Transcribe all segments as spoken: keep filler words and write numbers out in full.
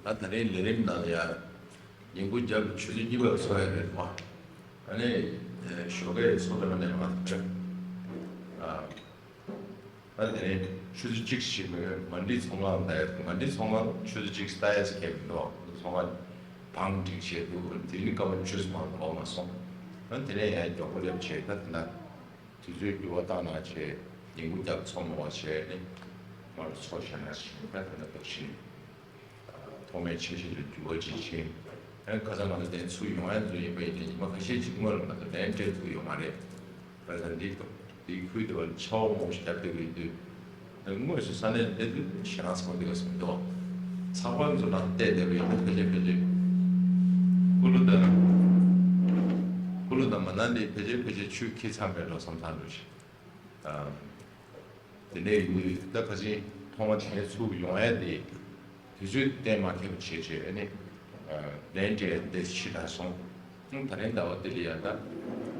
ད་ད་རེས་ལས་རིམ་ནང་ལ་ཡང་ཉིན་གུང་རྒྱབ་ཆུ་ཚོད་གཉིས་པར་ཚོགས་ཡ་རེད་མ། ཨ་ནི་ཞོགས་ཀས་ཚོགས་པ་ནས་མ་ཐུབ་ཅག་ཨ་དེ་ནས་ཆུ་ཚོད་གཅིག་ཞིག་མི་མ་འགྲིག་ཚོང་ཁང་ལ་ཡ་མ་འགྲིག་ཚོང་ཁང་ཆུ་ཚོད་གཅིག་ལྟ་ཡས་ཁེལ་མི་འདུག་ཚོང་ཁང་བང་སྒྲིག་བྱས་འདུག་དེ་ནི་སྐབས་ཆུ་ཚོད་མང་པོ་ལོག་མ་སོང་། ཨ་དེ་ནས་ཡང་མགྱོགས་པོ་སླེབས་བྱས་ད་དེ་ན་དུས་ཚོད་འགྱུར་བ་བཏང་གནང་བྱས་ཉིན་གུང་རྒྱབ་ཚོགས་མ་བྱས་ནས་མར་ཚོགས་བཞག་ན་ཞིག་ད་དེ་ན་འདུག་ཕྱིན། ཐོག་མའི་འཆར་གཞི་ལ་འགྱུར་བ་ཅིག་ཕྱིན། ཨ་ཁ་སང་ང་ཚོ་དེ་ཚུར་ཡོང་ཡ་ཚོ་ཡིན་པ་ཡིན་ཏེ་ཉི་མ་ཁ་ཤས་ཅིག་སྔོན་ལ་ང་ཚོ་གདན་སྤྲད་ཐུབ་ཡོད་མ་རེད། ཁ་སང་འདི་འདི་ཁུལ་དུ་བ་ཆར་པ་མང་པོ་ཞིག་བརྒྱབ་བསྡད་ཀྱི་ཡོད་དུས། དངོས་སུ་ས་གནས་བསྡད་དུས་ཞེ་དྲག་ཚ་པོ་འདུག་ཟེར་འདུག་ཚགས་པར་ཚོ་ནང་བལྟས་བསྡད་པ་ཡིན་ན་ཕལ་ཆེར་ཕལ་ཆེར། ཀུ་ལུ་དང་། ཀུ་ལུ་དང་མ་ན་ལི་ཕལ་ཆེར་ཕལ་ཆེར་ཆུ་འཁྱིལ་ཚར་མེད་འགྲོ་བསམ་ཚར་འགྲོ་ཞིག་དེ་ནས་ཡིན་དུས་ད་ཁ་སང་ཐོག་མ་དེ་ནས་ཚུར་ཡོང་ཡ་དེ་དུས་ཚོད་གཏན་མ་འཁེལ་བ་བྱས་བྱས་ཨ་ནི་གདན་འདྲེན་དེ་ཕྱི་ལ་སོང་། ད་རེས་ཟླ་བ་འདི་ལ་ཡ་ད་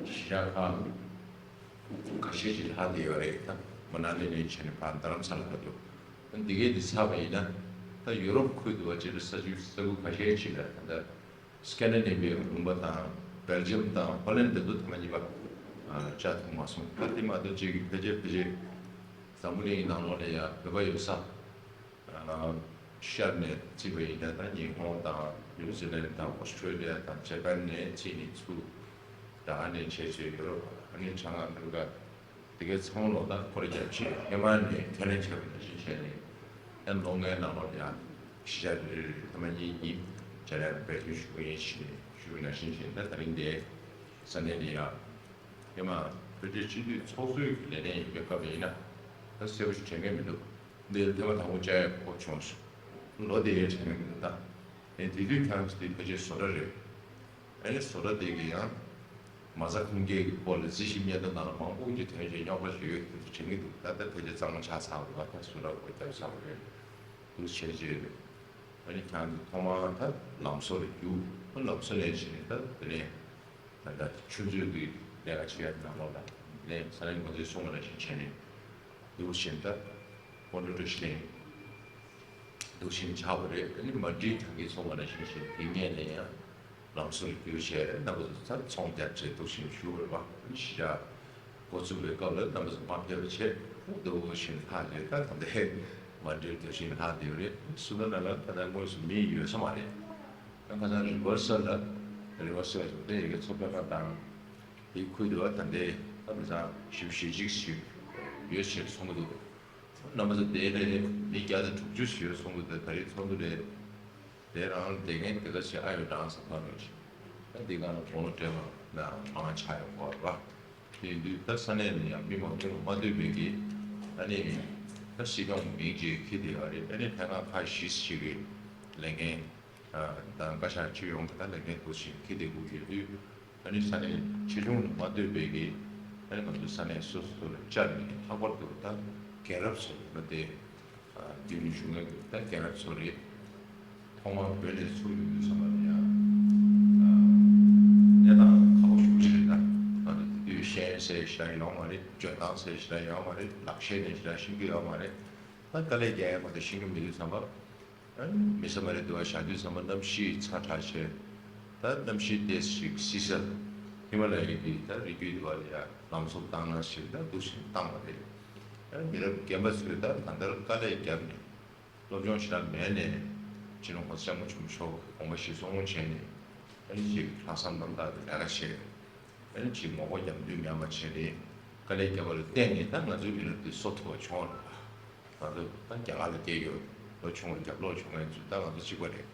གཞིས་ཆགས་ཁག་ཁ་ཤས་ཅིག་ལྷག་བསྡད་ཡོད་རེད། ད་མ་ན་ལི་ནས་བྱས་ནས་ཕར་རྡ་རམ་ས་ལ་བར་དུ། འདི་གས་འདི་ཚར་བ་ཡིན་ན་ད་ཡུ་རོབ་ཁུལ་དུ་བ་ཅིག་ལ་ས་ཆུ་ས་ཁུལ་ཁ་ཤས་ཅིག་ལ་ད་ལྟ། སྐན་ཌི་ནེ་བི་ཡའི་ལུང་པ་དང་བེལ་ཇམ་དང་ཧོ་ལན་དེ་ཚོ་ཐེངས་མ་གཉིས་པ་བཅའ་ཐུབ་མ་སོང་། ད་དེ་མ་གཏོགས་ཅིག་ཕལ་ཆེར་ཕལ་ཆེར་འཛམ་བུ་གླིང་ནང་ལོགས་ལ་ཡང་བོད་པ་ཡོད་ས་ཤར་ནས་བརྩིས་པ་ཡིན་ན་ད་ཉི་ཧོང་དང་ནིའུ་ཛི་ལན་དང་ཨོ་སི་ཀྲོ་ལི་ཡ་དང་ཇ་པན་ནས་བརྩིས་ནས་ཚུར་ད་ཨ་ནེ་བྱས་བྱས་ཡོ་རོབ་ཨ་ནེ་བྱང་ཨ་མི་རི་ཀ་དེ་གའི་ཚང་མ་ལོག་ད་ཁོར་རྒྱབ་ཆེ་ཧེ་མ་ནས་ཁས་ལེན་བྱས་པ་ནང་བཞིན་བྱས་ནས་ཡང་ལོ་ལྔའི་ནང་ལོགས་ཡང་གཞིས་ཆགས་རེ་རེ་རེ་ཐེངས་མ་གཉིས་གཉིས་བྱས་ནས་འབད་བརྩོན་ཞུ་གི་ཡིན་ཞེས་ཞུ་བ་ནང་བཞིན་བྱས་ད་ད་རིང་འདིའི་ས་གནས་འདི་ཡང་ཧེ་མ་བོད་རིགས་སྤྱི་འཐུས་ཚོགས་གཙོའི་ལས་གནས་ཡིན་པའི་སྐབས་ཡིན་ན་ད་གསལ་པོ་ཞིག་དྲན་གྱི་མི་འདུག་འདིར་ཐེངས་མ་དང་པོ་བཅར་ཡག་གོ་སྐབས་བྱུང་སོང་། ལོ་དེའི་དྲན་གྱི་མི་འདུག་ད་དེ་དུས་ཁྱེད་རང་ཚོ་དེ་ཕལ་ཆེར་བཟོ་གྲྭ་རེད། ཨ་ནི་བཟོ་གྲྭ་དེ་གི་ཡང་མ་རྩ་ཁུངས་སྐྱེལ་གྱི་སྐོར་ལ་རྩིས་ཞིབ་སྙན་ཐོ་ནང་ལ་མང་པོ་ཅིག་ཐོན་བྱས་རྙོག་དྲ་ཞིག་ཡོད་དེ་དྲན་གྱི་འདུག་ད་ལྟ་ཕལ་ཆེར་གཙང་མ་ཆགས་ཚར་བ་རེད། ད་བཟོ་གྲྭ་སྒོ་བརྒྱབ་ཚར་བ་རེད་འདུག་བྱས་རྗེས་རེད། ཨ་ནི་ཁྱེད་ཚོ་ཐོག་མར་ད་ལམ་བཟོ་ལ་རྒྱུགས། ཨ་ལམ་བཟོ་ལས་བྱས་ནས་ད་དེ་ནས་ད་ལྟ་ཆུ་མཛོད་ཀྱི་ལས་ཀ་བྱེད་ཡག་ནང་ལོགས་ལ་ནས་ས་གནས་འགོ་འཛིན་གསུང་བ་ནང་བཞིན་བྱས་ནས་འདུག་བཞིན་ད་ཀོན་ཊེག་ཊར་ཞིག་འདུག་བཞིན་ཆགས་པ་རེད། ཨ་ནི་མ་འགྲིག་ཐང་གི་ཚོང་བ་ནང་བཞིན་བྱས་དེ་སྔས་ནས་ཡང་ལམ་སང་རྒྱུ་བྱས་རྣམ་པ་ཚོ་ཚར་ཚོང་རྒྱབ་བྱས་འདུག་བཞིན་བཞུགས་པ་རེད་པ། ཨ་ནི་གཞིས་ཆགས་འགོ་བཙུགས་པའི་སྐབས་ལ་རྣམ་པ་ཚོ་མ་ཕེབས་པ་བྱས་འདུག་བཞིན་ལྷག་རེད། ད་ད་ལྟའི་མ་འགྲིག་འདུག་བཞིན་ལྷག་བསྡད་ཡོད་རེད། སུ་ད་ན་ལ་ད་ལྟ་དངོས་སུ་མི་ཡོད་ས་མ་རེད། ད་ཁ་སང་རི་ཝར་སལ་ལ་རི་ཝར་སལ་དེ་ཡི་གེ་ཚོགས་པའི་ཁ་དང་དེའི་ཁུལ་དུ་བ་ད་ལྟའི་ད་མི་ཚང་བཞི་བཅུ་ཞེ་གཅིག་ཞིག་ཡོད་ཞེས་གསུང་གི་འདུག་རྣམ་པ་ཚོ་དེ་ལས་མི་བརྒྱ་དང་དྲུག་ཅུ་ཞིག་ཡོད་གསུང་གི་འདུག་ད་རེས་ཚོགས་འདུ་ལས་དེ་རང་དེ་ངན་དེ་ག་ཞིག་ཨ་ཡོད་རང་ས་ཕར་ནས་ཞིག་ད་འདི་ག་ན་དགུང་ལོ་བགྲེས་པ་ན་མང་ཆགས་ཡོད་གོ་ར། དེ་ཡིན་དུས་ད་ས་གནས་ནས་ཡང་མི་མང་པོ་མ་འདུས་པའི་གི་ཨ་ནི་ད་སྲིད་སྐྱོང་མིང་ཅིག་ཁྱེར་བསྡད་ཡོད་རེད། ཨ་ནི་ལྷན་ཁང་ཁག་བཞི་ཞིག་གི་ལས་འགན་དང་བཀའ་ཤག་སྤྱི་ཡོངས་ཀྱི་ད་ལས་འགན་དེ་ཚོ་ཞིག་ཁྱེར་བསྡད་དགོས་ཡོད་དུས། ཨ་ནི་ས་གནས་ཆེ་ཆུང་ལ་མ་ལྟོས་པའི་གི་ཨ་ནི་ང་ཚོའི་ས་གནས་སོ་སོ་ལ་བཅར་ནས་ལྷག་པར་དུ་ད་རྒན་རབས་ཚོ་ལ་དེ་ཨ་རྒྱུན་ཞུ་མཁན་གྱི་ད་རྒན་རབས་ཚོ་རེད། ཐོག་མར་བོད་ནས་ཚུར་ཡོང་དུས་ཙམ་པ་ལ་ཡང་ཨ་གནས་སྟངས་ཁག་པོ་ཞེ་པོ་ཅིག་རེད། ད་ང་ཚོ་དེ་དུས་ཤེས་ཡོན་ཟེར་ཞེ་དྲག་ཡོད་མ་རེད། འཇོན་ཐང་ཟེར་ཞེ་དྲག་ཡོད་མ་རེད། ལག་ཤེས་ནས་ཞེ་དྲག་ཤེས་ཀྱི་ཡོད་མ་རེད། ད་དཀའ་ལས་རྒྱག་ཡག་མ་གཏོགས་ཤེས་ཀྱི་མེད་དུས་ཙམ་པ། མི་ས་མ་རེད་འདུག་བ། བཞག་དུས་ཙམ་པ་གནམ་གཤིས་ཚ་དྲགས་བྱས། ད་གནམ་གཤིས་ཏོག་ཙམ་བསིལ་ས་ཧི་མ་ལ་ཡའི་གི་ད་རི་རྒྱུད་འདི་བ་ལ་ཡ་ལམ་བཟོ་བཏང་ན་ཞེས་ད་འདུག་བཞིན་བཏང་བ་རེད། མི་རབས་རྒན་པ་ཚོས་ད་གང་ལྟར་དཀའ་ལས་བརྒྱབ་ནས་སློབ་སྦྱོང་ཞེ་དྲག་མེད་ནས་ཕྱི་ལོགས་ཁོ་ཚོ་ལྕམ་མོ་ཆུང་ཆུང་གོང་མ་གཞི་བཟུང་བྱས་ནས་ཨ་ནི་ཅིག་ལྷག་བསམ་རྣམ་དག་གི་ལས་ཀ་བྱས། ཨ་ནི་ཅིག་ངོ་རྒོལ་རྒྱབ་མདུན་མྱངས་པ་བྱས་ནས་དཀའ་ལས་བརྒྱབ་པ་ལ་བརྟེན་ནས་ད་ང་ཚོའི་མི་རབས་འདི་གསོ་ཐུབ་པ་བྱུང་བ་རེད་པ། ང་ཚོ་ད་རྒྱ་གར་ལ་སྐྱེས་ཡོད། ལོ་ཆུང་བ་རྒྱབ་ལོགས་བྱུང་བའི་ཚུལ་ད་ང་ཚོ་གཅིག་པ་རེད།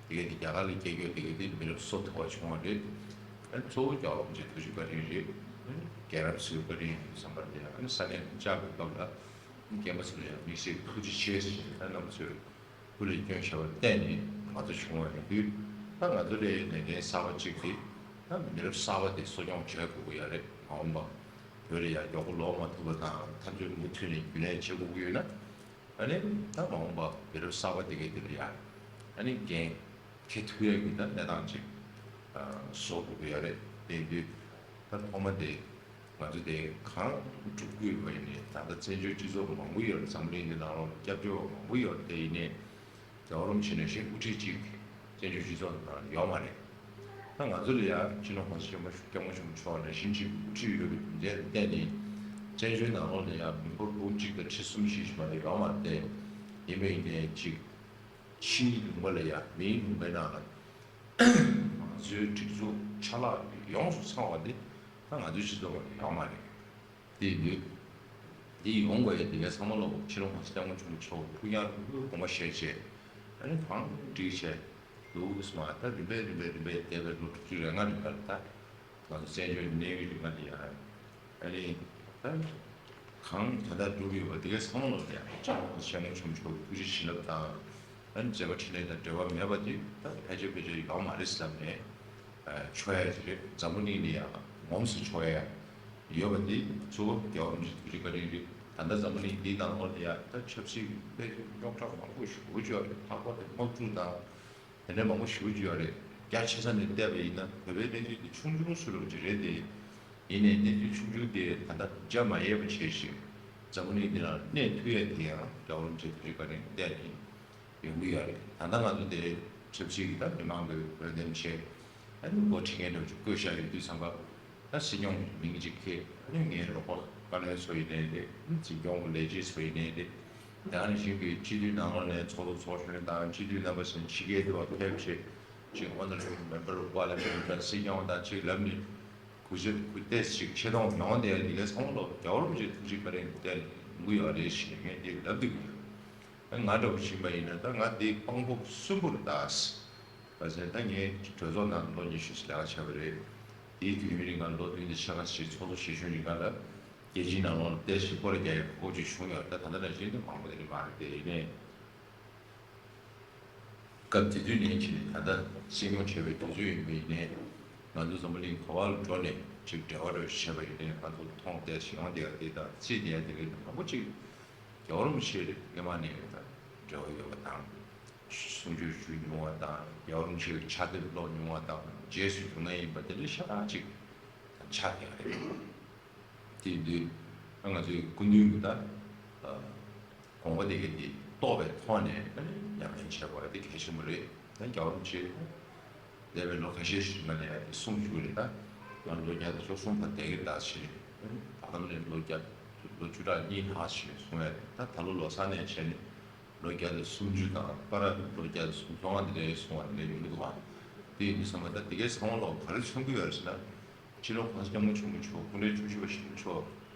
དེ་གས་དེ་རྒྱ་གར་ལ་སྐྱེས་ཡོད་དེ་གས་དེ་མི་རབས་གསོ་ཐུབ་པ་བྱུང་བ་རེད། ཨ་ནི་གཙོ་བོ་རྒྱལ་བ་རིན་པོ་ཆེའི་ཐུགས་རྗེ་བཀའ་དྲིན་རེད། ཨ་ནི་རྒན་རབས་ཚོའི་བཀའ་དྲིན་ཡིན་བསམ་པ་རེད། ཨ་ནི་ས་གནས་བཅར་བའི་སྐབས་ལ་རྒན་པ་ཚོ་ལ་ཡང་དམིགས་བསལ་ཐུགས་རྗེ་ཆེ་ཟེར་ནས་ད་རྣམ་པ་ཚོས་སྐུ་ལས་བསྐྱོན་བཞག་པར་བརྟེན་ནས་ང་ཚོ་བྱུང་བ་ཡིན་དུས། ད་ང་ཚོ་ལ་ལས་འགན་གསར་པ་གཅིག་དེ་ད་མི་རབས་གསར་པ་དེ་གསོ་སྐྱོང་བྱེད་དགོས་ཀྱི་ཡོད་རེད། མ་འོངས་པ་བོད་ལ་ཡང་མགྱོགས་པོ་ལོག་མ་ཐུབ་པ་དང་། མཐའ་མཇུག་མུ་མཐུད་ནས་རྒྱུན་ལས་བྱེད་དགོས་ཀྱི་ཡོད་ན། ཨ་ནི་ད་མ་འོངས་པ་མི་རབས་གསར་པ་དེ་གའི་དེ་ལ་ཡང་ཨ་ནི་འགན་འཁྱེར་ཐུབ་ཡག་གི་ད་གནས་སྟངས་ཅིག་བཟོ་དགོས་ཀྱི་ཡོད་རེད། དེ་ཡིན་དུས་ད་ཐོག་མ་དེ་ང་ཚོ་དེ་གང་སྒྲུབ་དགོས་པ་ཡིན་ནའི་ད་ལྟ་བཙན་བྱོལ་སྤྱི་ཚོགས་མང་པོ་ཡོད་རེད། འཛམ་གླིང་འདི་ནང་ལོགས་ལ་སྐྱབས་བཅོལ་བ་མང་པོ་ཡོད་རེད། དེ་ཡིན་ནའི་ རྒྱལ་བ་རིན་པོ་ཆེ་ནང་བཞིན་དབུ་ཁྲིད་ཅིག་བཙན་བྱོལ་སྤྱི་ཚོགས་ནང་ཡོད་མ་རེད། ད་ང་ཚོ་ལ་ཡང་སྤྱི་ནོར་༸གོང་ས་༸སྐྱབས་མགོན་ཆེན་པོ་མཆོག་ནང་བཞིན་ཅིག་དབུ་ཁྲིད་ཡོད་པའི་རྒྱུ་མཚན་ལ་བརྟེན་ནས། བཙན་བྱོལ་ནང་ལོགས་ལ་ཡང་མི་འབོར་དགུ་གཅིག་དང་ཁྲི་གསུམ་བཞི་ཞིག་མ་གཏོགས་ཡོད་མ་རེད་དེ། ཡིན་པ་ཡིན་ནའི་ཅིག་ཕྱིའི་ལུང་པ་ལ་ཡང་མིའི་ལུང་པའི་ནང་ལ་མང་གཙོའི་སྒྲིག་འཛུགས་ཆ་ལག་ཡོངས་སུ་ཚང་བ་འདི་ད་ང་ཚོའི་སྤྱི་ཚོགས་ལ་ཡོད་མ་རེད། དེ་ཡིན་དུས། འདི་ཡོང་དགོས་ཡ་དེ་གའི་ཚང་མ་ལོག་ཕྱི་ལོ་ཉིས་སྟོང་ཉི་ཤུ་ཆུ་ཚོད་ཕུགས་རྒྱང་རིང་པོའི་དགོངས་པ་བཞེས་བྱས། ཨ་ནི་གང་འགྲིག་བྱས། འདུག་སེ་མ་ད་རིམ་པས་རིམ་པས་རིམ་པས་འདས་པའི་ལོ་དྲུག་ཅུ་རེ་ལྔ་རིང་ག་ལ་ད་ང་ཚོ་བཙན་བྱོལ་གནས་ཡུལ་རིང་ག་ལ་ཡ། ཨ་ནི་ད་གང་ད་ལྟ་སྒྲུབ་ཡོད་པ་དེ་གའི་ཚང་མ་ལོག་ཡ་ཅང་ཆེན་མོ་ཆུང་ཆུང་ཐུགས་རྗེ་བྱིན་རླབས་དང་། ཨ་ནི་མཛད་པ་འཕྲིན་ལས་དང་འབྲེལ་བ་མེད་པ་དེ་ད་ཕལ་ཆེར་ཕལ་ཆེར་ཡོད་མ་རེད་བསམ་ནས། ཆོག་ཡ་ཅིག་རེད། འཛམ་བུ་གླིང་ལ་ཡང་ངོམས་སུ་ཆོག་ཡ་ཡོད་པ་འདི་གཙོ་བོ་རྒྱལ་བ་རིན་པོ་ཆེ་ཐུགས་རྗེ་བཀའ་དྲིན་རེད། ད་ལྟ་འཛམ་བུ་གླིང་འདིའི་ནང་ལོགས་ལ་ཡང་ད་ཆབ་སྲིད་དཔེ་རྙོག་དྲ་མང་པོ་ཞེ་པོ་ཅིག་ཡོད་རེད། ལྷག་པར་དུ་དམག་འཁྲུག་དང་དེ་འདྲ་མང་པོ་ཞེ་པོ་ཅིག་ཡོད་རེད། རྒྱ་ཆེ་ས་ནས་བལྟས་པ་ཡིན་ན་བོད་པའི་གནས་ཚུལ་འདི་ཆུང་ཆུང་སུ་ལོག་ཅིག་རེད་དེ། ཡིན་ནའི་གནས་ཚུལ་ཆུང་ཆུང་དེ་ད་ལྟ་འཇའ་མ་ཡལ་བ་བྱས་ཤིང་། འཛམ་བུ་གླིང་འདི་ནང་གནས་ཐུབ་ཡ་དེ་ཡང་རྒྱལ་བ་རིན་པོ་ཆེ་ཐུགས་རྗེ་བཀའ་དྲིན་བརྟེན་ནས། ཡོང་གི་ཡོད་རེད། ད་ལྟ་ང་ཚོ་དེ་ཆབ་སྲིད་ཀྱི་ད་མི་མང་གི་འོས་འདེམས་བྱས། ཨ་ནི་འགོ་ཁྲིད་མཁན་འདྲ་བོ་ཅིག་བསྐོས་བཞག་ཡོད་དུས་ཙམ་པ། ད་སྲིད་སྐྱོང་མིང་ཅིག་འཁྱེར། ཨ་ནི་ངའི་རོགས་པ་བཀའ་བློན་ཚོ་ཡིན་ནའི་རེད། སྲིད་སྐྱོང་ལས་བྱེད་ཚོ་ཡིན་ནའི་རེད། དེ་ནང་བཞིན་གྱི་སྤྱི་འཐུས་ནང་ལོགས་ནས་ཚོགས་གཙོ་ཚོགས་གཞོན་དང་སྤྱི་འཐུས་རྣམ་པ་ཚོ་ཕྱི་རྒྱལ་དུ་བ་ཕེབས་བྱས། ཅིག་ཨོ་ནར་མེམ་བར་པར་ལ་མེམ་བར་སྲིད་སྐྱོང་དང་ཅིག་ལབ་ནས། གུས་ཞབས་གུས་ཏེས་ཅིག་ཆེ་མཐོང་ཡོང་བསྡད་ཡ་འདི་གའི་ཚང་མ་ལོག་རྒྱལ་བ་རིན་པོ་ཆེ་ཐུགས་རྗེ་བཀའ་དྲིན་བརྟེན་ཡོང་གི་ཡོད་རེད་ཞེས་ངས་འདི་ལབ་འདོད་ཀྱི་ཡོད། ང་འདྲ་བོ་ཕྱིན་པ་ཡིན་ན་ད་ང་འདི་དཔང་པོ་གསོན་པོར་བཏགས། བ་ཟེར་ད་ངས་གྲོས་ཚོགས་ནང་ལོ་ཉི་ཤུ་ཙམ་ལས་ཀ་བྱས་པ་རེད། དེའི་དུས་ཡུན་རིང་ལ་ལོ་བདུན་དང་ཕྱེད་ཀ་ཞིག་ཚོགས་གཙོ་ཞིག་གཞོན་རིང་ལ་རྒྱལ་སྤྱིའི་ནང་ལོགས་ལ་བལྟས་ཤིག་སྐོར་རྒྱག་ཡག་གི་ཁོག་ཅིག་བྱུང་ཡོད། ད་ད་ལྟ་ནང་བཞིན་དུ་མང་པོ་དེ་འདྲ་མ་རེད་དེ། ཡིན་ནའི་སྐབས་དེ་དུས་ནས་ཕྱིན་ནས་ད་ལྟ་སྲིད་སྐྱོང་བྱས་པའི་དུས་ཚོད་ཡིན་པ་ཡིན་ནའི། ང་ཚོ་འཛམ་བུ་གླིང་ག་བ་ལ་འགྲོ་ནས་ཅིག་འབྲེལ་བ་རེ་བྱས་པ་ཡིན་ནའི་ང་ཚོ་མཐོང་བལྟས་ཤིག་ཡོང་བསྡད་ཡག་དེ་དང་རྩིས་བསྡད་ཡག་དེ་རིགས་མང་པོ་ཅིག་རྒྱལ་བ་རིན་པོ་ཆེ་སྔོན་མ་ནས་ད་འབྲེལ་བ་ཡོད་པ་དང་། གསུང་ཆོས་ཞུ་མྱོང་བ་དང་རྒྱལ་བ་རིན་པོ་ཆེའི་ཕྱག་དེབ་ཀློག་མྱོང་བ་དང་རྗེས་སུ་བརྒྱུད་ན་ཡིན་པ་དེ་འདྲ་ཤ་སྟག་ཅིག་ད་ཆགས་བསྡད་ཡོད་རེད། དེ་དུས་ང་ཚོའི་སྐུ་མདུན་གྱི་ད་དགོངས་པ་དེ་ག་དེ་རྟོགས་པའི་ཐོག་ནས་ཉམས་ལེན་བྱེད་དགོས་པ་དེ་གལ་ཆེན་པོ་རེད། ད་རྒྱལ་བ་རིན་པོ་ཆེ་འདས་པའི་ལོ་ཁ་ཤས་ཤིག་ནང་ནས་ཡང་དེ་གསུངས་བཞུགས་རེད། ད་ང་ལོ་བརྒྱ་དང་བཅུ་གསུམ་ལ་དེ་གའི་ཟླ་ཕྱིན། ད་ལམ་ནས་ལོ་བརྒྱ་ལོ་བཅུ་ཕྲག་གཉིས་ལྷག་ཕྱིན་གསུང་ཡ་རེད། ད་ད་ལོ་ལོ་གསར་ནས་བྱས་ནས་ལོ་བརྒྱ་དང་སུམ་ཅུ་དང་པ་ར་ལོ་བརྒྱ་དང་སུམ་ཅུ་སོང་བ་འདི་འདྲའི་གསུང་བ་འདི་འདྲ་ཡོང་གི་འདུག་བ། དེ་ཡིན་དུས་ཙམ་པ་ད་དེ་གའི་ཚང་མ་ལོག་ག་རེ་མཚོན་གྱི་ཡོད་རེད་ཟེར་ན། སྤྱི་ནོར་༸གོང་ས་༸སྐྱབས་མགོན་ཆེན་པོ་མཆོག་སྐུ་ཕྲེང་བཅུ་བཞི་པ་ཞིག་མཆོག་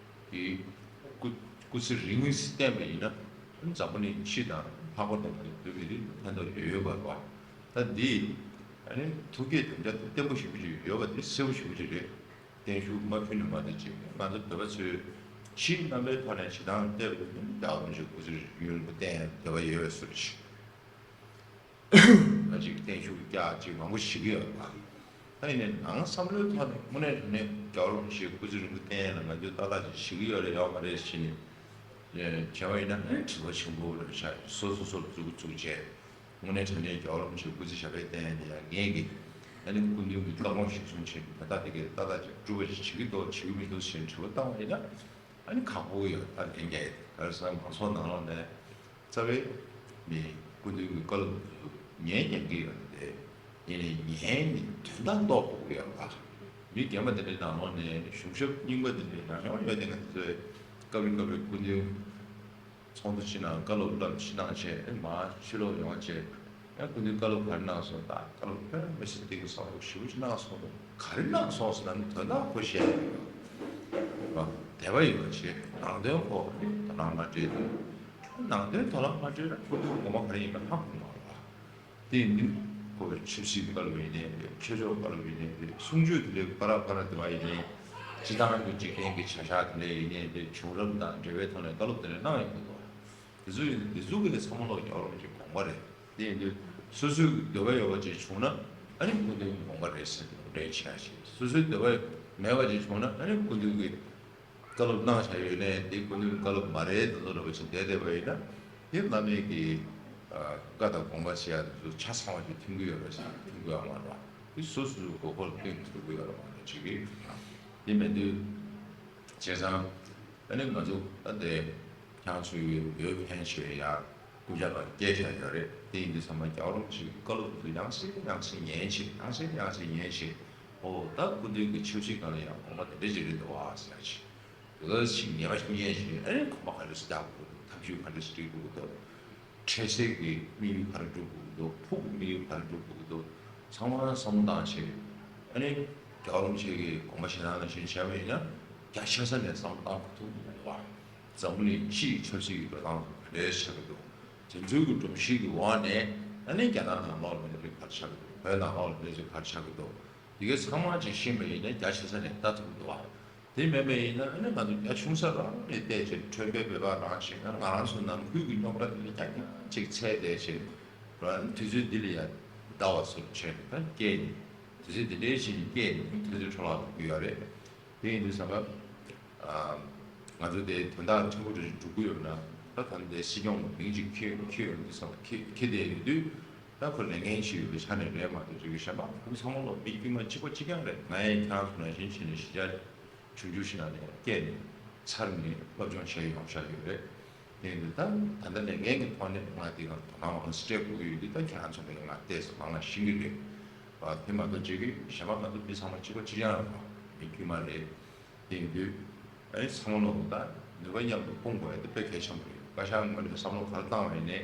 གིས་སྐུ་སྐུ་ཚེ་རིང་མོ་བསྟན་པ་ཡིན་ན། འཛམ་བུ་གླིང་སྤྱི་དང་ལྷག་པར་དུ་བོད་མི་རིགས་ཕན་ཐོགས་ཡོད་ཡོད་པ་རེད་བ། ད་འདི་ཨ་ནི་ཐུགས་བསྐྱེད་དམ་བཅའ་བརྟན་པོ་ཞེ་པོ་ཅིག་ཡོད་པ་དེ་གསལ་པོ་ཞེ་པོ་ཅིག་རེད། བརྟན་བཞུགས་མ་ཕུལ་ནས་མ་གཏོགས་ཅིག་ང་ཚོ་བོད་པ་ཚོས་ཕྱིའི་རྣམ་པའི་ཐོག་ནས་བྱེད་སྟངས་བལྟས་པ་ཡིན་ན་རྒྱལ་བ་རིན་པོ་ཆེ་སྐུ་ཚེ་རིང་པོ་བརྟན་ཡག་འདོད་པ་ཡོད་པའི་བཟོ་འདྲ་ཞིག་ང་ཅིག་བརྟན་བཞུགས་རྒྱག་ཅིག་མང་པོ་ཞིག་ཡོད་པ། ད་ཡིན་ནའི་ནང་བསམ་བློའི་ཐོག་ནས་དངོས་གནས་དྲང་གནས་རྒྱལ་བ་རིན་པོ་ཆེའི་སྐུ་ཚེ་རིང་པོ་བརྟན་ཡག་ལ་ང་ཚོས་ཏག་ཏག་ཅིག་བྱེད་ཀྱི་ཡོད་རེད་ཡོད་མ་རེད་ཟེར་ནས་བྱས་པ་ཡིན་ན་ཨ་ནི་དྲི་བ་ཆེན་པོ་རེད་ཤག་སོ་སོ་སོར་འཛུགས་འཛུགས་བྱས། དངོས་གནས་དྲང་གནས་རྒྱལ་བ་རིན་པོ་ཆེའི་སྐུ་ཚེ་ཞབས་པད་བརྟན་ཡག་ལ་ཡ་ངེད་ཀྱིས་ཨ་ནི་སྐུ་མདུན་གྱི་བཀའ་དགོངས་གཞིར་བཟུང་བྱས་ནས་ད་ལྟ་དེ་གའི་ཏག་ཏག་ཅིག་སྒྲུབ་པ་ཅིག་བྱེད་ཀྱི་འདུག་བྱེད་ཀྱི་མི་འདུག་ཟེར་ནས་དྲི་བ་བཏང་བ་ཡིན་ན། ཨ་ནི་ཁག་པོ་ཡོད། ད་ལན་རྒྱག་ཡ་དེ་ག་རེ་ཟེར་ན་མང་ཚོགས་ནང་ལོགས་ནས་རྩ་བའི་མི་སྐུ་མདུན་གྱི་བཀའ་སློབ་ཚོ་ཉན་ཉན་གྱི་ཡོད་རེད་དེ། ཡིན་ནའི་ཉན་ནས་དོན་དག་རྟོགས་དགོས་ཀྱི་ཡོད་རེད་པ། མི་རྒན་པ་དེ་འདྲའི་ནང་ལོགས་ནས་གཞུང་ཞབས་རྙིང་པ་དེ་འདྲའི་ཡང་ཡང་ཡོད་དེ་ང་ཚོས་སྐབས་རེ་སྐབས་རེ་སྐུ་མདུན་ཚོགས་འདུ་ཕྱི་ནང་བཀའ་སློབ་སློབ་ཕྱི་ནང་བྱས་མར་ཕྱི་ལོགས་ཡོང་བྱས། ཡང་སྐུ་མདུན་བཀའ་སློབ་ག་རེ་གནང་སོང་། ད་བཀའ་སློབ་དཔེ་མི་སྲིད་གཏིང་ཟབ་པོ་ཞེ་པོ་ཅིག་གནང་སོང་། ག་རེ་གནང་སོང་ཟེར་ན་ནི་དོན་དག་ཁོ་བཤད་ཡོད། དད་པ་ཡོད་པ་བྱེད། ནང་དོན་ཁོ་དོ་སྣང་མ་སྤྲད་དུས། ནང་དོན་དོ་སྣང་མ་སྤྲད་ན་སྐུ་མདུན་དགོངས་པ་ག་རེ་ཡིན་པ་ཧ་གོ་མ་རེད་པ། དེ་ཡིན་དུས་ཁོ་བའི་ཆབ་སྲིད་བཀའ་སློབ་ཡིན་ནའི་རེད། ཆོས་ཕྱོགས་བཀའ་སློབ་ཡིན་ནའི་རེད། གསུང་ཆོས་དེ་འདྲའི་པ་ར་པ་ར་དེ་བ་ཡིན་ནའི། སྤྱི་བཏང་གི་འཇིག་རྟེན་གྱི་བྱ་གཞག་དེ་འདྲ་ཡིན་ནའི་རེད། བྱུང་རབས་དང་འབྲེལ་བའི་ཐོག་ནས་བཀའ་སློབ་དེ་འདྲ་གནང་ཡོང་གི་འདུག་དེ་ཚོ་ཡིན་དེ་ཚོ་གི་ཚང་མ་ལོག་རྒྱལ་བ་རིན་པོ་ཆེའི་དགོངས་པ་རེད། དེ་ཡིན་དུས་སོ་སོའི་འདོད་པ་ཡོད་པ་ཅིག་བྱུང་ན་ཨ་ནི་སྐུ་མདུན་གྱི་དགོངས་པ་རེད་ཟེར་ནས་ལན་བྱས་ཤིང་། སོ་སོའི་འདོད་པ་མེད་པ་ཅིག་བྱུང་ན་ཨ་ནི་སྐུ་མདུན་གྱིས་བཀའ་སློབ་གནང་བཞག་ཡོད་ནའི་དེ་སྐུ་མདུན་གྱི་བཀའ་སློབ་མ་རེད་དེ་ཚོ་འདྲ་པོ་ཞིག་བསྡད་བསྡད་པ་ཡིན་ན། དེ་བླ་མེད་ཀྱི་བཀའ་དང་དགོངས་པ་བྱེད་ཡ་དེ་ཚོ་ཆ་ཚང་བ་ཞིག་མཐུན་གྱི་ཡོད་རེད་ཟེར་མཐུན་གྱི་ཡོད་མ་རེད། དེ་སོ་སོའི་དགོས་མཁོ་ལ་བསྟུན་ཐུབ་ཀྱི་ཡོད་རེད་མ་རེད་ཅིག་གིས། དེ་མེད་དུས་བྱས་ཙང་ཨ་ནི་ང་ཚོ་ད་དེ་ཁྱེད་ཚོའི་འོས་འཕེན་བྱེད་ཡ། སྐུ་ཕྱྭ་ལ་བསྐྱལ་བཞག་ཡོད་རེད། དེ་ཡིན་དུས་ཙམ་པ་རྒྱལ་བ་རིན་པོ་ཆེ་གི་བཀའ་སློབ་དེ་ཚོ་ཡང་སེ་ཡང་སེ་ཉན་བྱས། ཡང་སེ་ཡང་སེ་ཉན་བྱས། ཨོ་ད་སྐུ་མདུན་གྱི་ཆབ་སྲིད་སྒང་ལ་ཡང་དགོངས་པ་དེ་འདྲ་ཅིག་རེད་འདུག་ཨ་ཟེར་ཡ་ཅིག། དེ་ག་ཅིག་ཉན་ཉན་བྱས། ཨ་ནི་གོམ་པ་ག་འདྲ་ཞིག་རྒྱག་དགོས་འདུག། ཐབས་ཇུས་ག་འདྲ་ཞིག་སྒྲིག་དགོས་འདུག། འཕྲལ་སེལ་གྱི་དམིགས་ཡུལ་ག་རེ་སྒྲུབ་དགོས་འདུག། ཕུགས་ཀྱི་དམིགས་ཡུལ་ག་རེ་སྒྲུབ་དགོས་འདུག། ཚང་མ་བསམ་བློ་བཏང་བྱས། ཨ་ནི་རྒྱལ་བ་རིན་པོ་ཆེ་གི་དགོངས་པ་བཞེས་སྟངས་ནང་བཞིན་བྱས་པ་ཡིན་ན་རྒྱ་ཆེ་ས་ནས་བསམ་བློ་བཏང་ཐུབ་ཀྱི་མི་འདུག་བ། འཛམ་བུ་གླིང་སྤྱིའི་ཆབ་སྲིད་ཀྱི་འགྲོ་སྟངས་ག་འདྲ་ཆགས་ཀྱི་འདུག། དེ་ཚོའི་གི་སྒྲོམ་གཞི་གི་འོག་ནས་ཨ་ནི་རྒྱ་ནག་ནང་ལོགས་ལ་གནས་ཚུལ་ག་རེ་ཆགས་ཀྱི་འདུག། བོད་ནང་ལོགས་ལ་གནས་ཚུལ་ག་རེ་ཆགས་ཀྱི་འདུག། དེ་གའི་ཚང་མ་ཅིག་ཤེས་པ་ཡིན་ན་རྒྱ་ཆེ་ས་ནས་ལྟ་ཐུབ་འདུག་བ། དེ་མེད་པ་ཡིན་ན་ཨ་ནི་ང་ཚོ་རྒྱ་ཆུང་ས་རང་ནས་བལྟས་བྱས། ཁྲོན་པའི་བོད་པ་རང་བྱས་ན་ང་རང་ཚོ་ནང་ཁུལ་གྱི་རྙོག་དྲ་དེ་ལ་རྐྱང་རྐྱང་ཅིག་འཚོལ་བསྡད་བྱས། རང་དུས་ཚོད་འདི་ལ་ཡང་བདའ་བ་ཚོར་བྱས་ནས་ད་སྐྱེལ་ནས། དུས་ཚོད་འདི་འདྲའི་ཞིག་ནས་སྐྱེལ་ནས་དུས་ཚོད་འཕྲོ་བརླག་འགྲོ་གི་ཡོད་རེད། དེ་ཡིན་དུས་ཙམ་པ། ང་ཚོ་དེ་དོན་དག་ཆེན་པོ་འདྲ་ཞིག་སྒྲུབ་ཀྱི་ཡོད་ན། ད་ད་ལྟའི་སྲིད་སྐྱོང་ལ་མིང་ཅིག་འཁྱེར་འཁྱེར་ཡོང་དུས་ཙམ་པ། འཁྱེར་འཁྱེར་བསྡད་ཡོད་དུས། ད་ཁོ་ལས་འགན་ཞིག་ཡོད་པའི་ཆ་ནས་རེད་མ་གཏོགས། ཅིག་གཞན་པ་ཁོང་ཚང་མ་ལོ་མི་དཀྱུས་མ་གཅིག་པ་གཅིག་རྐྱང་རེད། ང་ཡང་ཁྱེད་རང་ཚོ་ནང་བཞིན་བྱས་ནས་གཞིས་ཆགས་ཆུང་ཆུང་ཞིག་ནང་ནས་སྐྱེས་ནས་ཚར་ནས་སློབ་སྦྱོང་བྱས་ཡོང་བཞག་ཡོད་རེད། དེ་ཡིན་དུས་ད་ད་ལྟ་ལས་འགན་གྱི་ཐོག་ནས་ང་དེ་ག་དོ་སྣང་མང་སྤྲད་དགོས་ཀྱི་ཡོད་དུས། ད་ཁྱེད་རང་ཚོ་ནས་ང་བལྟས་སོང་། ང་ང་ཤེས་ཀྱི་རེད། ཨ་དེ་མ་གཏོགས་ཅིག་གི་གཞན་པ་ང་ཚོ་མི་ཚང་མ་གཅིག་པ་གཅིག་རྐྱང་རེད་པ། མི་དཀྱུས་མ་རེད། དེ་ཡིན་དུས་ཨ་ནི་ཚང་མ་ལོ་ད་ནུས་པ་མཉམ་དུ་སྤུངས་དགོས་ཡ་དེ་དཔེ་གལ་ཆེན་པོ་རེད། བཀའ་ཤག་ངོས་ནས་བསམ་བློ་ག་རེ་བཏང་བ་ཡིན་ནའི་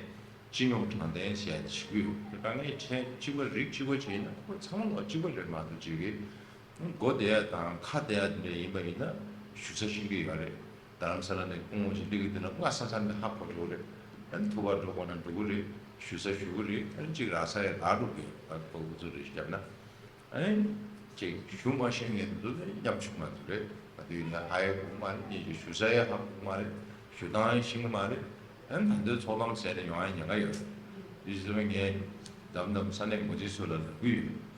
སྤྱི་སྙོམས་དྲང་བདེན་ཟེར་ཡ་དེ་བྱེད་ཀྱི་ཡོད། དེ་དཀའ་ངལ་འཕྲད་གཅིག་པ་རིགས་གཅིག་པ་བྱས་ན་ཁོ་ཚང་མ་ལོ་གཅིག་པ་རེད་མ་གཏོགས། ཅིག་གི་མགོ་བདེ་ཡ་དང་ཁ་བདེ་ཡ་དེ་འདྲ་ཡིན་པ་ཡིན་ན་བཞུགས་ས་ཤེས་ཀྱི་ཡོད་རེད། རྡ་རམ་ས་ལ་ནས་སྐུ་ངོ་ཞིག་སླེབས་ཀྱི་འདུག་ན་སྔ་ས་ས་ནས་ཧ་གོ་འགྲོ་གི་རེད། ཨ་ནི་ཐུག་པར་འགྲོ་དགོས་ན་འགྲོ་གི་རེད། བཞུགས་ས་བཞུགས་གི་རེད། ཨ་ནི་ཅིག་རག་ས་ཡ་རག་འགྲོ་གི་རེད། ཨ་ཁོ་ཁོ་ཚོ་རེ་ཞིག་བརྒྱབ་ན། ཨ་ནི་ཅིག་ཞུ་མ་ཤེས་མཁན་དེ་ཚོ་ནི་ཉམ་ཆུང་མ་ཚོ་རེད། ང་ཚོ་ཡིན་ན་ཧ་ཡ་གོ་གི་མ་རེད། གཉིས་ཀྱི་ཞུ་ས་ཡ་ཧ་གོ་གི་མ་རེད། ཞུ་སྟངས་ཡ་ཤེས་ཀྱི་མ་རེད། ཨ་ནི་ད་ལྟའི་ཚོགས་ལམ་ཟེར་ནས་ཡོང་ཡ་ཉེན་ཁ་ཡོད། དེ་བཞིན་ངས་མདའ་མདའ་ས་གནས་འགོ་འཛིན་ཚོ་ལ་ལབ་ཀྱི་ཡོད།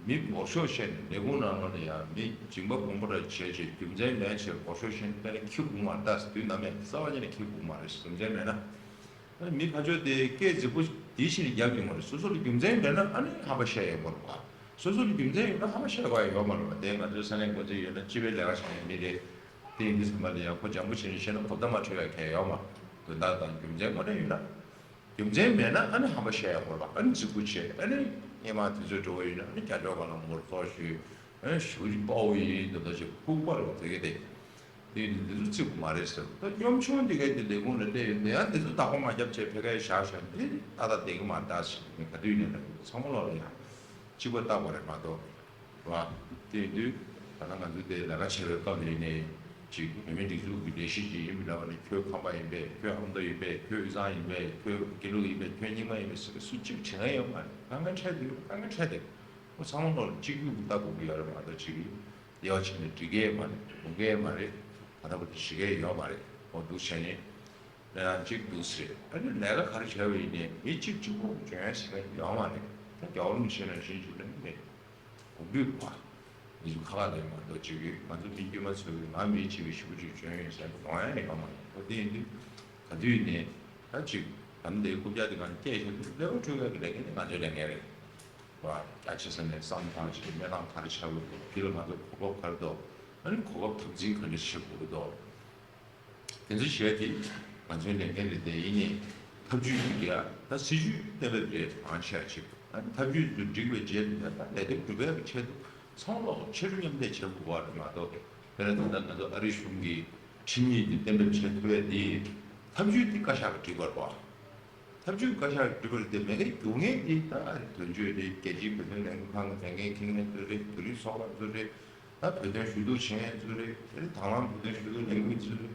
མི་འོག་ཤོག་བཤད་ནས་ལས་ཁུངས་ནང་ལོགས་ནས་ཡང་མི་སྦྱིན་པ་སྦོམ་པོ་ར་བྱས་བྱས་རྒྱུ་མཚན་མེད་བྱས་འོག་ཤོག་བཤད་ནས་དཔེར་ན་ཁྱི་སྒུག་མ་རེད། ད་དུས་ནམ་ཡང་རྩ་བ་ཉིད་ནས་ཁྱི་སྒུག་མ་རེད། རྒྱུ་མཚན་མེད་ན། མི་ཁ་ཕྱོགས་དེ་སྐད་རྫིག་པོ་དེ་བཞིན་རྒྱབ་ཀྱི་མ་རེད། སོ་སོ་ལ་རྒྱུ་མཚན་མེད་ན་ཨ་ནི་ཧམ་པ་བཤད་ཡོད་མ་རེད་པ། སོ་སོ་ལ་རྒྱུ་མཚན་ཡོད་ན་ཧམ་པ་བཤད་དགོས་ཡ་ཡོད་མ་རེད་པ། དེ་ང་ཚོའི་ས་གནས་འགོ་འཛིན་ཡོད་ན་སྤྱི་པའི་ལས་ཀ་བྱེད་མཁན་མི་རེད། དེ་ཡིན་དུས་ཙམ་པ་ལ་ཡང་ཁོ་འཇམ་པོ་བྱས་ནས་བཤད་ན་གོ་བརྡ་མ་འཕྲོད་ཡ་གང་ཡང་ཡོད་མ་རེད། དོན་དག་དང་རྒྱུ་མཚན་དངོས་གནས་ཡོད་ན། རྒྱུ་མཚན་མེད་ན་ཨ་ནི་ཧམ་པ་བཤད་ཡ་མ་རེད་པ། ཨ་ནི་རྫིག་པོ་བྱས། ཨ་ནི་སྔོན་མ་དུས་ཚོད་འགྲོ་བ་ཡིན་ན་ཨ་ནི་རྒྱ་ཕྱོགས་སྒང་ལ་ངོ་རྒོལ་ཞུས། ཨ་ནི་ཞུ་རྒྱུ་དཔའ་བོ་ཡིན་འདི་འདྲ་ཞིག་ལྐུགས་པ་རེད་པ། དེ་ག་དེ། དེ་ནི་འདི་ཚོ་བརྩི་དགོས་མ་རེད་ཟེར། ད་གཉོམ་ཆུང་འདི་གའི་འདི་ལས་ཁུངས་ལ་སླེབས་ཡོད་ན་ཡང་འདི་ཚོ་བདག་པོ་མ་བརྒྱབ་བྱས་ཕ་གིར་བཞག་བཞག་འདི་ཏག་ཏག་བསྡད་ཀྱི་མ་རེད། ད་ཞིག་ནི་ག་དུས་ཡིན་ན་ཚང་མ་ལོག་ལ་ཡང་གཅིག་པ་བལྟ་དགོས་རེད་མ་གཏོགས། རེད་པ། དེ་ཡིན་དུས་ད་ལྟ་ང་ཚོ་དེ་ལས་ཀ་བྱེད་པའི་སྐབས་ལ་ཡིན་ནའི་ཅིག་བོད་མིའི་སྒྲིག་འཛུགས་ཀྱི་ལས་གཞི་ཅིག་ཡིན་པ་འདྲ་བ་ནི། ཁྱོད་ཁམས་པ་ཡིན་པས། ཁྱོད་ཨ་མདོ་ཡིན་པས། ཁྱོད་དབུས་གཙང་ཡིན་པས། ཁྱོད་དགེ་ལུགས་ཡིན་པས། ཁྱོད་རྙིང་མ་ཡིན་པས་ཟེར་སུ་གཅིག་དྲི་ང་ཡོད་མ་རེད། དཀའ་ངལ་འཕྲད་དུས་དཀའ་ངལ་འཕྲད་དེ། ཁོ་ཚང་མ་ལོག་ལ་གཅིག་གྱུར་ལྟ་དགོས་ཀྱི་ཡོད་རེད་མ་གཏོགས། ཅིག་དབྱེ་བ་ཕྱེ་ནས་འགྲིག་གི་མ་རེད། འགྲིག་གི་མ་རེད། ད་ལྟ་བར་དུ་བྱེད་ཀྱི་ཡོད་མ་རེད། འོ་འདུག་བྱས་ནས་ལས་ཀ་གཅིག་འདུག་ཟེར། ཨ་ནི་ལས་ཀ་ག་རེ་བྱས་པ་ཡིན་ནའི་མི་གཅིག་གཅིག་པོ་འཇོན་ཡ་ཟེར་མཁན་ཡོད་མ་རེད། ད་རྒྱལ་བ་རིན་པོ་ཆེ་ནང་བཞིན་ཞིག་ལ་ནི་གོང་འདུས་པ་མི་ཚོ་ཁ་ཁ་ལས་མ་གཏོགས། ཅིག་གིས་ང་ཚོ་མི་དཀྱུས་མ་ཚོས་ང་མི་གཅིག་གིས་ཞེ་པོ་ཅིག་འཇོན་ཡོད་ཟེར་ཡོང་ཡ་ཡོད་མ་རེད། འོ་དེ་ཡིན་དུས་ག་དུས་ནས་ད་ཅིག་ད་ནི་འདིའི་རྐུབ་བཀྱག་དེ་གང་སྐད་ཆ་དེ་ལེའུ་དྲུག་པའི་ལས་འགན་དེ་ང་ཚོའི་ལས་འགན་རེད། རེད་པ། རྒྱ་ཆེ་ས་ནས་བསམ་བཏང་བྱས་གནས་སྟངས་ག་རེ་ཆགས་ཀྱི་འདུག། དེ་ལ་ང་ཚོ་གོ་སྐབས་ག་རེ་འདུག། ཨ་ནི་གོ་སྐབས་དམ་འཛིན་ག་འདྲ་བྱེད་དགོས་ཀྱི་འདུག། དེ་ཚོ་བྱས་ཏེ་ང་ཚོའི་ལས་འགན་རེད། དེ་ཡིན་ནའི་ཐབས་ཇུས་ཀྱི་རྒྱ་ད་སྲིད་ཇུས་གཏན་འབེབས་རེད། མང་ཆེ་བ་ཅིག་ཨ་ནི་ཐབས་ཇུས་ཚོ་འགྲིག་པའི་རྗེས་ལ་ད་ལས་དོན་སྒྲུབ་པའི་ཆེད་དུ་ཚང་མ་ལོག་ཕྱི་རུ་མཉམ་ལས་བྱེད་དགོས་པ་རེད་མ་གཏོགས། དཔེར་ན་ད་ལྟ་ང་ཚོ་ཨ་རིའི་གཞུང་གིས་ཁྲིམས་ཡིག་འདི་གཏན་འབེབས་བྱེད་ཐུབ་པ་དེ་ཐབས་ཇུས་འདི་བཀའ་ཤག་གིས་སྒྲིག་པ་རེད་པ། ཐབས་ཇུས་བཀའ་ཤག་སྒྲིག་པ་རེད། དེ་མེད་མཁན་རྒྱུ་མཚན་འདི་ད་དོན་གཅོད་རེད། རྒྱལ་སྤྱིའི་བོད་དོན་ལས་འགུལ་ཁང་གི་ལས་འགན་འཁྱེར་མཁན་ཚོ་རེད། བོད་རིགས་ཚོགས་པ་ཚོ་རེད། ད་བོད་དོན་ཞུ་གཏུག་བྱེད་མཁན་ཚོ་རེད། དེ་རིང་དང་བླངས་བོད་དོན་ཞུ་གཏུག་ལས་འགུལ་ཚོ་རེད།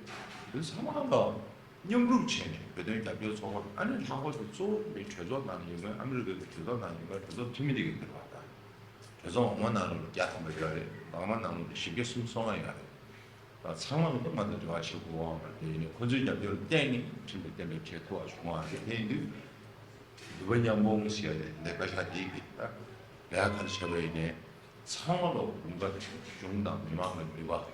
དེ་ཚང་མ་ལ་མཉམ་རུབ་བྱས་ནས་བོད་དོན་རྒྱབ་སྐྱོར་ཚོགས་པ། ཨ་ནི་ལྷག་པར་དུ་གཙོ་བོ་དེ་གྲོས་ཚོགས་ནང་ཡོད་མཁན། ཨ་མི་རི་ཀའི་གྲོས་ཚོགས་ནང་ཡོད་མཁན་གྲོས་ཚོགས་འཐུས་མི་དེ་གི་འདིར་བ་དང་། གྲོས་ཚོགས་འོག་མ་ནང་ལོགས་ལ་བརྒྱ་ཐམ་པ་ཡོད་རེད། འོག་མ་ནང་ལོགས་ལ་བཞི་བརྒྱ་སུམ་ཅུ་སོ་ལྔ་ཡོད་རེད། ད་ཚང་མ་ལ་ད་ང་ཚོ་འབྲེལ་བ་བྱེད་དགོས་པ་མ་རེད། དེ་ཡིན་ནའི་ཁོ་ཚོའི་རྒྱབ་སྐྱོར་བརྟེན་ནས་ཁྲིམས་དེ་གཏན་འབེབས་བྱེད་ཐུབ་པ་བྱུང་བ་རེད། དེ་ཡིན་དུས་ནུས་པ་མཉམ་སྤུངས་ཟེར་ཡ་དེ་འདི་བཀའ་ཤག་འདིའི་གི་ད་ལས་ཀ་ག་རེ་བྱས་པ་ཡིན་ནའི་ཚང་མ་ལ་དགོངས་པ་གཞུང་དང་མི་མང་གི་ནུས་པ་རེད་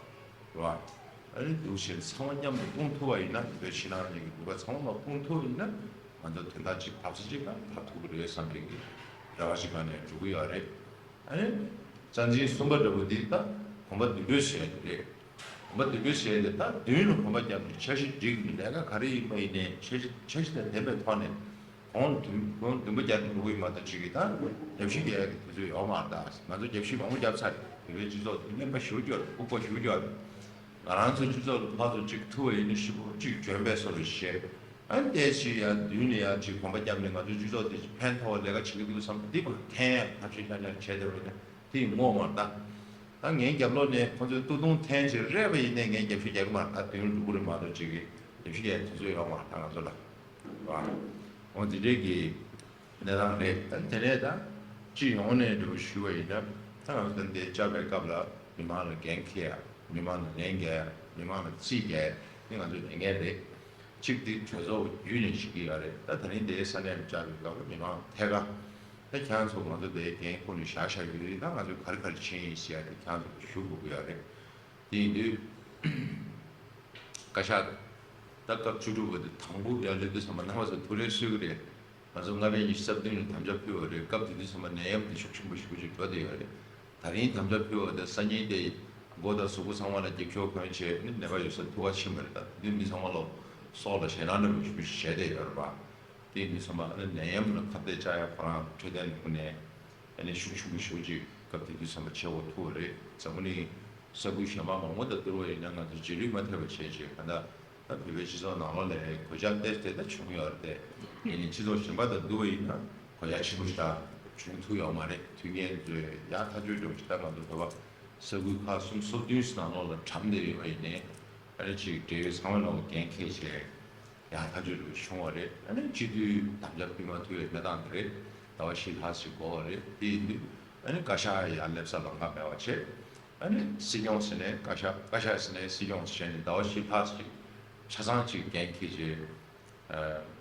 པ། ཨ་ནི་འདུག་བྱས་ཚང་མ་མཉམ་དུ་སྤུངས་ཐུབ་པ་ཡིན་ན། བོད་ཕྱི་ནང་གཉིས་ཀྱི་ནུས་པ་ཚང་མ་ལ་སྤུངས་ཐུབ་པ་ཡིན་ན། ང་ཚོ་དོན་དག་ཅིག་བབས་ས་ཅིག་ལ་བབས་ཐུབ་ཀྱི་རེད་བསམ་པའི་གི་རེ་བ་ཞིག་ག་ནས་འགྲོ་གི་ཡོད་རེད། ཨ་ནི་རྩ་འཛིན་གསུམ་པ་འདྲ་པོ་འདི་ད་གོམ་པ་མདུན་སྤོས་བྱས་ཡ་དེ་རེད། གོམ་པ་མདུན་སྤོས་བྱས་ཏེ། ད་མདུན་ལ་གོམ་པ་བརྒྱབ་ནས་འཆར་གཞི་སྒྲིག་ནས། ལས་ཀ་ག་རེ་ཡིན་པ་ཡིན་ནའི་འཆར་གཞི་འཆར་གཞི་དང་ལྡན་པའི་ཐོག་ནས་གོང་མདུན་གོང་མདུན་པ་རྒྱག་གི་འགྲོ་གི་ཡོད་མ་གཏོགས། ཅིག་གིས་ད་རྒྱབ་བཤིག་རྒྱག་ཡག་གི་དུས་ཚོད་ཡོད་མ་རེད། ད་ང་ཚོ་རྒྱབ་བཤིག་མང་པོ་བརྒྱབ་ཚར་རེད། བོད་པའི་སྤྱི་ཚོགས་དེ་རྔན་པ་ཞེ་པོ་ཅིག་ཡོད་རེད། ལྐུགས་པ་ཞེ་པོ་ཅིག་ཡོད་རེད། ང་རང་ཚོ་སྤྱི་ཚོགས་ལ་ཕར་ཚུར་ཅིག་ཐུག་པ་ཡིན་ན་ཤི་བོ་ཅིག་འཇོན་པའི་བཟོ་འདྲ་བྱས། ཨ་ནི་དེ་ཅིག་ཡར་མདུན་ནས་ཡར་ཅིག་གོམ་པ་བརྒྱབ་ནས་ང་ཚོའི་སྤྱི་ཚོགས་དེ་ཕན་ཐོགས་པའི་ལས་ཀ་བྱེད་ཀྱི་འདུག་བསམ། འདི་མར་འཐེན་ཡག་ཐབས་ཤེས་ཤར་ཤར་བྱས་བསྡད་པ་ཡིན་ན་དེ་ཡིན་ངོ་མ་རེད། ད་ད་ངའི་རྒྱབ་ལོགས་ནས་ཁོ་ཚོས་སྟོང་ཐུང་འཐེན་བྱས་རེད་པ་ཡིན་ནའི་ངས་རྒྱབ་བཤིག་རྒྱག་གི་མ་རེད། ད་མདུན་འགྲོ་གི་རེད་མ་གཏོགས། ཅིག་གིས་རྒྱབ་བཤིག་རྒྱག་ཡག་དུས་ཚོད་ཡོད་མ་རེད། ད་ང་ཚོ་ལ་རེད་པ། འོ་འདི་འདྲའི་གི་གནས་སྟངས་རེད། ད་དེ་ནས་ད་སྤྱི་ཡོངས་ནས་འགྲོ་ཞུ་བ་ཡིན་ན། ད་ང་ཚོ་འདི་བཅར་བའི་སྐབས་ལ་མི་མང་ལ་འགན་འཁྱེར་ཡག་མི་མང་ལ་ལན་རྒྱག་ཡག་མི་མང་ལ་རྩིས་རྒྱག་ཡག་འདི་ང་ཚོའི་ལས་འགན་རེད། གཅིག་འདི་གྲོས་ཚོགས་བརྒྱུད་ནས་བྱེད་ཀྱི་ཡོད་རེད། ད་དེ་རིང་འདིའི་ས་གནས་ལ་བཅར་བའི་སྐབས་ལ་མི་མང་ཐད་ཀར་ད་ཁྱེད་རང་ཚོ་ང་ཚོ་འདིའི་འགན་ཁུར་ནས་བཞག་བཞག་ཡོད་དུས། ད་ང་ཚོས་ག་རེ་ག་རེ་བྱས་ཡིན་ཟེར་ཡག་དེ་ཁྱེད་རང་ཚོ་ལ་ཞུ་དགོས་ཀྱི་ཡོད་རེད། དེ་ཡིན་དུས་བཀའ་ཤག་ད་སྐབས་བཅུ་དྲུག་པ་དེ་དང་པོ་ཡར་སླེབས་དུས་ཙམ་པ་རྣམ་པ་ཚོ་ཐུགས་རེ་གསོས་ཀྱི་རེད། ང་ཚོ་ལྔ་པའི་ཉི་ཤུ་རྩ་བདུན་ལ་དམ་བཅའ་ཕུལ་བ་རེད། སྐབས་དེ་དུས་ཙམ་པ་ནད་ཡམས་དེ་ཤུགས་ཆེན་པོ་ཞེ་པོ་ཅིག་འགྲོ་བསྡད་ཡོད་རེད། ད་རིང་དམ་བཅའ་ཕུལ་བ་དེ་སང་ཉིན་དེ་མགོ་དང་གཟུགས་པོ་ཚང་མ་ལ་འགྱིག་ཤོག་གོན་བྱས་ནས་ནད་པ་ཡོད་སར་ཐུག་ག་ཕྱིན་པ་རེད། ད་དེ་དུས་མི་ཚང་མ་ལོ་སྲོག་ལ་ཞེད་སྣང་འདྲ་པོ་ཞེ་པོ་ཅིག་བྱས་བསྡད་ཡོད་རེད་པ། དེ་ཡིན་དུས་ཙམ་པ་ཨ་ནི་ནད་ཡམས་ལ་ཁ་གཏད་བཅག་ཡག་ཁོ་རང་འཕྲོད་བསྟེན་ལས་ཁུངས་ནས་ཨ་ནི་ཤུགས་ཆེན་པོ་ཞེ་པོ་ཅིག་སྐབས་དེ་དུས་ཙམ་པ་བྱེད་དགོས་ཐུག་པ་རེད། འཛམ་བུ་གླིང་ས་ཁུལ་གཞན་པ་མང་པོ་དང་བསྡུར་བ་ཡིན་ན་ང་ཚོ་རྗེས་ལུས་མ་ཐེབས་པ་བྱས་བྱས། གང་ལྟར་ད་བོད་པའི་སྤྱི་ཚོགས་ནང་ལོགས་ལ་གོད་ཆག་ཏོག་ཙམ་ད་བྱུང་ཡོད་རེད་དེ། ཡིན་ནའི་སྤྱི་ཚོགས་གཞན་པ་དང་བསྡུར་བ་ཡིན་ན་གོད་ཆག་ཆེན་པོ་ཞིག་ད་བྱུང་ཐུབ་ཡོད་མ་རེད། མཐུན་རྐྱེན་ཚོས་ཡག་ཐག་ཆོད་འགྲོ་ཞིག་ད་ང་ཚོ་བོད་པ་ས་ཁུལ་ཁག་གསུམ་སོ་བདུན་ནང་ལོགས་ལ་གྲམ་བསྡད་ཡོད་པ་ཡིན་ནའི། ཨ་ནི་ཅིག་འབྲེལ་ཡོད་ཚང་མ་ལ་འགན་འཁྱེར་བྱས་ཡག་ཐག་ཆོད་འགྲོ་བྱུང་བ་རེད། ཨ་ནི་སྤྱི་འཐུས་དམ་བཅའ་ཕུལ་མ་ཐུབ་པའི་གནས་སྟངས་དེ་རེད། ཟླ་བ་བཞི་ལྷག་ཞིག་འགོར་བ་རེད། དེ་ཡིན་དུས་ཨ་ནི་བཀའ་ཤག་ཡར་སླེབས་ས་ལམ་ཁ་མེད་པ་བྱས། ཨ་ནི་སྲིད་སྐྱོང་ཟེར་ནའི་བཀའ་ཤག་བཀའ་ཤག་ཟེར་ནའི་སྲིད་སྐྱོང་ཟེར་ནས་ཟླ་བ་བཞི་ལྷག་ཅིག་ཆ་ཚང་ཅིག་འགན་འཁྱེར་བྱས་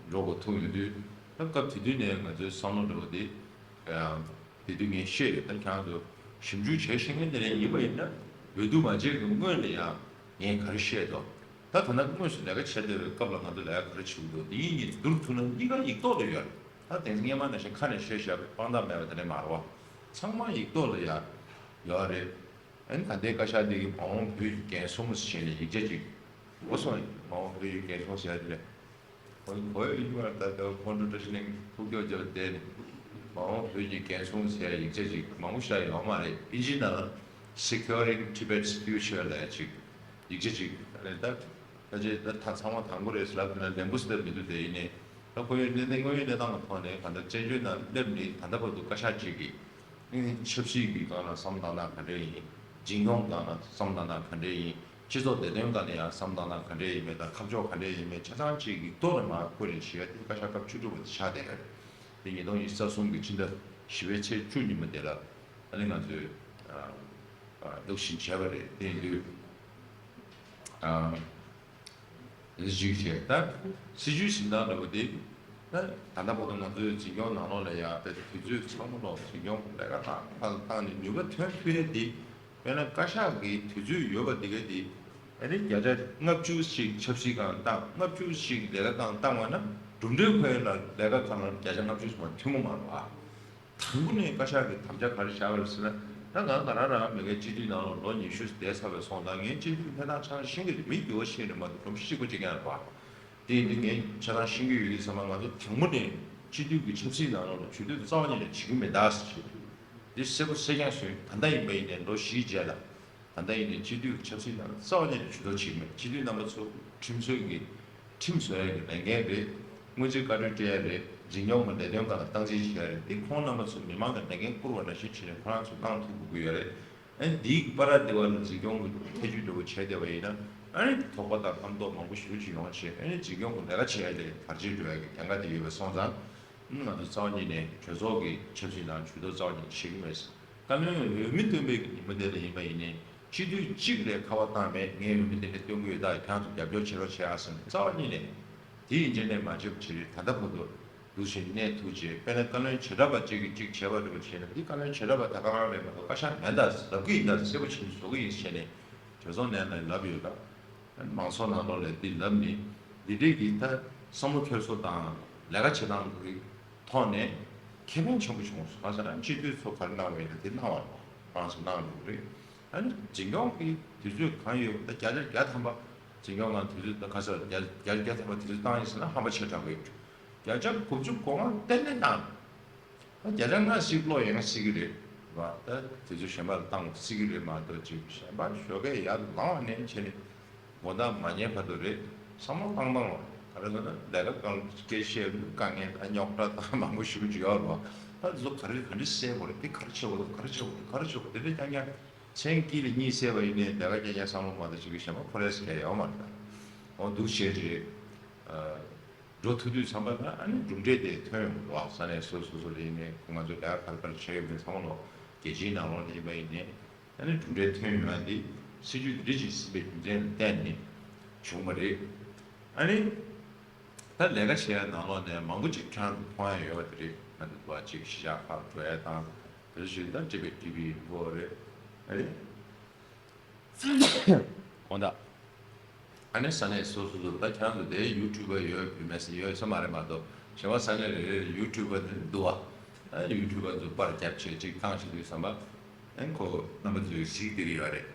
འགྲོ་དགོས་ཐུག་ཡོང་དུས། ད་སྐབས་དེ་དུས་ནས་ང་ཚོའི་བསམ་བློ་འདྲ་པོ་དེ་དེ་དུས་ངས་ཤེས་ཡོད། ད་ཁྱེད་རང་ཚོ་ཞིབ་འཇུག་བྱས་ཤེས་མཁན་དེ་འདྲ་ཡིན་པ་ཡིན་ན། འོས་བསྡུ་མ་བྱས་ཀྱི་སྔོན་ལ་ཡང་ངས་ག་རེ་བཤད་འདུག་ད་ད་ལྟ་དངོས་སུ་ལས་ཀ་བྱས་བསྡད་པའི་སྐབས་ལ་ང་ཚོ་ལས་ཀ་ག་རེ་བྱེད་དགོས་འདུག་དེ་ཡིན་གཉིས་བསྡུར་ཐུབ་ན་གཉིས་ཀ་ཡིག་ཐོག་ལ་ཡོད་རེད། ད་དེང་སང་སྔོན་མ་ནང་བཞིན་ཁ་ནས་བཤད་བཤད་པའི་དཔང་རྟགས་མེད་པ་དེ་འདྲ་མ་རེད་པ། ཚང་མ་ཡིག་ཐོག་ལ་ཡ་ཡོད་རེད། ཨ་ནི་ད་ལྟའི་བཀའ་ཤག་འདི་གི་མ་འོངས་བོད་ཀྱི་རྒན་གསུམ་ཟེར་ནས་ཡིག་ཆ་ཅིག་འགོ་སོང་། མ་འོངས་བོད་ཀྱི་རྒན་གསུམ་ཟེར་ཡ་དེ་ལས་གོ་གོ་ཡོད་ཡིན་པར། ད་ལྟ་ཁོང་ཁྲོ་བཀྲ་ཤིས་གླིང་ཐུག་ཀྱོག་རྒྱབ་བསྡད་ནས་མ་འོངས་བོད་ཀྱི་རྒན་གསུམ་ཟེར་ཡ་ཡིག་ཆ་ཅིག་མང་པོ་ཞིག་ཡོད་མ་རེད། ཨིན་ཇི་ནང་ལ་Securing Tibet's Future ལབ་ཡ་ཅིག་ཡིག་ཆ་ཅིག་ཨ་ནི་ད། ད་ཅེ་ད་ད་ཚང་མ་དང་པོ་རེད་ཟེར་ལབ་ན་ལན་པོ་སླེབས་མི་འདུག་དེ་ཡིན་ནའི་ད་ཁོ་ཡོད་གནས་དེ་དངོས་ཡོད་གནས་སྟངས་ལ་ཐོག་ནས་གང་ལྟར་བཙན་བྱོལ་ནང་སླེབས་ནས་ད་ལྟ་བར་དུ་བཀའ་ཤག་ཅིག་གིས་ཆབ་སྲིད་ཀྱི་སྒང་ལ་བསམ་བློ་བཏང་སྟངས་ག་འདྲ་ཡིན། འཛིན་སྐྱོང་སྒང་ལ་བསམ་བློ་བཏང་སྟངས་ག་འདྲ་ཡིན། སྤྱི་ཚོགས་བདེ་དོན་སྒང་ལ་ཡང་བསམ་བློ་བཏང་སྟངས་ག་འདྲ་ཡིན་མིན་དང་ཁ་ཕྱོགས་ག་འདྲ་ཡིན་མིན་ཆ་ཚང་ཅིག་ཡིག་ཐོག་ལ་མར་བཀོད་ནས་བཞག་ཡ་དེ་བཀའ་ཤག་སྐབས་བཅུ་དྲུག་པ་དེ་ཆགས་བསྡད་ཡོད་རེད། དེ་ཉིས་སྟོང་ཉི་ཤུ་རྩ་གསུམ་གྱི་ཕྱི་ཟླ་བཞི་པའི་ཚེས་བཅུ་ཉིན་མོ་དེ་ལ་ཨ་ནི་ང་ཚོས་བླུགས་ཤིང་བྱས་པ་རེད། དེ་ཡིན་དུས། ཨ་གཞིགས་བྱས་ད་སྲིད་ཇུས་འཛིན་སྟངས་འདྲ་པོ་དེ་ད་ད་ལྟ་བར་དུ་ང་ཚོའི་འཛིན་སྐྱོང་ནང་ལོགས་ལ་ཡང་དེ་དུས་ཚོད་ཚང་མ་ལོག་འཛིན་སྐྱོང་ལས་ཀ་དང་ཕར་བཏང་ནས་ནུས་པ་ཐོན་ཐུབ་ཡས་དེ། དཔེར་ན་བཀའ་ཤག་གི་དུས་ཚོད་ཡོད་པ་དེ་ག་དེ་ཨ་ནི་བརྒྱ་ཆ་ལྔ་བཅུ་ཞིག་ཆབ་སྲིད་སྒང་བཏང་། ལྔ་བཅུ་ཞིག་ལས་ཀ་སྒང་བཏང་བ་ན་གྲུབ་འབྲས་ཁོ་ཡ་ལ་ལས་ཀ་སྒང་ལ་བརྒྱ་ཆ་ལྔ་བཅུ་ཞིག་མ་ཐོན་གི་མ་རེད་པ། དང་པོ་ནས་བཀའ་ཤག་གིས་དམ་བཅའ་ག་རེ་བཞག་པ་རེད་ཟེར་ན། ད་ང་ང་རང་རང་མ་གིའི་སྤྱི་འཐུས་ནང་ལ་ལོ་ཉི་ཤུ་བསྡད་ཚར་བའི་སོང་ཙང་ངས་སྤྱི་འཐུས་གནས་སྟངས་ཆ་ཚང་ཤེས་ཀྱི་རེད། མི་འགྱུར་བ་ཤེས་ཀྱི་རེད་མ་གཏོགས་སྒྲོམ་གཞི་གཅིག་པོ་གཅིག་རྐྱང་རེད་པ། དེ་ཡིན་དུས་ངས་ཆ་ཚང་ཤེས་ཀྱི་ཡོད་དུས་ཙམ་པ་ང་ཚོ་དང་པོ་ནས་སྤྱི་འཐུས་ཀྱི་ཆབ་སྲིད་ནང་ལོགས་ལ་ཇུས་གཏོགས་རྩ་བ་ཉིད་ནས་བྱེད་ཀྱི་མེད་ད་ཟེར་གྱི་འདུག་འདི་གསལ་པོ་གསལ་རྐྱང་ཞུ། ད་ལྟ་ཡིན་པ་ཡིན་ནའི་ལོ་བཞིའི་རྗེས་ལ། ད་ལྟ་ཡིན་ནའི་སྤྱི་འཐུས་ཀྱི་ཆབ་སྲིད་ནང་རྩ་བ་ཉིད་ནས་ཇུས་གཏོགས་བྱེད་ཀྱི་མེད། སྤྱི་འཐུས་རྣམ་པ་ཚོ་ཁྲིམས་སྲོལ་གྱི་ཁྲིམས་བཟོ་ཡ་གི་ལས་འགན་རེད། སྔོན་རྩིས་བཀའ་འཁྲོལ་སྤྲད་ཡ་རེད། འཛིན་སྐྱོང་གི་ལས་དོན་སྒང་ལ་སྟངས་འཛིན་བྱེད་ཡ་རེད། འདི་ཁོང་རྣམ་པ་ཚོ་མི་མང་གི་ལས་འགན་བསྐུར་བ་ནང་བཞིན་བྱས་ནས་ཁོ་རང་ཚོ་བླངས་ཐུབ་དགོས་ཀྱི་ཡོད་རེད། ཨ་ནི་འདིའི་པ་ར་འདི་བ་ལ་འཛིན་སྐྱོང་གི་ཐེ་ཇུས་འདྲ་པོ་བྱས་བསྡད་པ་ཡིན་ན། ཨ་ནི་དོགས་པ་དང་རྣམ་རྟོག་མང་པོ་ཞེ་པོ་ཅིག་ཡོང་བྱས། ཨ་ནི་འཛིན་སྐྱོང་གི་ལས་ཀ་བྱེད་ཡ་ལས་བར་ཆད་འགྲོ་ཡ་གི་གྱངས་ཁ་དེ་ཡོད་པ་སོང་ཙང་། ང་ཚོ་རྩ་བ་ཉིད་ནས་གྲོས་ཚོགས་ཀྱི་ཆབ་སྲིད་ནང་ཇུས་གཏོགས་རྩ་བ་ཉིད་ནས་བྱེད་ཀྱི་མེད། བཀའ་བློན་འོས་མི་བཏོན་པའི་ཉིན་མོ་དེ་ལ་ཡིན་པ་ཡིན་ནའི་སྤྱི་འཐུས་གཅིག་ལས་ཁ་པར་བཏང་མེད། ངའི་འོས་མི་དེ་འདྲ་བཏོན་གྱི་ཡོད། ད་ཁྱེད་རང་ཚོ་རྒྱབ་སྐྱོར་བྱེད་རོགས་བྱེད་ཨ་ཟེར་ནས་རྩ་བ་ཉིད་ནས་དེ་ཡིན་གཅིག་མིན་གཅིག་བྱེད་རེད། ད་ལྟ་བར་དུ་འདུག་བྱས་གནས་ཐུབ་བྱས། དཔེར་ན་བཀའ་བློན་བྱེ་བྲག་པ་གཅིག་གིས་གཅིག་བྱས་པ་འདྲ་པོ་བྱས་ན། འདི་བཀའ་བློན་བྱེ་བྲག་པ་ད་ག་རང་རེད་མ་གཏོགས་བཀའ་ཤག་མིན་ད་ལབ་ཀྱི་ཡིན་ད། གསལ་པོ་བྱས་ནས་བཟོ་གི་ཡིན་བྱས་ནས་གྲོས་ཚོགས་ནང་ལ་ལབ་ཡོད་ད། མང་ཚོགས་ནང་ལོགས་ལ་འདི་ལབ་ནས་འདི་འདྲས་ཀྱི་ད་བསམ་བློ་འཁྱེར་སོ་དང་ལས་ཀ་བྱེད་སྟངས་ཀྱི་ཐོག་ནས་ཁེ་ཕན་ཆེན་པོ་བྱུང་སོང་། གང་ཟེར་ན་སྤྱི་འཐུས་ཚོ་ག་རེ་གནང་བ་ཡིན་ན་དེ་གནང་བ་རེད། རང་ཚོ་གནང་འགྲོ་གི་རེད། ཨ་ནི་འཛིན་སྐྱོང་གི་དུས་ཚོད་གང་ཡོད་ད་བརྒྱ་ཆ་བརྒྱ་ཐམ་པ་འཛིན་སྐྱོང་ནང་དུས་ཚོད་ད་ག་ཚོད་བརྒྱ་ཆ་བརྒྱ་ཐམ་པ་དུས་ཚོད་བཏང་ཡིན་ཟེར་ན་ཧམ་པ་ཆེ་དྲགས་ཡོད། བརྒྱ་ཆ་དགུ་བཅུ་གོ་ལྔ་གཏན་ནས་བཏང་། ད་བརྒྱ་ཆ་ལྔ་ཞིག་བློ་ཡོད་ན་སྲིད་ཀྱི་རེད་བ། ད་དུས་ཚོད་གཞན་པ་ལ་བཏང་སྲིད་ཀྱི་རེད་མ་གཏོགས་ཅིག་གཞན་པ་ཞོགས་ཀས་ཡར་ལངས་ནས་བྱས་ནས་དགོང་དག་མ་ཉལ་བར་དུ་རེད། བསམ་བློ་བཏང་བཏང་བ་ག་རེ་ཟེར་ན་ལས་ཀ་གང་སྐད་བཤད་དཀའ་ངལ་དང་རྙོག་དྲ་དང་མང་པོ་ཞེ་པོ་ཅིག་ཡོད་རེད་བ། ད་དེ་ཚོ་ག་རེ་ག་འདྲ་སེལ་དགོས་རེད། དེ་ག་རེ་བྱེད་དགོས་རེད། ག་རེ་བྱེད་དགོས་རེད། ག་རེ་བྱེད་དགོས་རེད། དེ་འདྲ་རྐྱང་རྐྱང་མཚན་དཀྱིལ་ལ་གཉིད་སད་པ་ཡིན་ནའི་ལས་ཀ་རྐྱང་རྐྱང་བསམ་བློ་མ་གཏོགས་ཅིག་གི་གཞན་པ་ཁོ་རས་གལ་ཡོད་མ་རེད། ད་འོ་འདུག་བྱས་རེད། འགྲོ་ཐུབ་དུས་ཙམ་པ་ན་ཨ་ནི་གྲུབ་འབྲས་དེ་ཐོན་ཡོང་གི་རེད་བ། ས་གནས་སོ་སོ་སོ་ལ་ཡིན་ནའི་ང་ཚོ་ལས་ཀ་ག་རེ་ག་རེ་བྱས་ཡོད་མེད་ཚང་མ་ལོ་རྒྱལ་སྤྱིའི་ནང་ལོགས་ལ་ཡིན་པ་ཡིན་ནའི་ཨ་ནི་གྲུབ་འབྲས་ཐོན་ཡོང་ཡ་འདི་སྲིད་ཇུས་འདི་འདྲ་ཅིག་ཟིན་པའི་རྒྱུ་མཚན་ལ་བརྟེན་ནས་བྱུང་བ་རེད། ཨ་ནི་ད་ལས་ཀ་བྱེད་ཡ་ནང་ལོགས་ནས་མང་པོ་ཅིག་ཁྱེད་རང་ཚོ་མཐོང་ཡ་ཡོད་པ་དེ་རེད། ང་ཚོ་འདུག་བ་ཅིག་གཞིས་ཆགས་ཁག་འགྲོ་ཡ་དང་དེ་ཚོ་ཞིག་ད་ཊི་བེཊ་ཊི་ཝི་ཡིན་པ་རེད། ཨ་ནི། དགོངས་དག་ཨ་ནི་ས་གནས་སོ་སོ་སོ་ད་ཁྱེད་རང་ཚོ་དེ་ཡུ་ཊུབ་པ་ཡོད་བུད་མེད་ཡོད་ས་མ་རེད་མ་གཏོགས་གཞན་པ་ས་གནས་རེ་རེ་ཡུ་ཊུབ་པ་དེ་འདུག་བ། ཨ་ཡུ་ཊུབ་པ་ཚོ་པར་རྒྱབ་བྱས་ཅིག་བཏང་བཞིན་དུས་ཙམ་པ་ཨ་ཁོ་རྣམ་པ་ཚོས་གཟིགས་བསྡད་ཀྱི་ཡོད་རེད།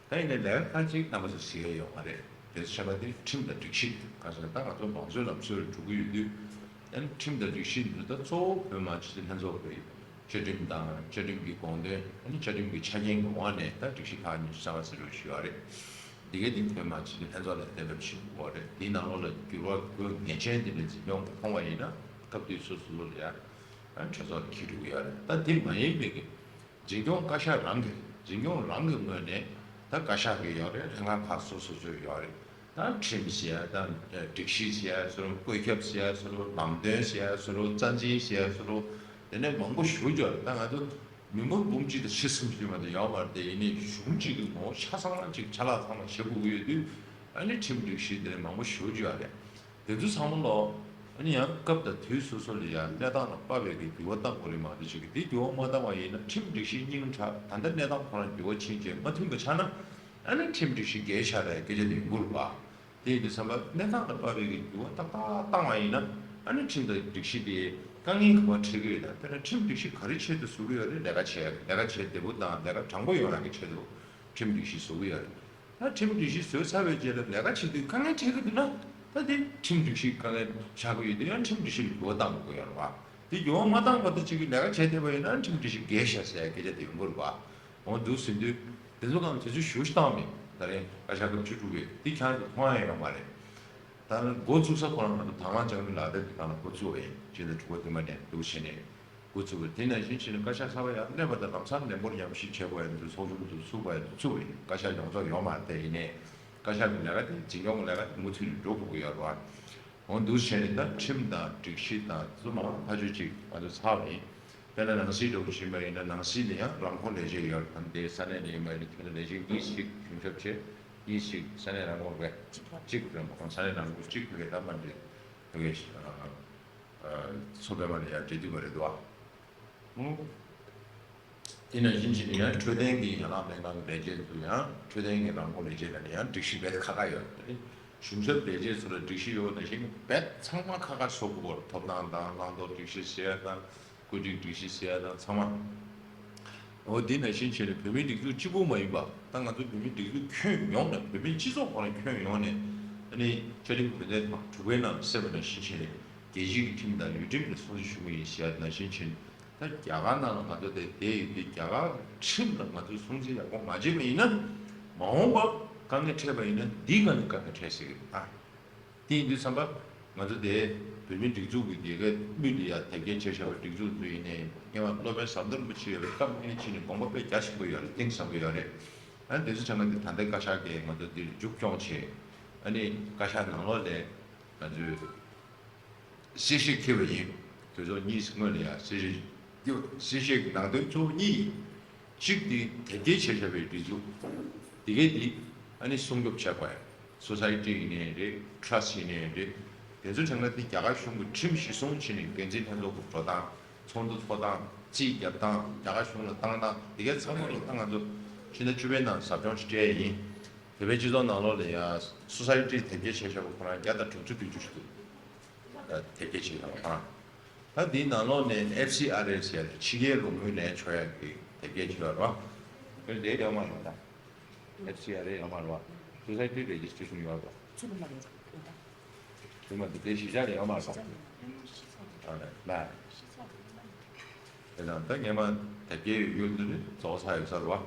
ད་ཡིན་ནའི་ལས་ཀ་ཁག་ཅིག་རྣམ་པ་ཚོས་གཟིགས་ཡ་ཡོད་མ་རེད། དེ་ཚོ་བྱས་པ་དེ་ཁྲིམས་དང་སྒྲིག་གཞི་ག་ཟེར་ད་ང་ཚོ་མང་གཙོའི་ལམ་སྲོལ་འགྲོ་གི་ཡོད་དུས་ཨ་ནི་ཁྲིམས་དང་སྒྲིག་གཞི་འདི་ཚོ་ད་གཙོ་བོ་བོད་མི་མང་སྤྱི་འཐུས་ལྷན་ཚོགས་ཀྱི་བཅའ་ཁྲིམས་དང་བཅའ་ཁྲིམས་ཀྱི་དགོངས་དོན་ཨ་ནི་བཅའ་ཁྲིམས་ཀྱི་ཆ་རྐྱེན་གྱི་འོག་ནས་ད་སྒྲིག་གཞི་ཁག་ཉི་ཤུ་རྩ་ལྔ་ཟེར་རོགས་ཞུ་བ་རེད། འདི་གའི་འདི་བོད་མི་མང་སྤྱི་འཐུས་ལྷན་ཚོགས་ལ་གཏན་འབེབས་བྱེད་དགོས་རེད། འདིའི་ནང་ལོགས་ལ་འགྱུར་བ་དགོས་ངེས་ཅན་དེ་འདྲ་འཛིན་སྐྱོང་གི་མཐོང་བ་ཡིན་ན་སྐབས་དུས་སོ་སོ་ལ་ཡ་ཨ་ནི་གྲོས་ཚོགས་ལ་འཁྱེར་འགྲོ་གི་ཡོད་རེད། ད་དེ་མ་ཡིན་པའི་གི་འཛིན་སྐྱོང་བཀའ་ཤག་རང་གི་འཛིན་སྐྱོང་རང་གི་ངོས་ནས་ད་བཀའ་ཤག་གི་ཡོད་རེད། ལྷན་ཁང་ཁག་སོ་སོ་སོའི་ཡོད་རེད། ད་ཁྲིམས་ཟེར་ཡ་དང་སྒྲིག་གཞི་ཟེར་ཡ་ཟེར་རོ། བཀོད་ཁྱབ་ཟེར་ཡ་ཟེར་རོ། ལམ་སྟོན་ཟེར་ཡ་ཟེར་རོ། རྩ་འཛིན་ཟེར་ཡ་ཟེར་རོ། དེ་ནས་མང་པོ་ཞེ་པོ་ཅིག་ཡོད་རེད། ད་ང་ཚོ་མི་འབོར་འབུམ་གཅིག་དང་ཁྲི་གསུམ་ཞིག་མ་གཏོགས་ཡོད་མ་རེད། དེ་ཡིན་ནའི་གཞུང་གཅིག་གི་ངོ་བོ་ཆ་ཚང་གཅིག་ཆ་ལག་ཚང་མ་བཞག་དགོས་ཀྱི་ཡོད་དུས་ཨ་ནི་ཁྲིམས་སྒྲིག་གཞི་དེ་ནས་མང་པོ་ཞེ་པོ་ཅིག་ཡོད་རེད། དེ་ཚོ་ཚང་མ་ལོ། ཨ་ནི་ཡང་སྐབས་དང་དུས་སོ་སོ་ལ་ཡང་གནས་སྟངས་ལ་དཔག་པའི་གི་འགྱུར་བ་བཏང་དགོས་རེད་མ་གཏོགས་ཅིག་གི་དེ་འགྱུར་བ་མ་བཏང་བ་ཡིན་ན་ཁྲིམས་སྒྲིག་གཞི་རྙིང་དྲགས་ད་ལྟ་གནས་སྟངས་ཁོ་རང་འགྱུར་བ་ཕྱིན་རྗེས་མ་མཐུན་པ་ཆགས་ན་ཨ་ནི་ཁྲིམས་སྒྲིག་གཞི་འགལ་ཤག་རེད་སྐད་ཆ་དེ་ཡོང་གི་རེད་པ། དེ་ཡིན་དུས་ཙམ་པ་གནས་སྟངས་ལ་དཔག་པའི་གི་འགྱུར་བ་ཏག་ཏག་བཏང་བ་ཡིན་ན་ཨ་ནི་ཁྲིམས་དང་སྒྲིག་གཞི་དེ་དཀའ་ངལ་ག་པར་འཕྲད་ཀྱི་ཡོད་དམ། དཔེར་ན་ཁྲིམས་སྒྲིག་གཞི་ག་རེ་ཆེད་དུ་བཟོ་གི་ཡོད་རེད། ལས་ཀ་བྱེད་ལས་ཀ་བྱེད་བདེ་པོ་དང་ལས་ཀ་དྲང་པོ་ཡོང་ཡག་གི་ཆེད་དུ་ཁྲིམས་སྒྲིག་གཞི་བཟོ་གི་ཡོད་རེད། ད་ཁྲིམས་སྒྲིག་གཞི་བཟོས་ཚར་བའི་རྗེས་ལ་ལས་ཀ་བྱེད་དུས་དཀའ་ངལ་འཕྲད་ཀྱི་འདུག་ན་ད་དེ་ཁྲིམས་སྒྲིག་གཞི་དཀའ་ངལ་ཆགས་ཀྱི་ཡོད་དུས་ཡང་ཁྲིམས་སྒྲིག་གཞི་ལ་འགྱུར་བ་གཏང་དགོས་ཀྱི་ཡོད་རེད་བ། དེ་འགྱུར་བ་མ་བཏང་བར་དུ་གཅིག་གི་ལས་ཀ་བྱས་བསྡད་པ་ཡིན་ན་ཁྲིམས་སྒྲིག་གཞི་འགལ་ཤག་ཟེར་ཡ་སྐད་ཆ་དེ་ཡོང་གི་རེད་བ། འོ་འདུག་ཟིན་དུས་དེ་ཚོ་གང་དེ་ཚོ་ཞུ་ཞུ་བཏང་མེད། ད་རེས་བཀའ་ཤག་སྐབས་བཅུ་དྲུག་པས་དེ་ཁྱེད་རང་ཚོ་མཐོང་ཡ་ཡོད་མ་རེད། ད་འགོ་བཙུགས་ས་ཁོ་རང་ང་ཚོ་དང་བླངས་བཅངས་མི་ལག་དེབ་ཀྱི་སྒང་ལ་འགོ་བཙུགས་པ་ཡིན། སྤྱི་ཟླ་དྲུག་པ་དེ་མ་ནས་འདུག་བྱས་ནས། འགོ་ཚུགས་པ་དེ་ནང་བཞིན་བྱས་ནས་བཀའ་ཤག་གསར་པ་ཡར་སླེབས་པ་དང་ལམ་སང་ལས་འགུལ་ཉམས་ཞིབ་བྱེད་དགོས་ཡ་འདུག་ཚོགས་ཆུང་དུ་ཚུགས་པ་ཡ་འདུག་ཚུགས་པ་ཡིན། བཀའ་ཤག་ཡོངས་རྫོགས་ཡོད་མ་རེད། དེ་ཡིན་ནའི་བཀའ་ཤག་གི་ལས་ཀ་དེ་འཛིན་སྐྱོང་གི་ལས་ཀ་དེ་མུ་མཐུད་ནས་འགྲོ་དགོས་ཀྱི་ཡོད་རེད་བ། འོ་འདུག་བྱས་ནས་ད་ཁྲིམས་དང་སྒྲིག་གཞི་དང་ཚོ་མང་ཕ་ཆོས་ཅིག་ང་ཚོ་ཚར་བ་ཡིན། དཔེར་ན་ནང་སྲིད་འགྲོ་བཞིན་པ་ཡིན་ན་ནང་སྲིད་ལ་ཡང་རང་ཁོངས་ལས་བྱེད་ཡོད་རེད། ད་དེ་ས་གནས་ནས་ཡིན་པ་ཡིན་ན་ཁྱོན་ལས་བྱེད་གཉིས་ཤིག་གཞུང་ཞབས་བྱས་གཉིས་ཤིག་ས་གནས་རང་ཁོངས་རེད། གཅིག་རེད་མ་གཏོགས་ས་གནས་རང་ཁོངས་གཅིག་དེ་གའི་ད་མ་འདྲེ་དེ་གའི་ཚོ་པའི་མ་ལ་ཡང་འབྲེལ་མཐུད་པ་རེད་འདུག་ཨ། ཨུ། དེ་ནང་བཞིན་བྱས་ནས་ཡང་འཕྲོད་བསྟེན་གྱི་ཡན་ལག་སྨན་ཁང་གི་ལས་བྱེད་ཚོ་ཡང་འཕྲོད་བསྟེན་གྱི་རང་ཁོངས་ལས་བྱེད་ལ་ནི་ཡང་སྒྲིག་གཞི་རྦད་ཁག་ཁག་ཡོད་རེད། གཞུང་ཞབས་ལས་བྱེད་ཚོ་ལ་སྒྲིག་གཞི་ཡོད་ནང་བཞིན་རྦད་ཚང་མ་ཁག་ཁག་བཟོ་དགོས་པར་ཐོབ་ཐང་དང་བླང་དོར་སྒྲིག་གཞི་ཟེར་ཡ་དང་བཀོད་སྒྲིག་སྒྲིག་གཞི་ཟེར་ཡ་དང་ཚང་མ། འོ་དེ་ནང་བཞིན་བྱས་ནས་བོད་མིའི་སྒྲིག་འཛུགས་གཅིག་པུ་མ་ཡིན་པ་ད་ང་ཚོ་བོད་མིའི་སྒྲིག་འཛུགས་ཁྱོན་ཡོངས་ནས་བོད་མིའི་སྤྱི་ཚོགས་ཁོ་རང་ཁྱོན་ཡོངས་ནས་ཨ་ནི་བཅའ་ཁྲིམས་དོན་ཚན་དྲུག་པའི་ནང་གསལ་བ་ནང་བཞིན་བྱས་ནས་རྒྱལ་སྤྱིའི་ཁྲིམས་དང་ཡུལ་ཁྲིམས་ལ་སྲུང་བརྩི་ཞུ་གི་ཡིན་ཟེར་ཡ་ནང་བཞིན་བྱས་ནས། ད་རྒྱ་གར་ནང་ལ་ང་ཚོ་དེ་བསྡད་ཡོད་དུས་རྒྱ་གར་ཁྲིམས་ལ་ང་ཚོས་སྲུང་བརྩི་ཡག་པོ་མ་བྱས་པ་ཡིན་ན་མ་འོངས་པ་དཀའ་ངལ་འཕྲད་པ་ཡིན་ན་འདིའི་སྒང་ནས་དཀའ་ངལ་འཕྲད་སྲིད་ཀྱི་རེད་ད། དེ་ཡིན་དུས་ཙམ་པ་ང་ཚོ་དེ་བོད་མིའི་སྒྲིག་འཛུགས་ཀྱི་དེ་གའི་དམིགས་ལ་ཡ་དེབ་སྐྱེལ་བྱས་བཞག་པའི་སྒྲིག་འཛུགས་ཚོ་ཡིན་ནའི་སྔོན་མ་སློབ་དཔོན་ཟམ་གདོང་རིན་པོ་ཆེ་ཡོད་པའི་སྐབས་ནས་ཕྱིན་ནས་དགོངས་པ་དཔེ་རྒྱ་ཆེན་པོ་ཡོད་རེད། གཏིང་ཟབ་པོ་ཡོད་རེད། ཨ་ནི་དེ་ཚོ་བྱས་ན་དེ་ད་ལྟའི་བཀའ་ཤག་གིས་ང་ཚོ་འདིར་མཇུག་སྐྱོང་བྱས་ཨ་ནི་བཀའ་ཤག་ནང་ལོགས་ལ་ང་ཚོས། གསལ་བཤད་བསྐྱལ་བ་ཡིན། དུས་ཚོད་གཉིས་སྔོན་ལ་ཡང་གསལ་བཤད་བསྐྱལ་བ། གསལ་བཤད་ཀྱི་ནང་དོན་གཙོ་བོ་གཉིས་ཡིན། གཅིག་དེ་དེབ་སྐྱེལ་བྱས་བཞག་པའི་སྒྲིག་འཛུགས། དེ་གས་དེ་ཨ་ནི་སྲུང་སྐྱོབ་བྱེད་དགོས་ཡ། སོ་སའི་ཊི་ཡིན་ནའི་རེད། ཊ་ར་སི་ཊི་ཡིན་ནའི་རེད། དེ་ཚོ་བྱས་ན་དེ་རྒྱ་གར་གཞུང་གི་ཁྲིམས་གཞི་བཟུང་བྱས་ནས་འགན་འཛིན་ལྷན་ཚོགས་ཀྱི་འགྲོ་སྟངས། ཚོགས་འདུ་འཚོགས་སྟངས། རྩིས་རྒྱབ་སྟངས། རྒྱ་གར་གཞུང་ལ་བཏང་སྟངས། དེ་གས་ཚང་མ་ལ་ད་ང་ཚོ་ཕྱི་ཟླ་བཅུ་པའི་ནང་ཟབ་སྦྱོང་ཞིག་སྤྲད་ཡ་ཡིན། བོད་པའི་སྤྱི་ཚོགས་ནང་ལོགས་ལ་ཡང་སོ་སའི་ཊི་དེབ་སྐྱེལ་བྱས་བཞག་པ་ཁོ་རང་བརྒྱ་དང་དྲུག་ཅུ་བདུན་ཅུ་ཞིག་འདུག་དེབ་སྐྱེལ་བྱས་ཡོད་པ་ཁོ་རང་། ད་འདིའི་ནང་ལོགས་ནས་ཨེཕ་སི་ཨར་ཨེ་ཟེར་ཡ་ཕྱི་རྒྱལ་ལུང་པའི་ལན་འཇོག་ཡ་གི་དེབ་སྐྱེལ་བྱས་ཡོད་རེད་བ། དེ་ཡོད་མ་རེད་ད། ཨེཕ་སི་ཨར་ཨེ་ཡོད་མ་རེད་བ། སོ་སའི་ཊི་རེ་ཇི་སི་ཊེ་ཤན་ཡོད་རེད་བ། ཚུད་མ་རེད་ད། ཚུད་མ་རེད་དེ་གཞིས་ཆགས་ལ་ཡོད་མ་རེད་བ། ཨ་ལ་ལ། དེ་དང་ད་ངས་མ་དེབ་སྐྱེལ་ཡོད་ཡོད་འདི་ནི་རྫོགས་ཚར་ཡོད་ས་རེད་བ།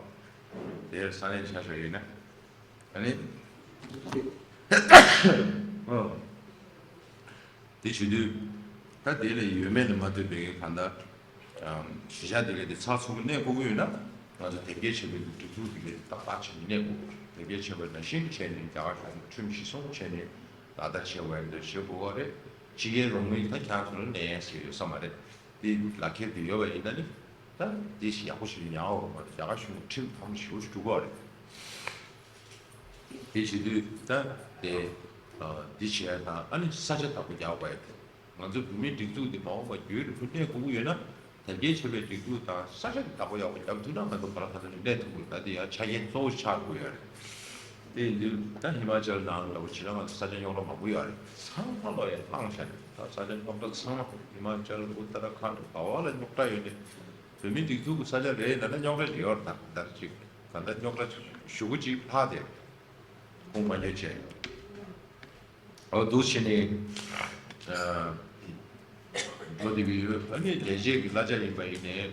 དེར་ས་གནས་ཆ་བཞག་ཡིན་ན། ཨ་ནི། ཨོ། དེ་བྱེད་དུས། ད་དེ་ལས་ཡོད་མེད་ལ་མ་ལྟོས་པའི་གང་ལྟར། གཞིས་ཆགས་དེ་ལས་དེ་ཚགས་ཚུད་པོ་གནས་དགོས་ཀྱི་ཡོད་ན། ང་ཚོ་དེབ་སྐྱེལ་བྱས་པའི་སྒྲིག་འཛུགས་དེ་ལས་ཏག་ཏག་བྱས་ནས་གནས་དགོས། དེབ་སྐྱེལ་བྱས་པ་ནང་བཞིན་བྱས་ནས་རྒྱ་གར་གཞུང་ཁྲིམས་གཞི་བཟུང་བྱས་ནས་ལག་བསྟར་བྱས་པ་ཡིན་དུས་བྱེད་དགོས་པ་རེད། ཕྱི་རྒྱལ་རོགས་མི་ད་ཁྱེད་ཚོ་ལ་ནད་ཡམས་ཟེར་ཡོད་ས་མ་རེད། དེ་ལག་ཁྱེར་དེ་ཡོད་པ་ཡིན་ན་ནི། ད་དེ་ཞིག་ཡག་པོ་ཞིག་ཉར་བ་མ་རེད། རྒྱ་གར་གཞུང་ཁྲིམས་དམ་ཞེ་པོ་ཞིག་འགྲོ་གི་རེད། དེ་བྱེད་དུས་ད་དེ། འདི་བྱས་དང་ཨ་ནི་ས་ཆ་བདག་པོ་རྒྱག་པ་ཡིན། ང་ཚོ་བོད་མིའི་སྒྲིག་འཛུགས་འདི་མ་འོངས་པ་རྒྱུན་རིང་པོ་གནས་དགོས་ཀྱི་ཡོད་ན། དེབ་སྐྱེལ་བྱས་པའི་སྒྲིག་འཛུགས་དང་ས་ཆ་འདི་བདག་པོ་ཡག་པོ་རྒྱབ་ཐུབ་ན་ང་ཚོ་ག་ལ་ག་ཚོད་ནས་གནས་ཐུབ་དགོས། ད་དེ་ཡང་ཆ་རྐྱེན་གཙོ་བོ་ཆགས་དགོས་ཡོད་རེད། དེ་ཡིན་དུས་ད་ཧི་མ་ཅལ་ནང་ལ་བྱས་ན་ང་ཚོ་ས་ཆ་རྙོག་དྲ་མང་པོ་ཡོད་རེད། ཚང་མ་ལོ་ཡང་བླངས་བཞག་རེད། ད་ས་ཆ་རྙོག་དྲ་ཚང་མ་ཧི་མ་ཅལ་ཨུ་ཏ་ར་ཁཱན་ག་བ་ལ་རྙོག་དྲ་ཡོད་ནས། བོད་མིའི་སྒྲིག་འཛུགས་ཀྱི་ས་ཆ་རེད་ལབ་ན་རྙོག་དྲ་ཞིག་ཡོད་རེད། ད་ད་ཅིག་ད་ལྟ་རྙོག་དྲ་ཞུ་གུ་ཅིག་ལྷག་དེ་ཁུངས་མ་འཁྱོལ་བྱས། འོ་འདུག་བྱས་ནས་འགྲོ་བསྡད་ཀྱི་ཡོད། ཨ་ནི་ལས་བྱེད་ཀྱི་གླ་ཆ་ཡིན་པ་ཡིན་ནའི་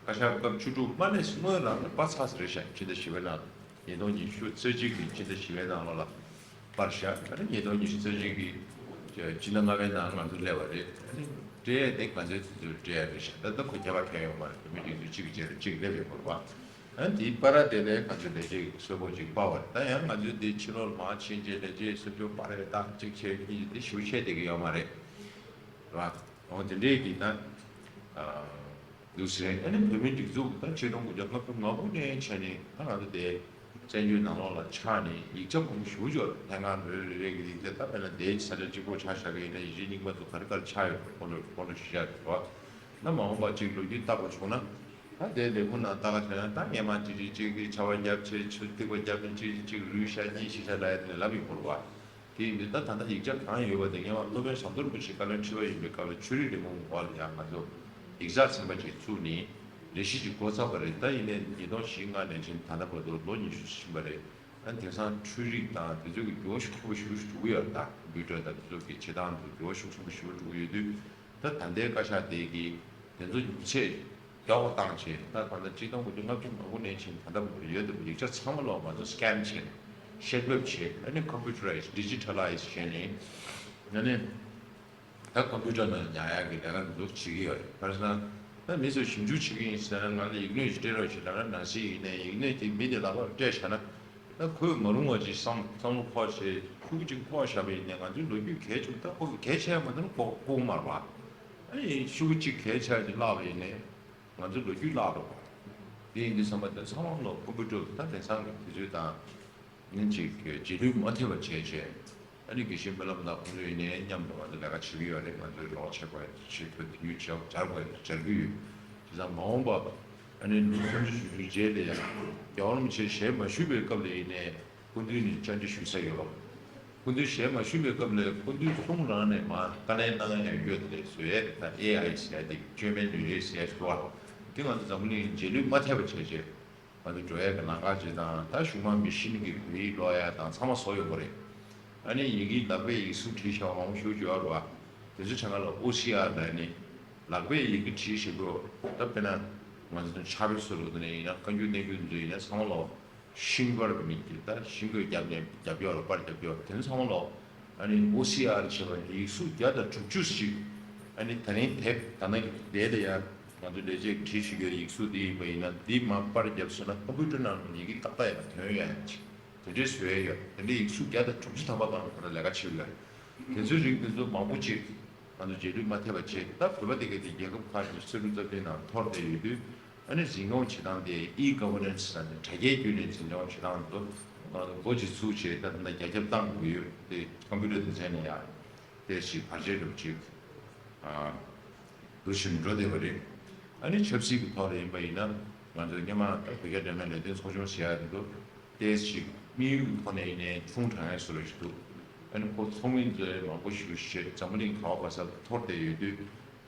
བཀའ་ཤག་སྐབས་བཅུ་དྲུག་མ་གནས་སྔོན་རང་ལ་པ་ཚགས་ཚུད་རེད་ཤག་ཕྱི་ཟླ་བཞི་པའི་ནང་ཉིས་སྟོང་ཉི་ཤུ་རྩ་གཅིག་གི་ཕྱི་ཟླ་བཞི་པའི་ནང་ལོགས་ལ་པར་བཞག་ཨ་ནི་ཉིས་སྟོང་ཉི་ཤུ་རྩ་གཅིག་གི་ཕྱི་ཟླ་ལྔ་པའི་ནང་ང་ཚོ་སླེབས་པ་རེད། ཨ་ནི་སྤྲད་དེ་ང་ཚོའི་དུས་ཚོད་སྤྲད་ཡ་རེད་ཤག་ད་ལྟ་ཁོ་ཁྱད་པར་གང་ཡོད་མ་རེད། བོད་མི་སྒྲིག་འཛུགས་གཅིག་གི་རྗེས་ལ་གཅིག་སླེབས་ཡོད་མ་རེད་པ། ཨ་ནི་དེའི་པར་དེ་ལས་ང་ཚོའི་ལས་བྱེད་གསོལ་ཕོགས་ཅིག་སྤར་བ་རེད། ད་ཡང་ང་ཚོའི་འདི་ཕྱི་ལོགས་མར་ཕྱིན་རྗེས་ལས་བྱེད་གསོལ་ཕོགས་སྤར་ཡ་ད་གཅིག་བྱས་གཉིས་བྱས་དེ་ཞུ་བྱས་བསྡད་ཀྱི་ཡོད་མ་རེད། རེད་པ། འོ་དེ་འདྲས་ཀྱི་ད། འདུག་སེ་ཨ་ནི་བོད་མིའི་སྒྲིག་འཛུགས་ད་ཆིག་སྟོང་དགུ་བརྒྱ་ལྔ་བཅུ་ང་དགུ་ནས་བྱས་ནས་ད་ང་ཚོ་དེ་བཙན་བྱོལ་ནང་ལོགས་ལ་ཆགས་ནས་ཡིག་ཆ་མང་པོ་ཞེ་པོ་ཅིག་ཡོད་རེད། ལྷན་ཁང་རེ་རེ་རེ་གི་ཡིག་ཆ་ད་དཔེར་ན་དེའི་ས་ཆ་གཅིག་པོ་ཆ་བཞག་གི་ཡིན་ན་ཡིག་ཆ་རྙིང་པ་ཚོ་ག་རེ་ག་རེ་ཆགས་ཡོད་པ་ཁོ་ལ་ཁོ་ལ་ཞུ་བཞག་ཡོད་རེད་པ། ད་མ་འོངས་པ་ཅིག་ལོ་རྒྱུས་བརྟག་པ་བྱུང་ན་ད་དེ་ལས་ཁུངས་ནང་ལྟ་ག་བྱས་ན་ད་སྔས་མ་ཅིག་ཅིག་ཅིག་གི་ཆར་པ་བརྒྱབ་བྱས་ཆུ་ཐིགས་པ་བརྒྱབ་ནས་ཅིག་ཅིག་རུལ་ཤག་གཉིད་ཤི་ཤག་ལབ་ཡ་དེ་ལབ་ཡོང་གི་རེད་པ། དེ་ཡིན་དུས་ད་ད་ལྟ་ཡིག་ཆ་གང་ཡོད་པ་དེ་སྔོན་མ་སློབ་དཔོན་ཟམ་གདོང་རིན་པོ་ཆེ་བཀའ་བློན་ཁྲི་པ་ཡིན་པའི་སྐབས་ལ་ཆོས་རིག་ལས་ཁུངས་འོག་ལ་ཡང་ང་ཚོ་ཡིག་ཚགས་ཚན་པ་ཅིག་བཙུགས་ནས་ལས་གཞི་ཅིག་འགོ་བརྩམས་པ་རེད། ད་ཡིན་ནའི་ཉིས་སྟོང་བཞི་ལྔ་ནས་བྱས་ད་ལྟ་བར་དུ་ལོ་ཉི་ཤུ་ཕྱིན་པ་རེད། ཨ་དེང་སང་འཕྲུལ་རིག་དང་དེ་ཚོ་གི་འགྱུར་བ་ཤུགས་ཆེན་པོ་ཞེ་པོ་ཞིག་འགྲོ་གི་ཡོད་རེད། ད་ཀམ་པུ་ཊར་དང་དེ་ཚོ་གི་བྱེད་སྟངས་དེ་འགྱུར་བ་ཤུགས་ཆེན་པོ་ཞེ་པོ་འགྲོ་གི་ཡོད་དུས་ད་ད་ལྟའི་བཀའ་ཤག་དེ་གི་དེ་ཚོ་ཡིག་ཆས། མགྱོགས་པོ་བཏང་བྱས་ད་གང་ལྟར་ཆིག་སྟོང་དགུ་བརྒྱ་ལྔ་བཅུ་ང་དགུ་ནས་བྱས་ད་ལྟ་བར་ཡོད་བསྡད་པའི་ཡིག་ཆ་ཚང་མ་ལོག་ང་ཚོ་སི་ཀེན་བྱས། ཤེལ་འབེབས་བྱས། ཨ་ནི་ཀམ་པུ་ཊ་རའི་ཛི་ཌི་ཇི་ཊ་ལའི་ཛི་བྱས་ནས། ཨ་ནི་ད་ཀམ་པུ་ཊར་ནང་ཉར་ཡག་གི་ལས་ཀ་འདི་ཚོ་བྱེད་ཀྱི་ཡོད་རེད། དཔེར་ན་ད་མི་ཚོས་ཞིབ་འཇུག་བྱེད་ཀྱི་ཡིན་ཟེར་ན་ང་ལ་ཡིག་སྣོད་ཅིག་སྤྲད་རོགས་བྱེད་ལབ་ན་ནང་གསེས་ཡིན་ནའི་ཡིག་སྣོད་དེ་མི་དེ་ལག་པར་སྤྲད་བཞག་ན་ད་ཁོས་མ་རུང་བ་ཅིག་བསམ་བསམ་བློ་འཁོར་བྱས་ཤུགས་ཅིག་འཁོར་བཞག་པ་ཡིན་ནའི་ང་ཚོའི་ལོ་རྒྱུས་གལ་ཆེན་པོ་ད་ཁོ་གི་གལ་ཆེ་ཡ་མ་ཐོན་ན་ཁོ་ཁོ་མ་རེད་པ། ཨ་ནི་ཤུགས་ཅིག་གལ་ཆེ་ཡ་ཅིག་བརླག་པ་ཡིན་ནའི་ང་ཚོའི་ལོ་རྒྱུས་བརླག་འགྲོ་བ། དེ་ཡིན་དུས་ཙམ་པ་དེ་ཚང་མ་ལོག་ཀམ་པུ་ཊར་ད་དེང་སང་གི་དུས་ཚོད་དང་ཡིན་ཅིག་རྗེས་ལུས་མ་ཐེབས་པ་བྱས་བྱས། ཨ་ནི་དགེ་བཤེས་སྨོན་ལམ་དང་ཁོང་ཚོ་ཡིན་ནའི་མཉམ་དུ་ང་ཚོ་ལས་ཀ་བྱེད་ཀྱི་ཡོད་རེད། ང་ཚོའི་རོགས་བྱེད་དགོས་ཡ་ཆེད་དུ་དེ་ཡུལ་བྱ་སྦྱར་དགོས་ཡ་སྦྱར་གྱི་ཡོད། དེ་ཙང་མ་འོངས་པ་ཨ་ནི་ལོ་སུམ་ཅུ་བཞི་བཅུ་རྗེས་ལ་ཡང་རྒྱལ་བ་རིན་པོ་ཆེ་ཞལ་མ་བཞུགས་པའི་སྐབས་ལ་ཡིན་ནའི་སྐུ་མདུན་ནས་བཅར་འདྲི་ཞུ་ས་ཡོད་པ། སྐུ་མདུན་ཞལ་མ་བཞུགས་པའི་སྐབས་ལ་སྐུ་མདུན་གསུང་རང་ནས་མར་བཀའ་ལན་གནང་ཡ་ཡོད་དེ་བཟོ་ཡས་དང་ཨེ་ཨའི་ཟེར་ཡ་དེ་བཅོས་མའི་ནུས་རེད་ཟེར་ཡ་ཞུ་བ། དེ་ང་ཚོ་འཛམ་བུ་གླིང་རྗེས་ལུས་མ་ཐེབས་པ་བྱས་བྱས། ང་ཚོ་འགྲོ་ཡས་ཀྱི་ལམ་ཁ་ཅིག་དང་ད་གཞུང་མང་མི་ཤི་ནི་གི་བོད་ཡིག་ཀློག་ཡ་དང་ཚང་མ་བཟོ་ཡོང་གི་རེད། ཨ་ནི་ཡི་གེ་ལག་པས་ཡིག་གཟུགས་བྲིས་བཞག་པ་མང་པོ་ཞིག་ཡོད་རེད་བ། དེ་ཚོ་ཆ་ནང་ལ་ཨོ་སི་ཨར་ལབ་ནི་ལག་པས་ཡི་གེ་བྲིས་བཞག་གི་ཡོད། ད་དཔེར་ན་ང་ཚོ་ཕྱག་དཔེ་སོགས་ལ་ནས་ཡིན་ན་བཀའ་འགྱུར་བསྟན་འགྱུར་འདི་ཚོ་ཡིན་ན་ཚང་མ་ལོག་ཤིང་པར་གྱི་མིང་གི་ད་ཤིང་གོས་རྒྱབ་ནས་རྒྱབ་ཡོད་ལ་པར་རྒྱབ་ཡོད་དེ་ཚང་མ་ལོག་ཨ་ནི་ཨོ་སི་ཨར་བྱས་པ་ཡིག་གཟུགས་བརྒྱ་དང་དྲུག་ཅུ་ཞིག་ཨ་ནི་ད་རིང་དེབ་ད་ནང་གི་དེབ་དེ་ཡང་ང་ཚོ་ལས་བྱེད་བྲིས་བཞག་གི་ཡིག་གཟུགས་འདི་ཡིན་པ་ཡིན་ན་འདི་མར་པར་བརྒྱབ་སོང་ན་ཀམ་པུ་ཊར་ནང་ལ་ཡི་གེ་ཏག་ཏག་ཡང་ཐོན་ཡོད་ཅིག་དེ་འདྲས་བཟོས་ཡོད། དེ་འདྲའི་ཡིག་གཟུགས་བརྒྱ་དང་དྲུག་ཅུ་ཐམ་པ་སྒང་ལ་ལས་ཀ་བྱེད་ཡོད། དེ་ཚོའི་རིགས་དེ་ཚོ་མང་པོ་ཅིག་ང་ཚོ་རྗེས་ལུས་མ་ཐེབས་པ་བྱས། ད་བོད་པ་དེ་ག་དེ་རྒྱལ་ཁབ་ཁག་གི་སྲིད་བློན་རྩ་འཛིན་ནང་འཐོར་བསྡད་ཡོད་དུས་ཨ་ནི་འཛིན་སྐྱོང་བྱེད་སྟངས་དེ་ཨི་གྷ་ཝར་ནན་སི་ཟེར་ནས་དྲ་རྒྱའི་བརྒྱུད་ནས་འཛིན་སྐྱོང་བྱེད་སྟངས་དེ་ཚོ་ང་ཚོ་འགོ་ཅིག་ཚུགས་བྱས་ད་ལྟ་རྒྱ་ཁྱབ་བཏང་དགོས་ཡོད་དེ་ཀམ་པུ་ཊར་དེ་ཚོ་ནས་ཡང་དེ་ཞིག་བར་ཆད་འགྲོ་ཅིག་ཨ་འདུ་ཤེས་འགྲོ་བསྡད་པ་རེད། ཨ་ནི་ཆབ་སྲིད་ཀྱི་ཐོག་ལ་ཡིན་པ་ཡིན་ན་ང་ཚོ་སྔོན་མ་ད་བོད་རྒྱ་འབྲེལ་མོལ་ལས་དོན་ཚོགས་ཆུང་ཟེར་ཡ་དེ་ཚོ་ཏོག་ཙམ་ཞིག་དམིགས་ཡུལ་གྱི་ཐོག་ནས་ཡིན་ནའི་ཆུང་དྲགས་ཡ་བཟོ་འདྲ་ཞིག་འདུག་ཨ་ནི་ཁོ་ཚོགས་མི་ཚོས་མང་པོ་ཞིག་བཤད་འཛམ་བུ་གླིང་ག་བ་ག་ས་འཐོར་བསྡད་ཡོད་དུས་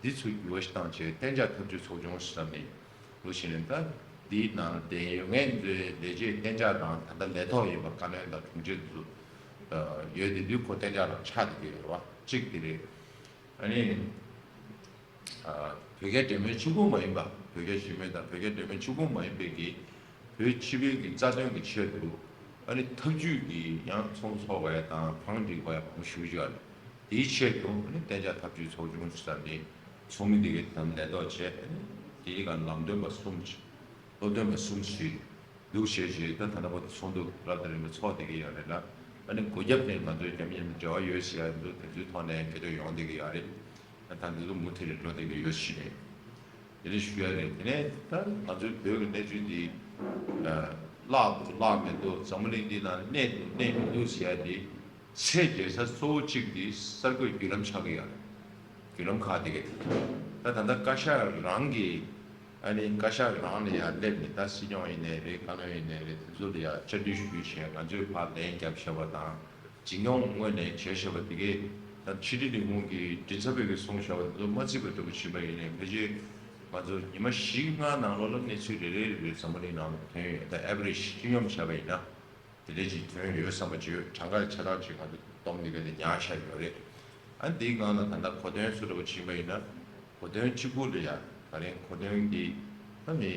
འདི་ཚོ་འགྱུར་བ་ཞིག་བཏང་བྱས་གཏན་འཇགས་འཐབ་ཇུས་ཚོགས་ཆུང་ཟེར་ནས་ལོ་ཕྱིན་ནས་ད་ འདིའི་ནང་བསྡད་ཡོད་མཁན་ཚོའི་ལས་བྱེད་གཏན་འཇགས་དང་ད་ལྟ་ལས་ཐོག་ཡིན་པ་བཀའ་བློན་དང་དྲུང་ཆེ་ཚོ་ཡོད་དེ་དུས་ཁོ་གཏན་འཇགས་ལ་ཆགས་བསྡད་ཀྱི་ཡོད་རེད་བ། གཅིག་དེ་རེད། ཨ་ནི། བོད་རྒྱ་འབྲེལ་མོལ་ཆུང་ཀུ་མ་ཡིན་པ། བོད་རྒྱ་ཞི་མོལ་དང་བོད་རྒྱ་འབྲེལ་མོལ་ཆུང་ཀུ་མ་ཡིན་པའི་གི་བོད་སྤྱི་པའི་གི་རྩ་དོན་གི་ཆེད་དུ། ཨ་ནི་ཐབས་ཇུས་ཀྱི་ཡང་ཚོགས་འཚོགས་པ་ཡ་དང་བང་སྒྲིག་པ་ཡ་མང་པོ་ཞེ་པོ་ཅིག་ཡོད་རེད། དེའི་ཆེད་དུ་ཨ་ནི་གཏན་འཇགས་ཐབས་ཇུས་ཚོགས་ཆུང་ཞིག་བརྩམས་ནས་ཚོགས་མི་འདི་གའི་དམ་ལས་ཐོག་བྱས། ཨ་ནི་དེའི་སྒང་ལམ་སྟོན་པ་གསུམ་ཅིག་སློབ་སྟོན་པ་གསུམ་ཞིག་འདུག་བྱས་བྱས། ད་ད་ལྟ་བར་དུ་ཚོགས་འདུ་རབ་དང་རིམ་པ་ཚོགས་བསྡད་ཀྱི་ཡོད་རེད་ལ། ཨ་ནི་སྒོ་རྒྱབ་ནས་ང་ཚོའི་རྒྱབ་གཉེར་ནས་འབྲེལ་བ་ཡོད་ཟེར་ཡ་འདུག་དེ་ཚོའི་ཐོག་ནས་འགྱུར་ལྡོག་ཡོང་བསྡད་ཀྱི་ཡོད་རེད། ད་ད་འདི་ཚོ་མུ་མཐུད་ནས་འགྲོ་བསྡད་ཀྱི་ཡོད་ཞུ་ནས། དེ་འདྲ་ཞུ་ཡ་རེད། དེ་ནས་ད་ང་ཚོའི་བོད་ཀྱི་གནས་ཚུལ་འདི་བརླག་འདུག་བརླག་མི་འདུག་འཛམ་བུ་གླིང་འདི་ནང་གནས་འདུག་གནས་མི་འདུག་ཟེར་ཡ་འདི་ཚད་འཇལ་ས་གཙོ་བོ་གཅིག་འདི་གསར་འགོད་བརྒྱུད་ལམ་ཆགས་ཀྱི་ཡོད་རེད། བརྒྱུད་ལམ་ཁག་དེ་གས། ད་ད་ལྟ་བཀའ་ཤག་རང་གི། ཨ་ནི་བཀའ་ཤག་རང་ལ་ཡར་སླེབས་ནས། ད་སྲིད་སྐྱོང་ཡིན་ནའི་རེད། བཀའ་བློན་ཡིན་ནའི་རེད། དེ་ཚོ་ལ་ཡར་བཅར་འདྲི་ཞུས་བྱས། ང་ཚོས་ཕར་ལན་བརྒྱབ་བཞག་པ་དང་། འཛིན་སྐྱོང་ངོས་ནས་བྱས་བཞག་པ་དེ་གས། ད་ཕྱི་དྲིལ་ལས་ཁུངས་ཀྱི་མགྲིན་ཚབ་པས་ཀྱིས་གསུངས་བཞག་པ་དེ་ཚོ་མ་བརྩིས་པ་འདྲ་པོ་ཕྱིན་པ་ཡིན་ནའི། ཕལ་ཆེར་ང་ཚོ་ཉི་མ་བཞི་ལྔ་ནང་ལོགས་ལ་གནས་ཚུལ་རེ་རེ་རེ་རེ་འཛམ་བུ་གླིང་ནང་ལ་ཐོན་ཡོད། ད་ཨེ་བ་རེ་ཇི་སྤྱི་སྙོམས་བྱས་པ་ཡིན་ན། དེ་འདྲ་ཅིག་ཐོན་ཡོད་བསམ་པ་ཅིག་ཡོད། གྲངས་ཀ་ཆ་ཚང་ཅིག་ང་ཚོ་སྟོང་འདི་ག་དེ་ཉར་བཞག་ཡོད་རེད། ཨ་འདིའི་སྒང་ལ་ད་ལྟ་གོ་དོན་སུ་འདྲ་པོ་ཕྱིན་པ་ཡིན་ན། གོ་དོན་གཅིག་པུ་ལ་ཡ་ད་རིང་གོ་དོན་འདི་ད་མི་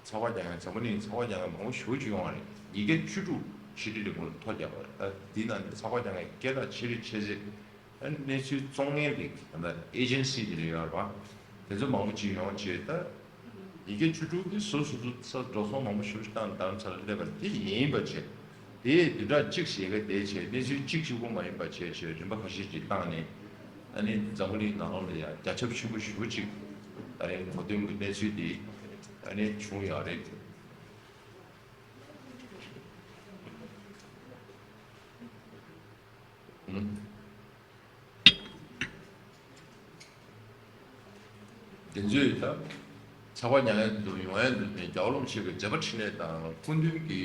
ཚགས་པར་རྒྱག་མཁན། འཛམ་བུ་གླིང་ཚགས་པར་རྒྱག་མཁན་མང་པོ་ཞེ་པོ་ཅིག་ཡོང་བ་རེད། ཉིས་བརྒྱ་བཅུ་དྲུག་ཕྱི་དྲིལ་ལས་ཁུངས་ལ་ཐོ་བརྒྱབ་པ་རེད། ད་འདི་ནང་ནས་ཚགས་པར་རྒྱག་མཁན་སྐད་གྲགས་ཆེ་རིགས་ཆེ་ཆེ། ཨ་ནི་གནས་ཚུལ་བཙོང་མཁན་རིགས། ད་ལྟ་ཨེ་ཇེན་སི་དེ་འདྲ་ཡོད་རེད་པ། དེ་ཚོ་མང་པོ་ཅིག་ཡོང་བྱས། ད་ཉིས་བརྒྱ་བཅུ་དྲུག་གིས་སོ་སོ་སོ་ས་འགྲོ་སོང་མང་པོ་ཞེ་པོ་ཅིག་བཏང་། རྡ་རམ་ས་ལ་སླེབས་པ་དེ་ཡིན་པ་བྱས། དེའི་བདུན་ཕྲག་གཅིག་ཞེ་ག་དེ་བྱས། གནས་ཚུལ་གཅིག་གཅིག་པོ་མ་ཡིན་པ་བྱས་བྱས་རིམ་པ་ཁ་ཤས་ཅིག་བཏང་ནས། ཨ་ནི་འཛམ་བུ་གླིང་ནང་ལོགས་ལ་ཡ་རྒྱ་ཁྱབ་ཆེན་པོ་ཞེ་པོ་ཅིག་ད་རིང་གོ་དོན་གྱི་གནས་ཚུལ་དེ་ཨ་ནི་བྱུང་ཡོད་རེད། ཨུམ། དེ་ཚོས་ད་ཚགས་པར་ཉར་ཡ་འདུག་ཡོང་ཡ་འདུག་ནས། རྒྱལ་བ་རིན་པོ་ཆེ་གི་མཛད་པ་འཕྲིན་ལས་དང་སྐུ་མདུན་གྱི་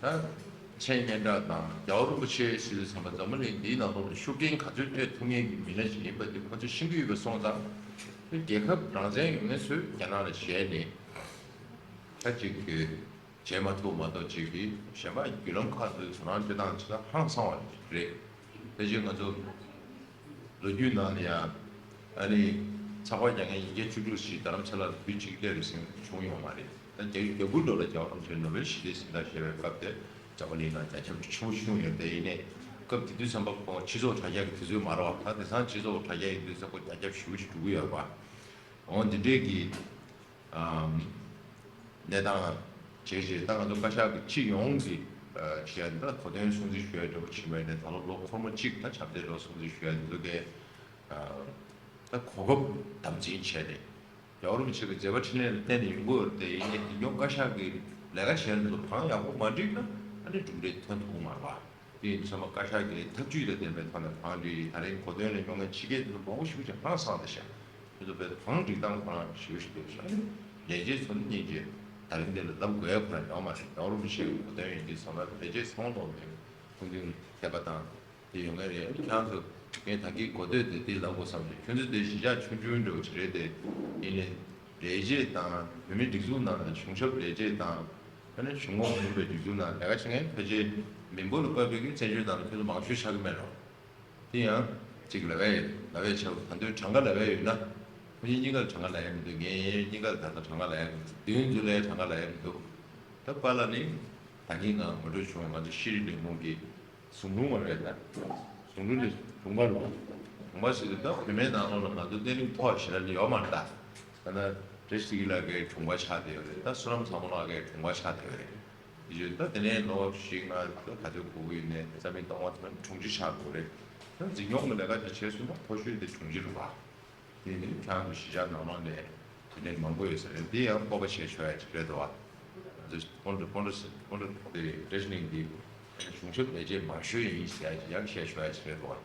ད་མཚན་སྙན་གྲགས་དང་། རྒྱལ་བ་རིན་པོ་ཆེ་ཟེར་དུས་ཙམ་པ་འཛམ་བུ་གླིང་འདིའི་ནང་ལོགས་ལ་ཤུགས་རྐྱེན་ག་ཚོད་སྤྲད་ཐུབ་མཁན་གྱི་མི་སྣ་ཞིག་ཡིན་པ་འདི་ཁོ་ཚོས་ཤེས་ཀྱི་ཡོད་པ་སོང་ཙང་། རྒྱལ་ཁབ་རང་བཙན་ཡོད་མཁན་ཚོས་རྒྱ་ནག་ལ་ཞེད་ནས་ད་ཅིག་གི་བྱེད་མ་ཐུབ་མ་གཏོགས། ཅིག་གིས་གཞན་པ་བརྒྱུད་ལམ་ཁག་ཏུ་དོ་སྣང་སྤྲད་སྟངས་ཅིག་ལ་ཧང་སང་བ་རེད། ཕལ་ཆེར་ང་ཚོ་ལོ་རྒྱུས་ནང་ལ་ཡང་ཨ་ནི་ཚགས་པར་རྒྱག་མཁན་ཉིས་བརྒྱ་བཅུ་དྲུག་ཞིག་རྡ་རམ་ས་ལར་དུས་གཅིག་སླེབས་ཟིན་བྱུང་ཡོད་མ་རེད། ད་རྒྱ་རྒྱ་གུར་འགྲོ་ལ་རྒྱལ་བ་རིན་པོ་ཆེ་ནོ་བེལ་ཞི་བདེའི་གཟེངས་རྟགས་བཞེས་པའི་སྐབས་དེ་འཛམ་བུ་གླིང་ནང་རྒྱ་ཁྱབ་ཆེན་པོ་བྱུང་ཡོད་རེད། ཡིན་ནའི་སྐབས་དེ་དུས་ཙམ་པ་ཁོང་སྤྱི་ཚོགས་དྲ་རྒྱ་གི་དུས་ཚོད་མ་རེད་བ། ད་དེང་སང་སྤྱི་ཚོགས་དྲ་རྒྱ་ཡིན་དུས་ཙམ་པ་ཁོ་རྒྱ་ཁྱབ་ཞེ་པོ་ཅིག་འགྲོ་གི་ཡོད་རེད་བ། འོ་འདི་འདྲས་ཀྱི་ཨམ། གནས་སྟངས་བྱས་རྗེས། ད་ང་ཚོ་བཀའ་ཤག་གི་སྤྱི་ཡོངས་ཀྱི་ཨ་བྱས་ན། ད་གོ་སྟོན་སྲུང་བརྩི་ཞུ་ཡ་འདྲ་པོ་ཕྱིན་པ་ཡིན་ན། ད་ལོ་ལོ་འཁོར་མོ་གཅིག་ད་ཆབ་མདོའི་ལོ་སྲུང་བརྩི་ཞུ་ཡ་འདི་ཚོ་གའི་ཨ་ད་གོ་སྐབས་དམ་འཛིན་བྱས་ནས། རྒྱལ་བ་རིན་པོ་ཆེ་གི་མཛད་པ་འཕྲིན་ལས་ལ་བརྟེན་ནས་ཡོང་གི་ཡོད་རེད་དེ། ཡིན་ནའི་འདི་སྐྱོང་བཀའ་ཤག་གི་ལས་ཀ་བྱས་འདུག་བང་ཡག་པོ་མ་བསྒྲིགས་ན་ཨ་ནི་གྲུབ་འབྲས་ཐོན་ཐུབ་ཀྱི་མ་རེད་པ། དེ་ཡིན་དུས་ཙམ་པ་བཀའ་ཤག་གིས་ཐབས་ཇུས་དང་ལྡན་པའི་ཐོག་ནས་བང་བསྒྲིགས། ད་རིང་གོ་སྟོན་ལ་ཡོང་མཁན་ཕྱི་རྒྱལ་དེ་ཚོ་མང་པོ་ཞེ་པོ་ཅིག་ཧང་སངས་བསྡད་ཤག་ཁྱོད་ཚོ་དཔེ་བང་སྒྲིག་སྟངས་ཁོ་རང་ཞེ་པོ་ཞིག་འདུག་ཤག་ཨ་ནི་ལས་བྱེད་ཚོ་ནི་སྙིང་རྗེ། ད་རིང་འདི་ལ་ལབ་དགོས་ཡ་ཁོ་རང་ཡོད་མ་རེད། རྒྱལ་བ་རིན་པོ་ཆེ་གི་གོ་སྟོན་ཡིན་དུས་ཙམ་པ་ལས་བྱེད་ཚང་མ་ལོག་ནས་ཁུངས་འདུན་ཐེབས་པ་དང་དེ་ཡོང་མཁན་རེད། ཨ་ནི་ཁྱེད་རང་ཚོ་ངས་ད་གིན་གོ་ཐོས་དེ་དེ་ལབ་དགོས་བསམ་ནས། ཁྱོད་ཚོ་དེ་གཞིས་ཆགས་ཆུང་ཆུང་འདྲ་པོ་ཅིག་རེད་དེ། ཡིན་ནའི་ལས་བྱེད་དང་བོད་མིའི་སྒྲིག་འཛུགས་ནང་ལ་གཞུང་ཞབས་ལས་བྱེད་དང་། ཨ་ནི་གཞུང་གོང་མ་ཡིན་པའི་སྒྲིག་འཛུགས་ནང་ལས་ཀ་བྱེད་མཁན་ཕལ་ཆེར་མི་འབོར་ལ་དཔག་པའི་གི་བཙན་བྱོལ་ནང་ལ་ཁྱོད་ཚོ་མང་ཤོས་ཆགས་ཀྱི་མེད་རོགས། དེ་ཡང་གཅིག་ལབ་ཡས་ལབ་ཡས་ཆགས། ད་དུང་གྲངས་ཀ་ལབ་ཡས་ཡོད་ན། ཁོ་གཉིས་གཉིས་ཀ་ལ་གྲངས་ཀ་ལབ་ཡས་མི་འདུག་ངས་གཉིས་ཀ་ལ་ད་ལྟ་གྲངས་ཀ་ལབ་ཡས་མི་འདུག་མདུན་འཛུལ་ལ་གྲངས་ཀ་ལབ་ཡས་མི་འདུག་ད་པཱ་ལགས་ནི་ད་གིན་ང་ངོ་སྤྲོད་བྱུང་། ང་ཚོ་ཤེས་རིག་ལས་ཁུངས་ཀྱི་ཟུང་དྲུང་བ་རེད། ད་ཟུང་དྲུང་ནི་དྲུང་པ་རེད། དྲུང་པ་ཟེར་དུས་ད་བོད་མིའི་ནང་ལོགས་ལ་ང་ཚོ་གནས་ལུགས་ཐོག་ཞེ་དྲག་ལ་ཡོད་མ་རེད་ད། ད་ལྟ་བཀྲ་ཤིས་ལགས་ཀྱི་དྲུང་པ་ཆགས་བསྡད་ཡོད་རེད། ད་བསོད་ནམས་བཟང་མོ་ལགས་ཀྱི་དྲུང་པ་ཆགས་བསྡད་ཡོད་རེད། དེ་བཞིན་ད་དེ་ནས་ལོ་བཞི་ལྔ་ད་ག་ཚོད་འགོར་གྱི་ཡོད་ནའི་རྩ་མེད་གཏོང་བ་དེ་དྲུང་ཆེ་ཆགས་དགོས་རེད། ད་འཛིན་སྐྱོང་གི་ལས་ཀ་དེ་བྱས་སོང་ན་མཐོ་ཤོས་དེ་དྲུང་ཆེ་རེད་པ། དེ་ནི་ཁྱེད་རང་ཚོ་གཞིས་ཆགས་ནང་ལོགས་ནས་དེ་འདྲའི་མང་པོ་ཡོད་ས་རེད། འདི་ཡང་སྤོབས་པ་བྱས་ཆོག་ཡ་ཅིག་རེད་འདུག་བ། ང་ཚོ་ཀོང་ཀྲོ་ཀོང་ཀྲོ་ཀོང་ཀྲོ་དེ་བཀྲ་ཤིས་གླིང་འདི་གཞུང་ཞབས་ལས་བྱེད་མང་ཤོས་ཡིན་ཟེར་ཡ་ཅིག་ཡང་བཤད་ཆོག་ཡ་ཅིག་རེད་འདུག་བ།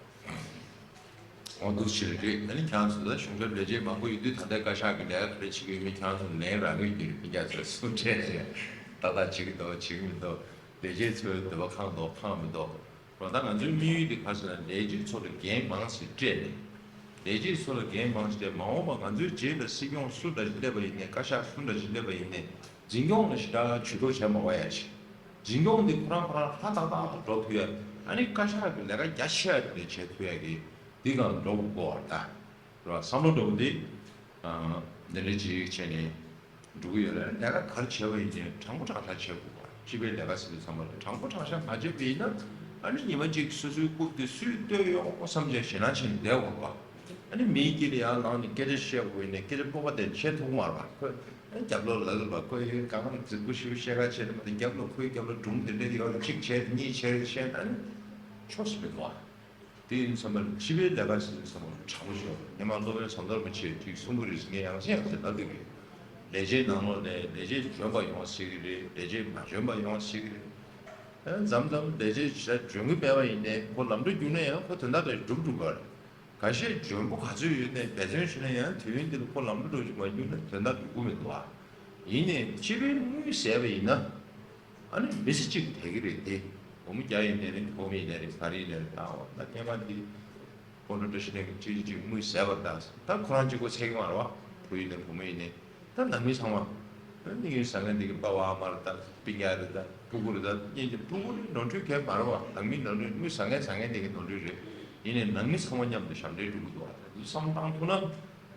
འོ་འདུག་ཕྱིར་རེད། ཨ་ནི་ཁྱེད་རང་ཚོ་ད་གཞུང་ཞབས་ལས་བྱེད་མང་པོ་ཡོད་དུས། ད་ལྟའི་བཀའ་ཤག་གི་ལས་ཀ་ག་རེ་བྱེད་ཀྱི་ཡོད་མེད་ཁྱེད་རང་ཚོ་ལན་རག་གི་ཡོད་ཀྱི་རེད། སྤུན་ཀྱག་ཚོས་སུ་འཕྲད་ཟེར་ཏག་ཏག་བྱེད་ཀྱི་འདུག་བྱེད་ཀྱི་མི་འདུག་ལས་བྱེད་ཚོའི་འདོད་པ་ཁེངས་འདུག་ཁེངས་མི་འདུག་རོགས་ད་ང་ཚོའི་དམིགས་ཡུལ་དེ་ག་རེ་ཟེར་ན། ལས་བྱེད་ཚོ་ལ་འགན་མང་ཙམ་སྤྲད་ནས། ལས་བྱེད་ཚོ་ལ་འགན་མང་ཆེ་མ་འོངས་པ་ང་ཚོའི་རྗེས་ལ་སྲིད་སྐྱོང་སུ་འདྲ་ཞིག་སླེབས་པ་ཡིན་ནའི་བཀའ་ཤག་སུ་འདྲ་ཞིག་སླེབས་པ་ཡིན་ནའི་འཛིན་སྐྱོང་ལ་ཞེ་དྲག་ཇུས་གཏོགས་བྱས་མ་དགོས་ཡ་ཞིག་འཛིན་སྐྱོང་འདི་ཁོ་རང་ཁོ་རང་ཧ་ཏག་ཏག་ཏུ་འགྲོ་ཐུབ་ཡ། ཨ་ནི་བཀའ་ཤག་གི་ལས་ཀ་རྒྱ་ཆེ་བ་དེ་འདྲ་བྱེད་ཐུབ་ཡ་གི་འདི་གང་འགྲོ་དགོས་པ་རེད་ད། རེད་བ། བསམ་བློ་འགྲོ་གི་འདི། ཨ། འདི་འདྲ་ཅིག་བྱས་ནས་འགྲོ་གི་ཡོད་རེད། ལས་ཀ་ག་རེ་བྱས་པ་ཡིན་ནའི་དྲང་པོ་དྲང་བཞག་བྱེད་དགོས་པ། སྤྱི་པའི་ལས་ཀ་ཟེར་དུས་ཙམ་པ་ལ་དྲང་པོ་དྲང་བཞག་མ་བྱས་པ་ཡིན་ན། ཨ་ནི་ཉི་མ་གཅིག་སོ་སོའི་རྐུབ་དེ་སུས་བཏོད་ཡོང་བསམ་བྱས་ཞེད་སྣང་བྱས་ནས་བསྡད་འོང་བ། ཨ་ནི་མིའི་དཀྱིལ་ལ་ཡར་ལངས་ནས་སྐད་ཆ་བཤད་དགོས་ཡིན་ནའི་སྐད་ཆ་སྤོབས་པ་དེ་བཤད་ཐུབ་ཀྱི་མ་རེད་པ། ཁོས་ཨ་ནི་རྒྱབ་ལོགས་ལབ་ཀྱི་རེད་པ། ཁོས་ཡོད་གང་ག་རྫིག་པོ་ཞིག་བཤད་ཁ་བྱས་ནས་མ་གཏོགས་རྒྱབ་ལོགས་ཁོའི་རྒྱབ་ལོགས་སྒྲུང་དེ་འདྲ་ཡོད་རེད། གཅིག་བྱས་གཉིས་བྱས་བཤད་ན་ཨ་ནི་ཆོག་ས་མི་འདུག་བ། དེ་ཡིན་ཙམ་པ་ལ་སྤྱི་པའི་ལས་ཀ་ཟེར་ཙམ་པ་དྲང་པོ་ཤོད། སྔོན་མ་སློབ་དཔོན་ཟམ་གདོང་རིན་པོ་ཆེས་ཅིག་གསུང་གི་རེད་ཟེར། ངས་ཡང་སེ་ཡང་སེ་ལབ་བསྡད་ཀྱི་ཡོད། ལས་བྱེད་ནང་ལོགས་ནས་ལས་བྱེད་འཇོན་པ་ཡོང་སྲིད་ཀྱི་རེད། ལས་བྱེད་མ་འཇོན་པ་ཡོང་སྲིད་ཀྱི་རེད། ཨ། མཚམས་མཚམས་ལས་བྱེད་ཞེ་དྲག་འཇོན་གྱི་མེད་པ་ཡིན་ནའི་ཁོ་ལམ་འགྲོ་བརྒྱུགས་ན་ཡང་ཁོ་དོན་དག་དེ་འགྲུབ་འགྲུབ་པ་རེད། ཁ་ཤས་འཇོན་པོ་ག་ཚོད་ཡོད་ནའི་འབད་བརྩོན་བྱས་ན་ཡང་དུས་ཡུན་འདི་ལ་ཁོ་ལམ་འགྲོ་འགྲོ་བརྒྱུགས་མ་བརྒྱུགས་ན་དོན་དག་འགྲུབ་ཀྱི་མི་འདུག་ཨ། ཡིན་ནའི་སྤྱི་པའི་དངུལ་ཟས་པ་ཡིན་ན། ཨ་ནི་མི་ཚེ་གཅིག་དེ་གི་རེད་དེ། སྒོར་མོ་བརྒྱ་ཡིན་ནའི་རེད། སྒོར་མོ་ཡིན་ནའི་རེད། ག་རེ་ཡིན་ནའི་རེད། ད་འོ་ད་སྔོན་མ་འདི་ཁོང་ཁྲོ་བཀྲ་ཤིས་ལགས་ཀྱིས་ཅིག་ཅིག་དངུལ་ཟས་པ་རེད། ད་ད་ཁོ་རང་གཅིག་པོ་ཚད་ཀྱི་མ་རེད་བ། བུ་ཡིན་ནའི་བུ་མོ་ཡིན་ནའི། ད་ནང་མི་ཚང་མ། ད་དངུལ་ཟ་མཁན་འདི་གི་པ་ཕ་མ་རེད། ད་སྤུན་ཀྱག་རེད། ད་ཕྲུ་གུ་རེད། ད་གཉེན་གྱི་ཕྲུ་གུ་རེད། ནོར་འཁྲུལ་གང་ཡང་མ་རེད་བ། ནང་མི་ནོར་འཁྲུལ། དངུལ་ཟ་མཁན་ཟ་མཁན་འདི་གི་ནོར་འཁྲུལ་རེད། ཡིན་ནའི་ནང་མི་ཚང་མ་མཉམ་དུ་ཞབས་འདྲེན་སྒྲུབ་ཀྱི་འདུག་བ། ད་འདི་བསམ་བློ་བཏང་ཐུབ་ན།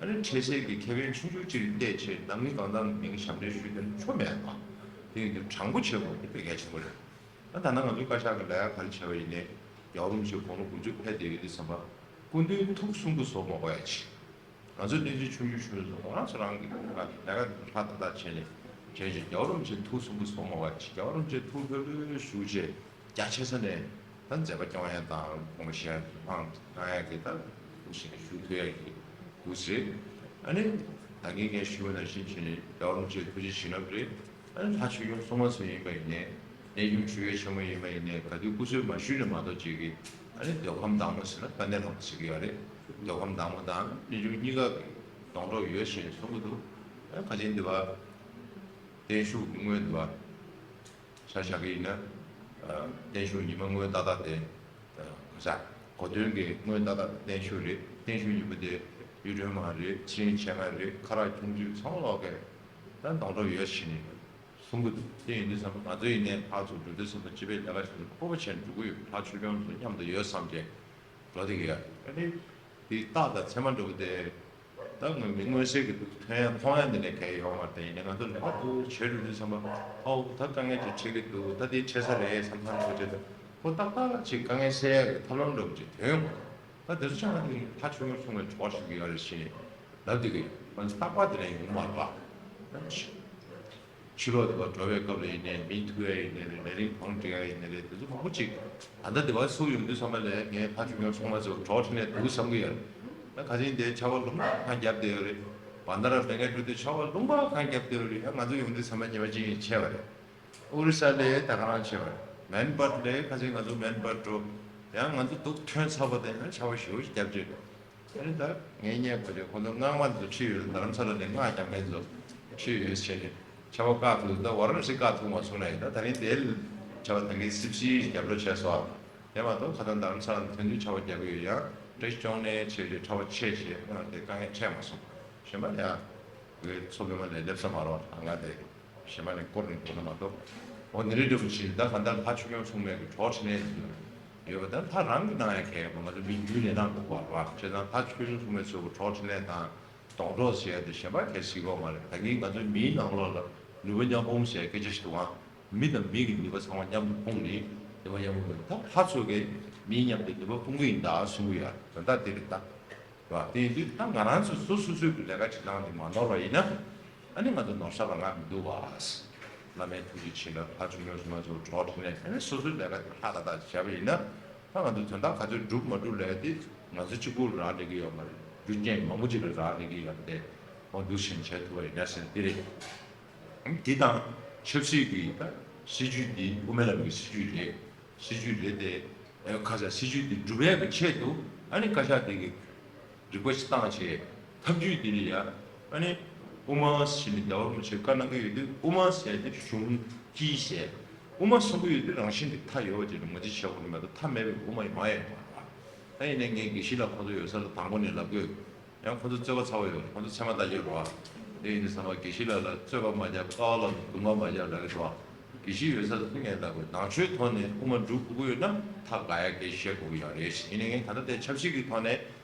ཨ་ནི་འཕྲལ་སེལ་གྱི་ཁེ་ཕན་ཆུང་ཆུང་ཅིག་བལྟས་བྱས་ནང་མི་གང་དང་མིང་ཞབས་འདྲེན་ཞུས་དེ་ཆོ་མེད་པ། དེ་ཡིན་དུས་དྲང་པོ་བྱེད་དགོས་དེ་དཔེ་གལ་ཆེན་པོ་རེད། ད་ད་ནང་ང་ཚོའི་བཀའ་ཤག་གི་ལས་ཀ་ག་རེ་བྱས་པ་ཡིན་ནའི་རྒྱལ་བ་རིན་པོ་ཆེ་དགུང་ལོ་དགུ་བཅུ་ཕེབས་བསྡད་ཡོད་དུས་ཙམ་པ་སྐུ་མདུན་ཐུགས་སུན་པོ་བཟོ་མ་དགོས་ཡ་ཅིག་ང་ཚོའི་བློན་ཆེན་ཆུང་ཆུང་ཆུང་ཆུང་ཁོ་རང་ཚོ་རང་གི་ལས་ཀ་ལས་ཀ་ཧྲ་ཏག་ཏག་བྱས་ནས་བྱས་བྱས་རྒྱལ་བ་རིན་པོ་ཆེ་ཐུགས་སུན་པོ་བཟོ་མ་དགོས་ཡ་ཅིག་རྒྱལ་བ་རིན་པོ་ཆེ་ཐུགས་ལྷོད་ལྷོད་བཞུགས་བྱས། རྒྱ་ཆེ་ས་ནས་ད་མཛད་པ་སྐྱོང་ཡ་དང་དགོངས་བཞེས་གནང་གནང་ཡ་གི་ད་ཐུགས་བཞེས་ནས་ཞུ་ཐུབ་ཡ་གི་དགོས་རེད། ཨ་ནི་ད་གིན་ངས་ཞུས་པ་ནང་བཞིན་བྱས་ནས་རྒྱལ་བ་རིན་པོ་ཆེ་ཐུགས་རྗེ་བྱིན་རླབས་རེད། ཨ་ནི་ལྷ་ཆོས་སྐྱོང་སྲུང་མ་ཚོ་ཡིན་པ་ཡིན་ནའི་གནས་ཆུང་ཆོས་རྒྱལ་ཆེན་མོ་ཡིན་པ་ཡིན་ནའི་ག་དུས་སྐུ་གསོལ་མ་ཞུས་ནས་མ་གཏོགས་ཅིག་གི་ཨ་ནི་འདོད་ཁམས་བདག་མོ་ཟེར་ན་དཀའ་གནད་ལྷག་པ་ཟེར་གི་ཡོད་རེད། འདོད་ཁམས་བདག་མོ་དང་གནས་ཆུང་གཉིས་ཀ་གི་སྡོང་གྲོགས་ཡོད་ཞེས་གསུང་གི་འདུག་ཨ་ཁ་ཆེན་འདི་བ་བརྟན་བཞུགས་ཀྱི་སྔོན་འདི་བ། ཆ་བཞག་གི་ཡིན་ན། ཨ། བརྟན་བཞུགས་ཉི་མ་སྔོན་ཏག་ཏག་དེ། ཨ། ག་ས། གོ་སྟོན་གྱི་སྔོན་ཏག་ཏག་བརྟན་བཞུགས་རེད། བརྟན་བཞུགས་ཉིན་མོ་དེ་གཡུ་སྒྲོན་མ་རེད། ཕྱི་དྲིལ་ཆེ་ང་རེད། ཁ་རག་ཁྱུང་ཆུང་ཚང་མ་ལོག་གི་ད་སྡོང་གྲོགས་ཡོད་ཕྱིན་ནས་གསུང་གི་འདུག་དེ་ཡིན་དུས་ཙམ་པ་ང་ཚོ་ཡིན་ནའི་ཕར་ཚུར་འགྲོ་དུས་ཙམ་པ་སྤྱི་པའི་ལས་ཀ་ཞིག་ལ་སྤོབས་པ་བྱས་ནས་འགྲོ་གི་ཡོད། ལྷ་ཆོས་སྐྱོང་ཚོ་མཉམ་དུ་ཡོད་བསམ་བྱས་འགྲོ་བསྡད་ཀྱི་ཡོད། ཨ་ནི་དེ་རྟགས་དང་མཚན་མ་འདྲ་བོ་དེ། ད་ངོས་མི་མངོན་གསལ་གྱི་འདུག་ཐོན་ཡ་མཐོང་ཡ་འདི་ནས་གལ་ཡོད་མ་རེད། ཡིན་ནའི་ང་ཚོ་ལས་ཀ་འདུག་བྱེད་འགྲོ་དུས་ཙམ་པ་ཨའོ་ད་དཀའ་ངལ་ཅིག་འཕྲད་ཀྱི་འདུག་ད་དེ་འཕྲད་ས་རེད་བསམ་བསམ་འདྲ་བྱེད་དུས་ཁོ་ཏག་ཏག་ཅིག་དཀའ་ངལ་སེལ་ཡ་གི་ཐབས་ལམ་འདྲ་བོ་ཅིག་ཐོན་ཡོང་གི་འདུག་ད་དེ་ཚོ་ཆ་ང་དེ་ལྷ་ཆོས་སྐྱོང་སྲུང་མའི་གྲོགས་ཞུ་གི་ཡོད་རེད་ཞེས་ལབ་བསྡད་ཀྱི་ཡོད། ང་ཚོ་རྟག་པར་དེ་འདྲ་ཡོང་གི་མ་རེད་པ། ཕྱི་ལོགས་དུ་བ་འགྲོ་བའི་སྐབས་ལ་ཡིན་ནའི་མི་ཐུག་ཡ་ཡིན་ནའི་རེད། ལས་རིམ་བང་སྒྲིག་ཡ་ཡིན་ནའི་རེད། དེ་ཚོ་མང་པོ་ཅིག་ད་ལྟ་དེ་བ་སུ་ཡོང་དུས་ཙམ་པ་ལས་ངས་ཕ་ཆུང་ཆུང་ཚང་མ་ཚོ་གྲོགས་ཁྲིད་ནས་འདུག་བསམ་གི་ཡོད། ད་ཁ་སང་དེ་ཆར་པ་ལུང་པ་གང་བརྒྱབ་བསྡད་ཡོད་རེད། བན་ད་ར་བེ་ངན་འགྲོ་དུས་ཆར་པ་ལུང་པ་གང་བརྒྱབ་བསྡད་ཡོད་རེད། ཡང་ང་ཚོ་ཡོང་དུས་ཚང་མ་ཉི་མ་གཅིག་ཡིན་ཆེ་བ་རེད། ཨོ་རི་ས་ལས་ད་ག་རང་ཆེ་བ་རེད། མེན་པར་ལས་ཁ་སང་ང་ཚོ་མེན་པར་འགྲོ། ཡང་ང་ཚོ་འདུག་ཐོན་ཚར་བ་དེ་ཡང་ཆར་པ་ཞེ་པོ་ཅིག་བརྒྱབ་བྱས། དེ་ནི་ད་ངས་བརྙན་གོ་ཆོད་ཁོ་ཚོ་སྔགས་མ་ཚོ་ཁྲིད་ཡོད། རྡ་རམ་ས་ལ་ནས་སྔགས་རྒྱག་མཁན་ཚོ་ཁྲིད་ཡོད་ཟེར་ནས་ཆར་པ་བཀག་ཐུབ། ད་ཝ་ར་ཎ་སི་བཀག་ཐུབ་མ་སོང་ན་ཡིན། ད་ད་རིང་དེ་ཆར་པ་ད་གིན་སིབ་སིབ་རྒྱབ་འགྲོ་བྱས་སོང་། དེ་མ་གཏོགས་ཁ་སང་རྡ་རམ་ས་ལ་ནས་ཐོན་དུས་ཆར་པ་རྒྱག་གི་ཡོད། ཡང་བཀྲ་ཤིས་ལྕོག་ནས་བྱས་རྗེས་ཆར་པ་ཆད་བྱས་ང་དེ་དཀའ་ངལ་འཕྲད་མ་སོང་། གཞན་པ་ཡང་ངའི་མཚོ་པདྨ་ལ་སླེབས་ས་མ་རེད་པ། ང་དེ། གཞན་པ་ནས་སྐོར་ནས་འགྲོ་ན་མ་གཏོགས། འོ་ནི་རེད་འདྲ་པོ་ཞིག་ད་ག་འདྲ་ལྷ་ཆོས་སྐྱོང་སྲུང་མའི་གི་གྲོགས་ཁྲིད་ནས་ཡོད་པ་ད་ལྷ་རང་གི་གནང་ཡ་གལ་ཡོད་པ། ང་ཚོ་མི་རྒྱུད་ནས་གནང་དགོས་པ་རེད་བ། བྱས་ཙང་ལྷ་ཆོས་སྐྱོང་སྲུང་མའི་ཚོའི་གི་གྲོགས་ཁྲིད་ནས་དང་སྡོང་གྲོགས་བྱས་ཏེ་གཞན་པ་གལ་སྲིད་དགོས་མ་རེད། ད་གིན་ང་ཚོ་མིའི་ནང་ལོགས་ལ་ནུས་པ་མཉམ་སྤུངས་ཟེར་སྐད་ཆ་ཞིག་འདུག་ཨང་། མི་དང་མི་གི་ནུས་པ་ཚང་མ་མཉམ་དུ་སྤུངས་ནས་ནུས་པ་མཉམ་སྤུངས་ནས་ད་ལྷ་ཚོ་གིས་མི་མཉམ་དུ་ནུས་པ་སྤུངས་གི་ཡིན་ད་གསུང་གི་ཡོད། དོན་དག་དེ་རེད་ད། རེད་བ། དེ་ཡིན་དུས་ད་ང་རང་ཚོ་སོ་སོ་སོའི་གི་ལས་ཀ་བྱེད་སྟངས་དེ་མ་ནོར་བ་ཡིན་ན། ཨ་ནི་ང་ཚོ་ནོར་བསགས་པ་ང་མི་འདུག་བ། བླ་མའི་ཐུགས་རྗེ་བྱིན་རླབས་ལྷ་ཆོས་སྐྱོང་སྲུང་མ་ཚོ་གྲོགས་ཁྲིད་ནས་ཨ་ནི་སོ་སོའི་ལས་ཀ་དེ་ཧྲ་ཏག་ཏག་བྱས་པ་ཡིན་ན། ད་ང་ཚོ་དོན་དག་ག་ཚོད་འགྲུབ་མ་འགྲུབ་ལས་དེ་ང་ཚོ་གཅིག་པུར་རག་ལས་ཀྱི་ཡོད་མ་རེད། རྒྱུ་རྐྱེན་མང་པོ་ཅིག་ལ་རག་ལས་ཀྱི་ཡོད་དེ་འོ་འདུག་བྱས་ནས་བྱེད་ཐུབ་པ་ཡིན་ན་ཟེར་འདི་རེད། འདི་དང་ཆབ་སྲིད་ཀྱི་ད་སྲིད་ཇུས་འདི་དབུ་མའི་ལམ་གྱི་སྲིད་ཇུས་རེད། སྲིད་ཇུས་རེད་དེ། ཨེ་ཁ་ས་སྲིད་ཇུས་འདི་འགྲུབ་ཡག་གི་ཆེད་དུ་ཨ་ནི་བཀའ་ཤག་དེ་གི་རིག་པ་ཞིག་བཏང་བྱས་ཐབས་ཇུས་འདི་ལ་ཡ། ཨ་ནི་དབུ་མ་ཟེར་ནས་རྒྱལ་བ་རིན་པོ་ཆེས་བཀའ་གནང་གི་ཡོད་དུས་དབུ་མ་ཟེར་དེ་གཞུང་སྤྱི་ཟེར། དབུ་མ་གསུང་གི་ཡོད་དུས་རང་བཞིན་གྱི་མཐའ་ཡོད་པ་ཅིག་ལ་ངོས་འཛིན་བྱེད་དགོས་ནི་མ་གཏོགས་མཐའ་མེད་པའི་དབུ་མ་ཡོད་མ་ཡོད་མ་རེད་བ། ད་ཡིན་ནའི་ངས་དགེ་བཤེས་ལགས་ཁོང་ཚོ་ཡོད་ས་ལ་དང་པོ་ནས་ལབ་དགོས། ཡང་ཁོང་ཚོ་རྩོད་པ་ཚ་བོ་ཡོད་རེད། ཁོང་ཚོ་ཚད་མ་ལྟ་ཞིབ་རེད་བ། དེ་ཡིན་དུས་ཙམ་པ་དགེ་བཤེས་ལགས་ལ་རྩོད་པ་མ་རྒྱག་ཀ་བ་ལ་རྡུང་པ་མ་རྒྱག་ལབ་ཀྱི་འདུག་བ། དགེ་བཤེས་ཡོད་ས་ལ་ངས་ལབ་དགོས། ནང་ཆོས་ཐོག་ནས་དབུ་མ་སྒྲུབ་དགོས་ཀྱི་ཡོད་ན་ཐ་ག་ཡ་སྐད་བཤད་དགོས་ཀྱི་ཡོད་རེད། ཡིན་ནའི་ངས་ད་ལྟ་དེ་ཆབ་སྲིད་ཀྱི་ཐོག་ནས་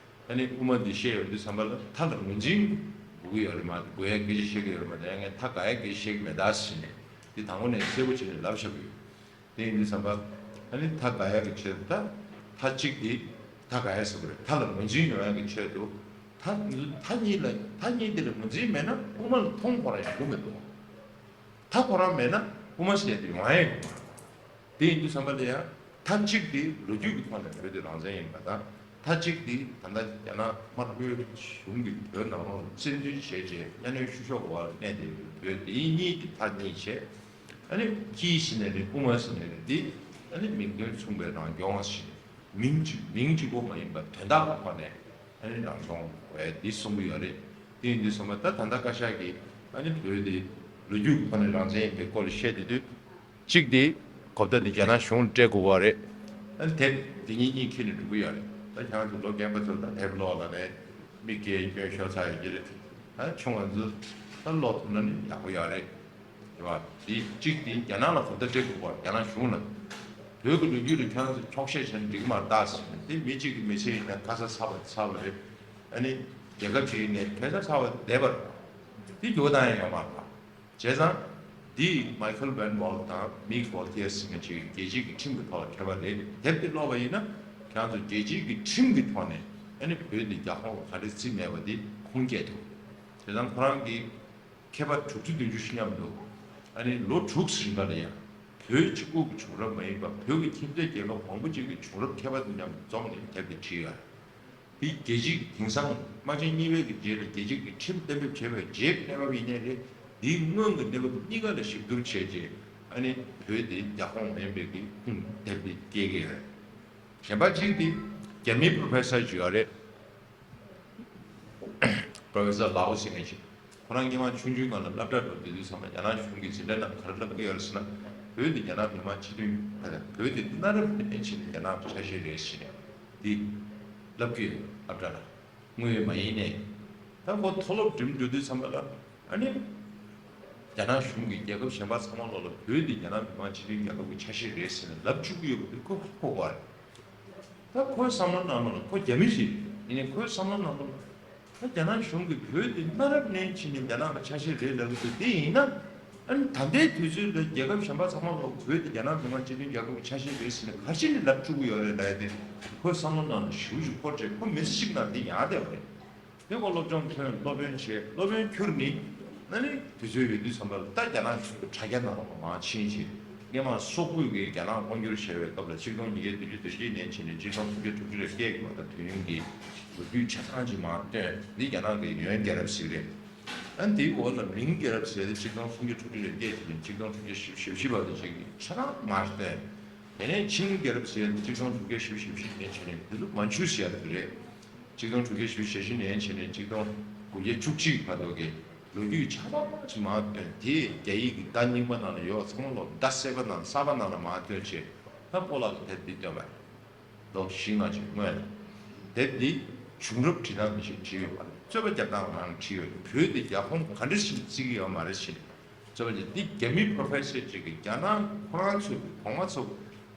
ཨ་ནི་དབུ་མ་འདི་བཤད་ཡོང་དུས་ཙམ་པ་ལ་ཐ་ལ་ངོས་འཛིན་དགོས་ཀྱི་ཡོད་རེད་མ་གཏོགས། དགོས་ཡ་སྐད་ཆ་བཤད་ཀྱི་ཡོད་རེད་མ་གཏོགས། ཡང་ངས་ཐ་ག་ཡ་སྐད་ཆ་བཤད་ཀྱི་མེད་ད་ཟེར་ནས་འདི་དང་པོ་ནས་གསལ་པོ་བྱས་ནས་ལབ་བཞག་གི་ཡོད། དེ་ཡིན་དུས་ཙམ་པ་ཨ་ནི་ཐ་ག་ཡ་གི་ཆེད་དུ་ད་ཐ་གཅིག་དེ་ཐ་ག་ཡ་ཟེར་དགོས་རེད། ཐ་ལ་ངོས་འཛིན་ཡོང་ཡ་གི་ཆེད་དུ་ཐ་ཐ་གཉིས་ལ་ཐ་གཉིས་དེ་ལ་ངོས་འཛིན་མེད་ན་དབུ་མ་ལ་མཐོང་ཁོ་རང་ཡོང་གི་མི་འདུག་ཐ་ཁོ་རང་མེད་ན་དབུ་མ་ཟེར་ཡ་དེ་ཡོང་ཡ་ཡོད་མ་རེད། དེ་ཡིན་དུས་ཙམ་པ་ལ་ཡང་མཐའ་གཅིག་དེ་ལོ་རྒྱུས་ཀྱི་ཐོག་ནས་བོད་དེ་རང་བཙན་ཡིན་པ་དང་། མཐའ་གཅིག་དེ་ད་ལྟ་རྒྱ་ནག་དམར་པོའི་གཞུང་གིས་བོད་ནང་ལོགས་ལ་བཙན་འཛུལ་བྱས་རྗེས་གཉའ་གནོན་བཤུ་གཞོག་འོག་ལ་གནས་བསྡད་པའི་བོད་དེ་གཉིས་དེ་མཐའ་གཉིས་བྱས། ཨ་ནི་དཀྱིལ་ཟེར་ནའི་རེད། དབུ་མ་ཟེར་ནའི་རེད། དེ་ཨ་ནི་མིང་དོན་མཚུངས་པའི་རང་སྐྱོང་བ་ཞིག་མིང་གཅིག་མིང་གཅིག་པོ་མ་ཡིན་པར་དོན་དག་གི་ཐོག་ནས་ཨ་ནི་རང་སྐྱོང་བས་འདི་གསུང་གི་ཡོད་རེད། དེ་ཡིན་དུས་ཙམ་པ་ད་ད་ལྟ་བཀའ་ཤག་གིས་ཨ་ནི་བོད་དེ་ལོ་རྒྱུས་ཀྱི་ཐོག་ནས་རང་བཙན་ཡིན་པའི་སྐོར་ལ་བཤད་བསྡད་དུས། གཅིག་དེ་གོ་བརྡ་དེ་རྒྱ་ནག་གཞུང་ལ་སྤྲད་དགོས་པ་རེད། ཨ་ནི་དེབ་དེ་གཉིས་གཉིས་ཁྱེར་ནས་འགྲོ་གི་ཡོད་རེད། ད་ཁྱེད་རང་ཚོ་ལོ་རྒན་པ་ཚོ་ད་དེབ་ཀློག་ལ་ནས་མི་སྐད་སྐྱོན་ཤོར་ཚར་ཡོད་ཀྱི་རེད། ད་ཆུང་བ་ཚོ་ད་ཀློག་ཐུབ་ན་ནི་ཡག་པོ་ཡོད་རེད། རེད་བ། དེ་གཅིག་དེ་རྒྱ་ནག་ལ་གོ་བརྡ་སྤྲད་དགོས་པ་རེད། རྒྱ་ནག་གཞུང་ལ། བོད་ཀྱི་ལོ་རྒྱུས་ལ་ཁྱེད་རང་ཚོ་འཁྱོག་བཤད་བྱས་ན་འགྲིག་གི་མ་རེད་ད་ཟེར་ནས། དེ་མི་གཅིག་གི་མི་ཚེ་ཡིན་ན་ཁ་ཚ་ཚ་བ་ཚ་བ་རེད། ཨ་ནི་རྒྱལ་ཁབ་ཅིག་ཡིན་ནའི་ཁ་ཚ་ཚ་བ་བསྡད་པ་རེད། དེ་འགྱུར་བ་བཏང་ཡ་ཡོད་མ་རེད། བྱས་ཙང་། འདི་Michael Van Walt དང་Mick Voltiers ཟེར་མཁན་གཅིག་རྒྱལ་སྤྱིའི་གི་ཁྲིམས་ཀྱི་ཐོག་ལ་མཁས་པ་རེད། དེབ་དེ་ཀློག་པ་ཡིན་ན་ཁྱེད་རང་ཚོ་རྒྱལ་སྤྱིའི་གི་ཁྲིམས་ཀྱི་ཐོག་ནས་ཨ་ནི་བོད་འདི་རྒྱ་ཁོངས་ལ་ག་འདྲ་བརྩི་མེད་པ་འདི་ཁུངས་སྐྱེལ་ཐུབ། བྱས་ཙང་ཁོ་རང་གི་མཁས་པ་དྲུག་ཅུ་བདུན་ཅུ་ཞིག་མཉམ་དུ་ཨ་ནི་ལོ་དྲུག་རིང་ག་ལ་ཡང་བོད་གཅིག་པུ་གི་བྱུང་རབས་མ་ཡིན་པ་བོད་ཀྱི་ཁྱིམ་མཚེས་རྒྱལ་ཁབ་མང་པོ་ཅིག་གི་བྱུང་རབས་མཁས་པ་དང་མཉམ་དུ་འཛོམས་ནས་དེབ་དེ་བྲིས་ཡོད། འདི་རྒྱལ་སྤྱིའི་དེང་སང་དམག་ཆེན་གཉིས་པའི་གི་རྗེས་ལ་རྒྱལ་སྤྱིའི་གི་ཁྲིམས་གཏན་འབེབས་བྱས་པའི་རྗེས་ཀྱི་གནས་བབ་ཡིན་ནའི་རེད། འདིའི་སྔོན་གྱི་གནས་བབ་གཉིས་ཀ་ལ་ཞིབ་བསྡུར་བྱས་རྗེས་ཨ་ནི་བོད་འདི་རྒྱ་ཁོངས་མིན་པའི་གི་ཁུངས་དེབ་འདི་སྐྱེལ་གྱི་ཡོད་རེད། གཞན་པ་གཅིག་འདི་རྒྱ་མིའི་པྲོ་ཕེ་སར་ཅིག་ཡོད་རེད། པྲོ་ཕེ་སར་ལའོ་ཟེར་མཁན་ཅིག་ཁོ་རང་སྔོན་མ་ཆུང་ཆུང་སྒང་ལ་སློབ་གྲྭ་འགྲོ་དུས་དུས་ཚང་མ་རྒྱ་ནག་གཞུང་གི་འཛིན་གྲྭ་ནང་ག་རེ་སློབ་ཀྱི་ཡོད་རེད་ཟེར་ན། བོད་འདི་རྒྱ་ནག་མི་དམངས་སྤྱི་མཐུན་ད་ལྟ་བོད་འདི་གནའ་རབས་ནས་བྱས་ནས་རྒྱ་ནག་གི་ཆ་ཤས་རེད་ཟེར་ནས་འདི་སློབ་ཀྱི་ཡོད། སློབ་གྲྭ་ལ་དངོས་ཡོད་མ་ཡིན་ནས། ད་ཁོ་མཐོ་སློབ་འགྲིམ་འགྲོ་དུས་ཚང་མ་ལ་ཨ་ནི་རྒྱ་ནག་གཞུང་གིས་རྒྱལ་ཁབ་གཞན་པ་ཚང་མ་ལོག་ལ་བོད་འདི་རྒྱ་ནག་མི་དམངས་སྤྱི་མཐུན་རྒྱལ་ཁབ་ཀྱི་ཆ་ཤས་རེད་ཟེར་ནས་ལབ་བཅུག་གི་ཡོད་པ་འདི་ཁོ་ཧ་གོ་གི་རེད། ད་ཁོའི་བསམ་བློ་ནང་ལོགས་ལ་ཁོ་རྒྱ་མི་ཞིག་ཡིན་ནའི་ཁོའི་བསམ་བློ་ནང་ལོགས་ལ་ད་རྒྱ་ནག་གཞུང་གིས་བོད་དེ་གནའ་རབས་ནས་བྱས་ནས་རྒྱ་ནག་གི་ཆ་ཤས་རེད་ལབ་ཀྱི་འདུག་དེ་ཡིན་ན་ཨ་ནི་ད་ལྟའི་དུས་ཚོད་ལ་རྒྱལ་ཁབ་གཞན་པ་ཚང་མ་ལོག་བོད་དེ་རྒྱ་ནག་མི་དམངས་སྤྱི་མཐུན་རྒྱལ་ཁབ་ཀྱི་ཆ་ཤས་རེད་ཟེར་ནས་ག་རེ་བྱས་ནས་ལབ་བཅུག་གི་ཡོད་རེད་ལབ་ཡ་དེ་ཁོའི་བསམ་བློ་ནང་ལ་ཞེ་པོ་ཅིག་འཁོར་བྱས་ཁོ་མི་ཚེ་གཅིག་ནང་དེ་ཡང་བསྡད་པ་རེད། དེ་ཁོ་སློབ་སྦྱོང་ཐོན། སློབ་དཔོན་བྱས། སློབ་དཔོན་ཁྱུར་ནི་ཨ་ནི་དུས་ཚོད་ཡོད་དུས་ཙམ་པ་ལ་ད་རྒྱ་ནག་གཞུང་གི་དྲ་རྒྱ་ནང་ལ་མར་ཕྱིན་བྱས། སྔོན་མ་སོག་པོས་ཀྱིས་རྒྱ་ནག་དབང་བསྒྱུར་བྱས་པའི་སྐབས་ལ་ཆིག་སྟོང་ཉིས་བརྒྱ་བདུན་ཅུ་དོན་གཅིག་ནས་བྱས་ནས་ཆིག་སྟོང་སུམ་བརྒྱ་དྲུག་ཅུ་རེ་བརྒྱད་ཀྱི་བར་དུ་དུས་ཡུན་གྱི་ལོ་རྒྱུས་ཆ་ཚང་ཅིག་མར་བཏོན། འདི་རྒྱ་ནག་གི་ཡོན་རྒྱལ་རབས་ཟེར་གི་རེད། ཨ་ནི་དེའི་འོག་ལ་མིང་རྒྱལ་རབས་ཟེར་ཏེ་ཆིག་སྟོང་སུམ་བརྒྱ་དྲུག་ཅུ་རེ་བརྒྱད་ནས་ཆིག་སྟོང་སུམ་བརྒྱ་བཞི་བཅུ་ཞེ་བཞི་བར་དུ་ཅིག་ཆ་ཚང་མར་བཏོན། དེ་ནས་ཆིང་རྒྱལ་རབས་ཟེར་ཏེ་ཆིག་སྟོང་དྲུག་བརྒྱ་བཞི་བཅུ་ཞེ་བཞི་ནས་བྱས་ནས་དེ་ཚོ་མན་ཆུ་ཟེར་ཡ་དེ་རེད། ཆིག་སྟོང་དྲུག་བརྒྱ་བཞི་བཅུ་ཞེ་བཞི་ནས་བྱས་ནས་ཆིག་སྟོང་དགུ་བརྒྱ་བཅུ་གཅིག་བར་དུ་གི་ལོ་རྒྱུས་ཆ་ཚང་ཅིག་མར་བཏོན། དེ་རྒྱ་ཡིག་གི་ཟླ་རྙིང་པ་ནང་ལ་ཡོད། ཚང་མ་ལོག་ཟླ་སེར་པོ་ནང་གསར་པ་ནང་ལ་མར་བཏོན་བྱས། ད་སྤོ་ལགས་ཀྱིས་དེབ་འདི་བཏོན་པ་རེད། ལོ་བཞི་ལྔ་ཅིག་སྔོན་ལ། དེབ་འདི་བྱུང་རབས་བྲིས་སྟངས་ནང་བཞིན་བྲིས་ཡོད་པ་རེད། རྩོད་པ་རྒྱག་སྟངས་ནང་བྲིས་ཡོད། བོད་འདི་རྒྱ་ཁོངས་ག་འདྲ་ཞིག་བརྩི་གི་ཡོད་མ་རེད་ཟེར་ནས། རྩོད་པ་རྒྱག་འདི་རྒྱ་མི་པྲོ་ཕེ་སར་ཅིག་གིས་རྒྱ་ནག་ཁོ་རང་ཚོའི་གོང་མ་ཚོ་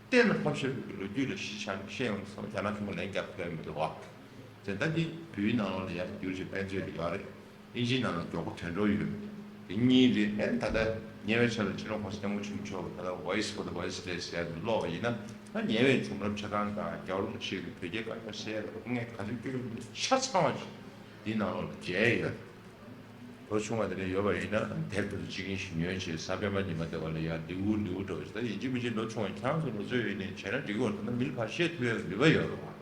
གཏན་ལ་ཕབ་བཞག་པའི་ལོ་རྒྱུས་ལ་གཞི་བཞག་ནས་བཤད་ཡོང་དུས་ཙམ་པ་རྒྱ་ནག་གཞུང་གིས་ལན་རྒྱག་ཐུབ་ཡ་མི་འདུག་བ། དེ་ལྟ་འདི་བོད་ཡིག་ནང་ལོགས་ལ་ཡར་བསྒྱུར་བྱས་དཔེ་མཛོད་ལ་ཡོད་རེད། ཨིན་ཇིའི་ནང་ལ་མགྱོགས་པོ་ཐོན་འགྲོ་ཡོད། དེ་གཉིས་རེད། ཨེ་ད་ལྟ་ཉེ་བའི་ཆར་ལ་སྤྱི་ནོར་༸གོང་ས་༸སྐྱབས་མགོན་ཆེན་པོ་མཆོག་གིས་ད་ལྟ་Voice for the Voiceless ཟེར་ཡ་དེ་ཀློག་པ་ཡིན་ན། ད་ཉེ་བའི་བྱུང་རབས་ཆ་ཚང་དང་རྒྱལ་བ་རིན་པོ་ཆེ་གི་བོད་རྒྱའི་བཀའ་རྒྱ་གསལ་ལ་ངས་ག་ཚོད་སྐྱོན་ཡོད་མེད་ཆ་ཚང་བ་ཞིག་འདིའི་ནང་ལོགས་ལ་མཇལ་ཡོད། ལོ་ཆུང་བ་དེ་འདྲ་ཡོད་པ་ཡིན་ན་དེབ་དེ་ཚོ་གཅིག་གཉིས་ཤིག་ཉོས་བྱས་གཟའ་སྤེན་པ་ཉི་མ་དེ་བ་ལ་ཡར་ལྡེའུ་ལྡེའུ་འགྲོ་བ་ཞིག་ད་ཡིན་གཅིག་མིན་གཅིག་ལོ་ཆུང་བ་ཁྱེད་རང་ཚོ་ལོ་ཚོད་ཡོད་ནའི་བྱས་ན་འགྲིག་གི་ཡོད་རེད། ད་མི་ལ་ཕར་བཤད་ཐུབ་ཡ་ནུས་པ་ཡོད་རེད་བ།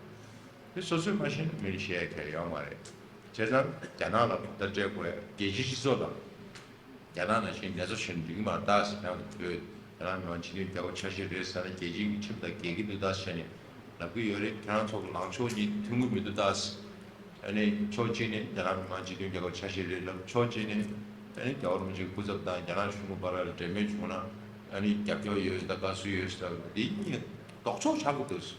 དེ་སོ་སོས་མ་ཤེས་ན་མི་ལ་བཤད་ཡ་གལ་ཡོད་མ་རེད། བྱས་ཙང་རྒྱ་ནག་ལ་ད་སྤྲད་དགོས་ཡ་རྒྱལ་སྤྱིའི་སྤྱི་ཚོགས་ལ་རྒྱ་ནག་ནང་བཞིན་ནེ་ཙོ་བྱས་ན་འགྲིག་གི་མ་རེད་ད་ཟེར། ཡང་བོད་རྒྱ་ནག་མི་དམངས་སྤྱི་མཐུན་རྒྱལ་ཁབ་ཆ་ཤས་རེད་ཟེར་ན་རྒྱལ་སྤྱིའི་ཁྲིམས་དང་འགལ་གྱི་འདུག་ད་ཟེར་ནས་ལབ་ཀྱི་ཡོད་རེད། ཁྱེད་རང་ཚོ་གི་ལངས་ཕྱོགས་གཉིས་མཐུན་གྱི་མི་འདུག་ད་ཟེར། ཨ་ནི་ཕྱོགས་གཅིག་ནས་རྒྱ་ནག་མི་དམངས་སྤྱི་མཐུན་རྒྱལ་ཁབ་ཆ་ཤས་རེད་ལབ། ཕྱོགས་གཅིག་ནས་ཨ་ནི་རྒྱལ་བ་རིན་པོ་ཆེའི་སྐུ་ཚབ་དང་རྒྱ་ནག་གཞུང་གི་བར་ལ་འབྲེལ་མོལ་བྱུང་ན་ཨ་ནི་རྒྱབ་སྐྱོར་ཡོད་ཟེར་དང་དགའ་བསུ་ཡོད་ཟེར་དང་འདི་གཉིས་ལྡོག་ཕྱོགས་ཆགས་ཀྱི་འདུག་ཟེར།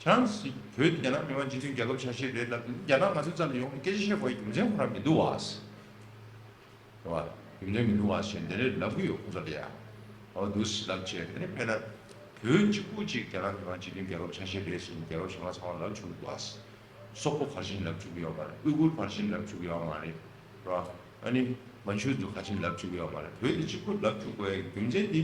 ཁྱེད་རང་ཚོས་བོད་དེ་རྒྱ་ནག་མི་དམངས་སྤྱི་མཐུན་རྒྱལ་ཁབ་ཆ་ཤས་རེད་ལབ་དུས། རྒྱ་ནག་ང་ཚོའི་རྩ་ལ་ཡོང་ནས་སྐད་ཆ་བཤད་དགོས་རྒྱུ་མཚན་ཁོ་རང་མི་འདུག་བ། རེད་བ། རྒྱུ་མཚན་མི་འདུག་བ་ཞེས་འདི་འདྲས་ལབ་གི་ཡོད་ཁོ་ཚོ་ལ་ཡ། འོ་འདུག་སེ་ལབ་བྱས། དེ་ནས་དཔེར་ན་བོད་གཅིག་པུ་གཅིག་རྒྱ་ནག་མི་དམངས་སྤྱི་མཐུན་རྒྱལ་ཁབ་ཆ་ཤས་རེད་ཟེར་ནས་རྒྱལ་ཁབ་གཞན་པ་ཚང་མ་ལབ་བཅུག་གི་འདུག་བ། སོག་པོ་ག་རེ་བྱས་ནས་ལབ་བཅུག་གི་ཡོད་མ་རེད། ཨུ་གུར་ག་རེ་བྱས་ནས་ལབ་བཅུག་གི་ཡོད་མ་རེད། རེད་བ། ཨ་ནི་མན་ཇུ་ཚོ་ག་རེ་བྱས་ནས་ལབ་བཅུག་གི་ཡོད་མ་རེད། བོད་དེ་གཅིག་པུ་ལབ་བཅུག་དགོས་ཡ་རྒྱུ་མཚན་འདི།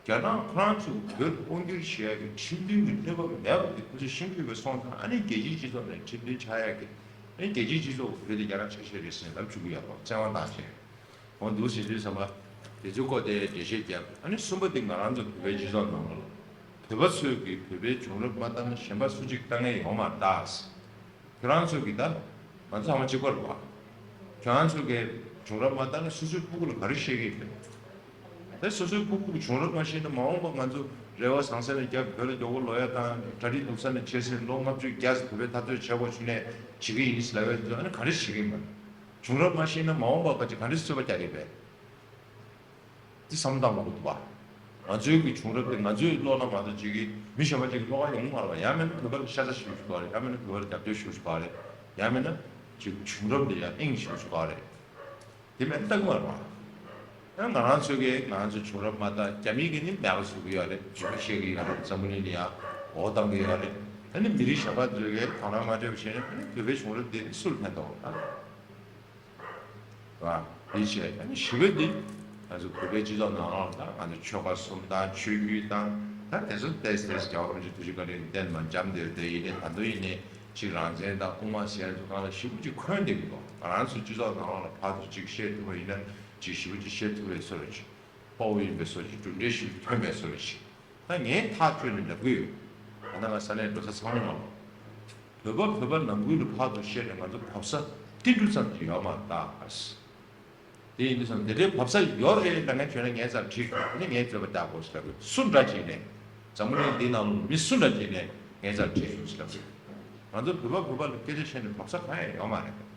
རྒྱ་ནག་ཁོ་རང་ཚོས་བོད་དབང་བསྒྱུར་བྱེད་ཡག་གི་ཁྲིམས་མཐུན་གྱི་གནས་བབ་མེད་པ་དེ་ཁོ་ཚོས་ཤེས་ཀྱི་ཡོད་པ་སོང་ཙང་། ཨ་ནི་རྒྱལ་སྤྱིའི་སྤྱི་ཚོགས་ནས་ཁྲིམས་མཐུན་ཆགས་ཡག་གི། ཨ་ནི་རྒྱལ་སྤྱིའི་སྤྱི་ཚོགས་ཀྱིས་བོད་དེ་རྒྱ་ནག་ཆ་ཤས་རེད་ཟེར་ནས་ལབ་བཅུག་གི་ཡོད་པ་བཙན་དབང་བཏང་བྱས། འོ་འདུག་ཟེར་དུས་ཙམ་པ། དེ་ཚོའི་སྐོར་དེ་འགྲེལ་བཤད་བརྒྱབ། ཨ་ནི་གསུམ་པ་དེ་ང་རང་ཚོ་བོད་པའི་སྤྱི་ཚོགས་ནང་ལ་བོད་པ་ཚོས་ཀྱིས་བོད་པའི་བྱུང་རབས་མ་བལྟས་ན་གཞན་པ་སུ་གཅིག་བལྟ་མཁན་ཡོད་མ་རེད་ད། ཁྱེད་རང་ཚོ་གིས་ད། ང་ཚོ་ཚང་མ་གཅིག་པ་རེད་བ། ཁྱེད་རང་ཚོ་གིས་བྱུང་རབས་མ་བལྟས་ན་སོ་སོའི་སྤུ་གུ་ལ་ག་རེ་བཤད་ཀྱི་ཡོད་པས། ད་སོ་སོའི་སྤུ་གུ་གི་བྱུང་རབས་མ་ཤེས་ན། མ་འོངས་པ་ང་ཚོ་རེ་བ་ཟང་ཟིང་ལ་བརྒྱབ། བོད་ལ་མགྱོགས་པོ་ལོག་ཡ་དང་། གྲ་སྒྲིག་སྡུག་ས་ནས་བྱས་ཟིན། ལོ་ལྔ་བཅུ་བརྒྱ་ཙམ་བོད་པའི་འཐབ་རྩོད་བྱེད་དགོས་བྱུང་ནས་བྱེད་ཀྱི་ཡིན་ཟེར་ལབ་ཡ་དེ་ཚོ་ཨ་ནི་ག་རེ་བྱེད་ཀྱི་ཡིན་པ། བྱུང་རབས་མ་ཤེས་ན་མ་འོངས་པ་ག་ཅིག་ག་འདྲ་ཚོད་དཔག་རྒྱག་གི་ཡོད་པས། འདི་བསམ་བློ་བཏང་དགོས་འདུག་བ། ང་ཚོའི་གི་བྱུང་རབས་དེ་ང་ཚོའི་བློ་ན་མ་གཏོགས་ཅིག་གིས་མི་གཞན་པ་ཅིག་གི་བློ་ཁ་ཡོང་གི་མ་རེད་བ། ཡང་མིན་ན་བོད་པ་ལ་ཤ་ཚ་ཞེ་པོ་ཞིག་དགོས་རེད། ཡང་མིན་ན་བོད་པ་ལ་རྒྱབ་སྐྱོར་ཞེ་པོ་ཞིག་དགོས་རེད། ཡང་མིན་ན་ཅིག་བྱུང་རབས་དེ་ཡང་དབྱིངས་ཞེ་པོ་ཞིག་དགོས་རེད། དེ་མིན་ན་ལྟ་གི་མ་རེད་བ། ཡང་ང་རང་ཚོ་གིས་ང་རང་ཚོའི་བྱུང་རབས་མ་ལྟ། རྒྱ་མི་གིས་ནི་མེད་པ་བཟོ་གི་ཡོད་རེད། རྫུན་མ་བཤད་གི་ཡོད་རེད། འཛམ་བུ་གླིང་ལ་ཡང་འོ་བཏང་གི་ཡོད་རེད། ཨ་ནི་མི་རིགས་གཞན་པ་ཚོ་གིས་དོ་སྣང་མ་སྤྲད་པ་བྱས་ན། ཨ་ནི་བོད་པའི་བྱུང་རབས་དེ་ནི་སུ་ལ་ཕན་ཐོགས་རེད། རེད་བ། དེ་བྱས། ཨ་ནི་བཞི་པ་འདི། ང་ཚོ་བོད་པའི་སྤྱི་ཚོགས་ནང་ལོགས་ལ་ད་ང་ཚོ་ཆོལ་ཁ་གསུམ་དང་ཆོས་བརྒྱུད་དང་། ད་དེ་ཚོ་ཏོག་ཙམ་རྒྱལ་བ་རིན་པོ་ཆེ་ཐུགས་རྗེ་བཀའ་དྲིན་བརྟེན་མར་འཇམ་དེར་བསྡད་ཡིན་ནའི། ད་དུང་ཡིན་ནའི་ཅིག་རང་བཙན་དང་དབུ་མ་ཟེར་ཚོ་སྒང་ལ་ཞེ་པོ་ཅིག་འཁོན་བསྡད་ཀྱི་འདུག་ང་རང་ཚོ་སྤྱི་ཚོགས་ནང་ལོགས་ལ་ཕར་ཚུར་ཅིག་བཤད་ཐུབ་པ་ཡིན་ན་ཅིག་ཞེ་པོ་ཅིག་བཤད་ཐུབ་པའི་བཟོ་འདྲ་ཅིག་དཔའ་བོ་ཡིན་པའི་བཟོ་ཅིག་གྲུབ་འབྲས་ཞིག་ཐོན་པའི་བཟོ་འདྲ་ཅིག་ད་ངས་ཐག་ཆོད་ནས་ལབ་ཀྱི་ཡོད། ད་ལྟ་ང་ས་གནས་འགྲོ་ས་ཚང་མ་ལ། བོད་པ་བོད་པ་ནང་ཁུལ་ལ་ཕར་ཚུར་བཤད་ནས་ང་ཚོ་བབས་ས་ཏིལ་འབྲུ་ཙམ་ཅིག་ཡོད་མ་རེད་ད། དེ་ཡིན་དུས་ཙམ་དེ་འདྲའི་བབས་ས་ཡོད་རེད་ལབ་མཁན་བྱུང་ན་ངའི་རྩར་བྲིས་ཤོག་ཨ་ནི་ངའི་རྩོད་པ་རྒྱག་དགོས་ཟེར་ལབ་དགོས། སུ་འདྲ་ཅིག་ནས། འཛམ་བུ་གླིང་འདི་ནང་ལ་མི་སུ་འདྲ་ཅིག་ནས་ངའི་རྩར་བྲིས་ཤོག་ཟེར་ལབ་དགོས། ང་ཚོ་བོད་པ་བོད་པ་ལ་སྐད་ཆ་བཤད་ནས་བབས་ས་གང་ཡང་ཡོད་མ་རེད།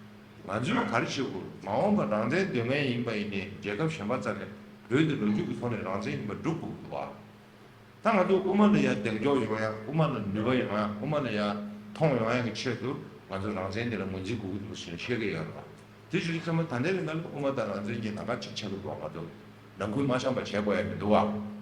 ང་ཚོས་ག་རེ་བྱེད་དགོས། མ་འོངས་པར་རང་བཙན་འདོད་མཁན་ཡིན་པ་ཡིན་ནའི་རྒྱལ་ཁབ་གཞན་པ་རྩ་ནས་བོད་འདི་ལོ་རྒྱུས་ཀྱི་ཐོག་ནས་རང་བཙན་ཡིན་པ་སྒྲུབ་དགོས་ཀྱི་འདུག་བ། ད་ང་ཚོ་དབུ་མ་ལ་ཡ་གདེང་འཇོག་ཡོང་ཡ། དབུ་མ་ལ་ནུས་པ་ཡོང་ཡ། དབུ་མ་ལ་ཡ་མཐོང་ཡོང་ཡ་གི་ཆེད་དུ་ང་ཚོ་རང་བཙན་འདི་ལ་ངོས་འཛིན་དགོས་ཀྱི་འདུག་ཟེར་ནས་བཤད་ཀྱི་ཡོད་རེད་བ། དེ་བྱེད་དུས་ཙམ་པ་ད་ལྟའི་རིང་ལ་དབུ་མ་དང་རང་བཙན་གྱི་ལམ་ཁ་གཅིག་ཆགས་ཀྱི་འདུག་ང་ཚོ་ནང་ཁུལ་མ་འཆམ་པ་བྱེད་དགོས་ཡ་མི་འདུག་བ།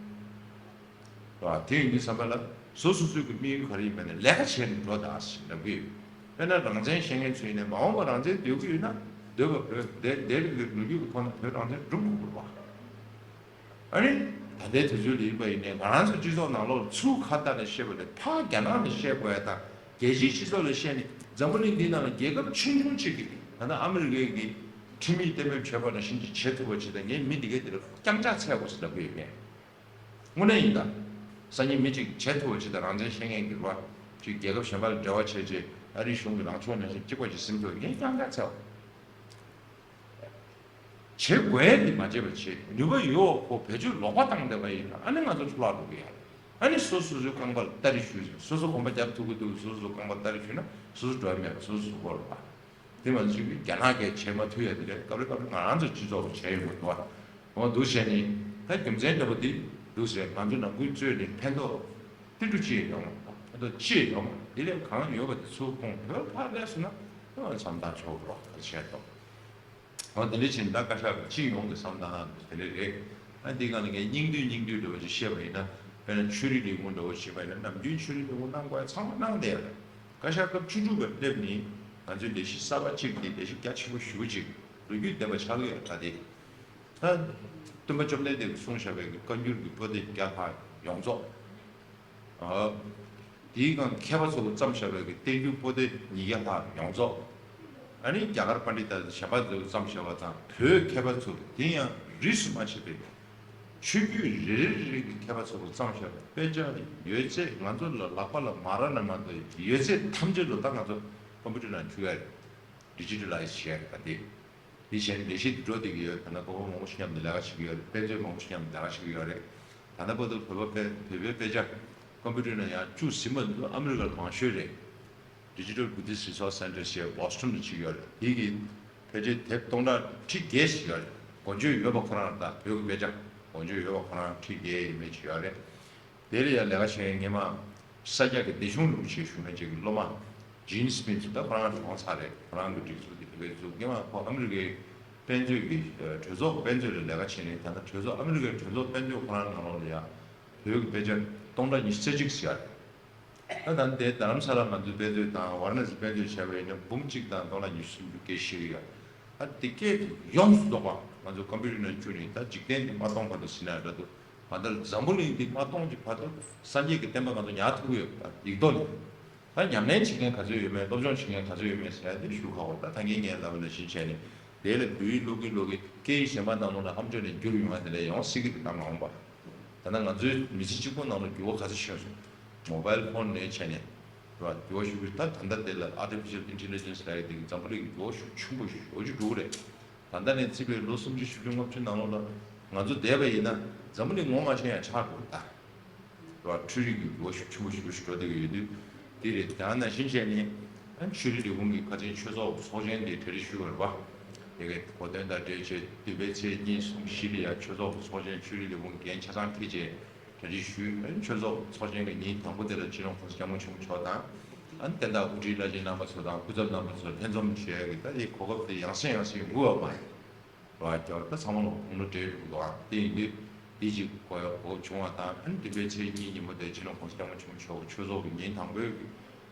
རེད་བ། དེ་ཡིན་དུས་ཙམ་པ་ལ་སོ་སོ་སོའི་གི་དམིགས་ཡུལ་ག་རེ་ཡིན་པ་ནས་ལས་ཀ་བྱས་ནས་འགྲོ་དང་ཟེར་ལབ་ཀྱི་ཡོད། དཔེར་ན་རང་བཙན་བཤད་མཁན་ཚོ་ཡིན་ནའི་མ་འོངས་པ་རང་བཙན་འདོད་ཀྱི་ཡོད་ན་འདོད་པ་བོད་འདས་འདས་པའི་ལོ་རྒྱུས་ཀྱི་ཐོག་ནས་བོད་རང་བཙན་སྒྲུབ་དགོས་པ། ཨ་ནི་ད་ལྟའི་དུས་ཚོད་ལ་ཡིན་པ་ཡིན་ནའི་ང་རང་ཚོ་སྤྱི་ཚོགས་ནང་ལོགས་ཚུར་ཁ་བལྟས་ནས་བཤད་པ་ལས་ཕར་རྒྱ་ནག་ལ་བཤད་དགོས་ཡ་དང་། རྒྱལ་སྤྱིའི་སྤྱི་ཚོགས་ལ་བཤད་ནས་འཛམ་བུ་གླིང་འདིའི་ནང་ལ་རྒྱལ་ཁབ་ཆུང་ཆུང་གཅིག་གིས་ད་ལྟ་ཨ་མི་རི་ཀའི་གི་ཁྲིམས་ཡིག་གཏན་འབེབས་བྱས་པ་ནང་བཞིན་ཅིག་བྱེད་ཐུབ་པ་བྱེད་དང་། ངས་མི་འདི་གའི་འདི་ལ་རྐྱང་ཕྱག་འཚལ་དགོས་ཟེར་ལབ་ཀྱི་ཡོད་ངས། དངོས་གནས་ཡིན་ད། སང་ཉིན་མི་གཅིག་བྱེད་ཐུབ་པ་ཅིག་དང་། རང་བཙན་བཤད་མཁན་གྱི་རོ། ཅིག་རྒྱལ་ཁབ་གཞན་པ་ལ་འབྲེལ་བ་བྱས་རྗེས་ཨ་རིའི་གཞུང་གི་ལངས་ཕྱོགས་ནང་བཞིན་གཅིག་པ་ཅིག་ཟིན་ཐུབ་ངས་རྐྱང་རྐྱང་འཚལ་བ། བྱེད་དགོས་ཡས་འདི་མ་བྱེད་པ་བྱེད། ནུས་པ་ཡོད་ཁོ་བེད་སྤྱོད་ལོག་པ་བཏང་བསྡད་པ་ཡིན་ན་ཨ་ནི་ང་ཚོ་འཕྲོ་བརླག་འགྲོ་གི་ཡ་རེད། ཨ་ནི་སོ་སོ་སོའི་རྐང་པ་ལ་སྟ་རེ་གཞུས་ཟིན། སོ་སོ་གོམ་པ་རྒྱབ་ཐུབ་ཀྱི་འདུག་སོ་སོ་རྐང་པ་སྟ་རེ་གཞུས་ན་སོ་སོ་འགྲོ་ཡ་མེད་པ་སོ་སོ་སོ་སྐོར་རེད་པ། དེ་མ་གཞི་རྒྱ་ནག་གིས་བྱེད་མ་ཐུབ་ཡ་དེ་རེད། སྐབས་རེ་སྐབས་རེ་ང་རང་ཚོ་སྤྱི་ཚོགས་ལ་བྱས་ཡོང་གི་འདུག་བ། འོ་འདུག་བྱས་ནི། ད་རྒྱུ་མཚན་འདྲ་པོ་འདི་འདུག་ཟེར། ང་ཚོ་ནང་ཁུལ་རྩོད་ནས་ཕན་ཐོགས་ཏིལ་འབྲུ་ཅི་ཡང་ཡོང་མ་རེད། ཕན་ཐོགས་ཅི་ཡང་ཡོང་མ་རེད། དེ་ལས་གང་ཡོད་པ་དེ་ཚུར་ཁོང་བོད་ཕར་སླེབས་སོང་ན་ཨ་མཚམས་བཏང་ཆོག་གི་རོགས་ག་བྱས་ཏོ། འོ་དེ་འདྲ་བྱས་ནས་ད་བཀའ་ཤག་གི་སྤྱི་ཡོངས་ཀྱི་བསམ་སྟངས་དེ་འདྲ་རེད། ཨ་འདི་ག་ནས་ངས་སྙིང་བསྡུས་སྙིང་བསྡུས་འདྲ་པོ་ཅིག་བཤད་པ་ཡིན་ན། དཔེར་ན་ཆོས་རིག་ལས་ཁུངས་འདྲ་པོ་བྱས་པ་ཡིན་ན། ནམ་རྒྱུན་ཆོས་རིག་ལས་ཁུངས་གནང་དགོས་ཡ་ཚང་མ་གནང་བསྡད་ཡོད་རེད། བཀའ་ཤག་སྐབས་བཅུ་དྲུག་པ་སླེབས་ནས་ང་ཚོའི་ལས་གཞི་གསར་པ་གཅིག་དེ་ལས་གཞི་རྒྱ་ཆེན་པོ་ཞེ་པོ་ཅིག་ལོ་རྒྱུས་ལྡན་པ་ཆགས་ཀྱི་ཡོད་རེད། ད་དེ་ད་སྟོན་པ་བཅོམ་ལྡན་འདས་ཀྱིས་གསུངས་བཞག་པའི་གི་བཀའ་འགྱུར་གྱི་པོ་ཏི་བརྒྱ་ལྷག་ཡོངས་རྫོགས། ཨ། དེའི་སྒང་མཁས་པ་ཚོ་གིས་བརྩམས་བཞག་པའི་གི་བསྟན་འགྱུར་པོ་ཏི་ཉིས་བརྒྱ་ལྷག་ཡོངས་རྫོགས། ཨ་ནི་རྒྱ་གར་པཎྜི་ཏ་གཞན་པ་ཚོས་བརྩམས་བཞག་པ་དང་། བོད་མཁས་པ་ཚོ་གིས་དེ་ཡང་རིས་སུ་མ་ཆད་པའི་ཆོས་བརྒྱུད་རེ་རེ་རེ་རེ་གི་མཁས་པ་ཚོ་གིས་བརྩམས་བཞག་པའི་དཔེ་ཆ་ཡོད་ཚད་ང་ཚོ་ལ་ལག་པ་ལ་མ་རག་ན་མ་གཏོགས་ཡོད་ཚད་ཐམས་ཅད་ལོ་ད་ང་ཚོ་ཀམ་པུ་ཊར་ནང་བཅུག་ཡ་རེད། ཌི་ཇི་ཊལ་ལའི་ཛི་བྱས་ཡ་རེད། ད་དེ། དེ་བྱས་ནས་ལས་གཞི་འདི་འགྲོ་བསྡད་ཀྱི་ཡོད། ད་ལྟ་པ་ཕ་མང་པོ་ཞིག་མཉམ་དུ་ལས་ཀ་བྱེད་ཀྱི་ཡོད་རེད། དཔེ་མཛོད་མང་པོ་ཞིག་མཉམ་དུ་ལས་ཀ་བྱེད་ཀྱི་ཡོད་རེད། ད་ལྟ་བར་དུ་བོད་པ་དཔེ་བོད་པའི་དཔེ་ཆ་ཀམ་པུ་ཊར་ནང་ཡར་བཅུག་ཟིན་པ་འདི་ཚོ་ཨ་མི་རི་ཀ་ལ་མང་ཤོས་རེད། Digital Buddhist Resource Center ཞེས་བྷོ་སི་ཊོན་ལ་བྱེད་ཀྱི་ཡོད་རེད། དེ་གིས་ཕལ་ཆེར་དེབ་སྟོང་ཕྲག་ཁྲི་བརྒྱད་ཞིག་ཡོད་རེད། འགོ་བརྗོད་ཡོད་པ་ཁོ་རང་དང་བོད་ཀྱི་དཔེ་ཆ་འགོ་བརྗོད་ཡོད་པ་ཁོ་རང་ཁྲི་བརྒྱད་ཡས་མས་ཅིག་ཡོད་རེད། དེ་ལ་ཡང་ལས་ཀ་བྱེད་མཁན་སྔས་མ་ ས་སྐྱ་གི་སྡེ་གཞུང་རིན་པོ་ཆེ་བཞུགས་གནས་ཅིག་གི་སློབ་མ་ཇིན་སི་མིད་ད་ཁོ་རང་གྲོངས་ཚར་རེད། ཁོ་རང་གི་སྒྲིག་འཛུགས་དེ་དེ་གའི་འཛུགས་སྐྱེས་མ་ཁོ་ཨ་མི་རི་ཀའི་དཔེ་མཛོད་ཀྱི་གྲོས་ཚོགས་དཔེ་མཛོད་ལ་ལས་ཀ་བྱེད་ནས་ད་ལྟ་གྲོས་ཚོགས་ཨ་མི་རི་ཀའི་གྲོས་ཚོགས་དཔེ་མཛོད་ཁོ་རང་ནང་ལོགས་ལ་ཡ་བོད་ཀྱི་དཔེ་ཆ་སྟོང་ཕྲག་ཉི་ཤུ་རྩ་གཅིག་ཟེར་ཡ་རེད། ད་ད་དེ་རྡ་རམ་ས་ལ་ང་ཚོའི་དཔེ་མཛོད་དང་ཝཱ་ར་ཎ་སི་དཔེ་མཛོད་བྱས་པ་ཡིན་ན་འབུམ་གཅིག་དང་སྟོང་ཕྲག་ཉི་ཤུ་སུམ་ཅུ་སྐད་བཤད་ཀྱི་ཡོད། ད་དེ་སྐད་དེ་ཡོངས་སུ་རྫོགས་པ་ང་ཚོ་ཀམ་པུ་ཊར་ནང་བཅུག་ནས་ད་འཇིག་རྟེན་འདི་མ་སྟོང་བར་དུ་ཟིན་ན་འདྲ་འདུག་ང་ཚོ་འཛམ་བུ་གླིང་འདི་མ་སྟོང་གི་བར་དུ་སངས་རྒྱས་ཀྱི་བསྟན་པ་ང་ཚོ་ཉར་ཐུབ་ཀྱི་ཡོད་པ་ཡིག་ཐོག་ནས། ད་ཉམས་ལེན་བྱེད་མཁན་ག་ཚོད་ཡོད་མེད་སློབ་སྦྱོང་བྱེད་མཁན་ག་ཚོད་ཡོད་མེད་ཟེར་ཡ་དེ་ཞུ་ཁག་པོ། ད་ད་གིན་ངས་ལབ་པ་ནང་བཞིན་བྱས་ནས་དེ་ལ་བོད་ཡིག་ཀློག་གིན་ཀློག་གིན་སྐད་ཡིག་གཞན་པ་ནང་ལོགས་ལ་ཨམ་ཅོག་ནས་བསྒྱུར་ཡོང་བ་དེ་ལས་ཡོང་སྲིད་ཀྱི་རེད་ད་མ་འོངས་པ། ད་ལྟ་ང་ཚོའི་མི་ཚེ་གཅིག་པོ་ནང་ལ་འགྱུར་བ་ག་ཚོད་ཕྱིན་སོང་། མོ་བཱའིལ་ཕོན་ནས་བྱས་ནས་རེད་བ། འགྱུར་བ་ཤུགས་ཆེ། ད་ད་ལྟ་དེ་ལ་ཨར་ཊི་ཕི་ཤལ་ཨིན་ཊི་ལི་ཇེན་སི་ལབ་ཡ་དེ་གིས་འཛམ་བུ་གླིང་གི་འགྱུར་བ་ཤུགས་ཆེན་པོ་ཞེ་པོ་ཅིག་འགྲོ་གི་རེད། ད་ལྟ་ནས་བརྩིས་པའི་ལོ་སུམ་ཅུ་བཞི་བཅུ་ལྔ་བཅུ་ནང་ལོགས་ལ་ང་ཚོ་བསྡད་པ་ཡིན་ན་འཛམ་བུ་གླིང་ངོ་མ་ཤེས་ཡ་ཆགས་འགྲོ་གི་ད། རེད་བ། འཕྲུལ་རིག་གི་འགྱུར་བ་ཤུགས་ཆེན་པོ་ཞེ་པོ་ཅིག་འགྲོ་བསྡད་ཀྱི་ཡོད་དུས་དེ་རེད། ད་ནང་བཞིན་བྱས་ནས་ཨ་ཆོས་རིག་ལས་ཁུངས་ཀྱི་ཁ་ཆེན་ཆོས་ཚོགས་ཚོགས་ཆེན་དེ་གྲ་སྒྲིག་ཞུས་པ་རེད་བ། དེ་གའི་གོ་སྟོན་དང་འབྲེལ་བྱས་བདུན་པའི་ཚེས་གཉིས་གསུམ་བཞི་ལ་ཡ་ཆོས་ཚོགས་ཚོགས་ཆེན་ཆོས་རིག་ལས་ཁུངས་འགན་ཆ་ཚང་འཁྱེར་བྱས་གྲ་སྒྲིག་ཞུས། ཨ་ཆོས་ཚོགས་ཚོགས་ཆེན་གྱི་ཉིན་དང་པོ་དེ་ལ་སྤྱི་ནོར་༸གོང་ས་༸སྐྱབས་མགོན་ཆེན་པོ་མཆོག་དང་། ཨ་བསྟན་བདག་དབུ་ཁྲིད་བླ་ཆེན་རྣམ་པ་ཚོ་དང་སྐུ་ཚབ་རྣམ་པ་ཚོ་ལྷན་འཛོམས་བྱས་ཀྱི་ད་དེ་གོ་སྐབས་དེ་ཡང་སེ་ཡང་སེ་ཡོང་གི་ཡོད་མ་རེད། རེད་བ། ད་ཚང་མ་ལ་དགུང་ལོ་བགྲེས་འགྲོ་གི་འདུག་ཨ་དེ་ཡིན་དུས་དེ་ཅིག་གོ་ཡ་གོ་བྱུང་བ་དང་། ཨ་ནི་བདུན་པའི་ཚེས་གཉིས་ཉིན་མོ་དེ་སྤྱི་ནོར་༸གོང་ས་༸སྐྱབས་མགོན་ཆེན་པོ་མཆོག་གི་ཆོས་ཚོགས་ཀྱི་ཉིན་དང་པོའི་གི་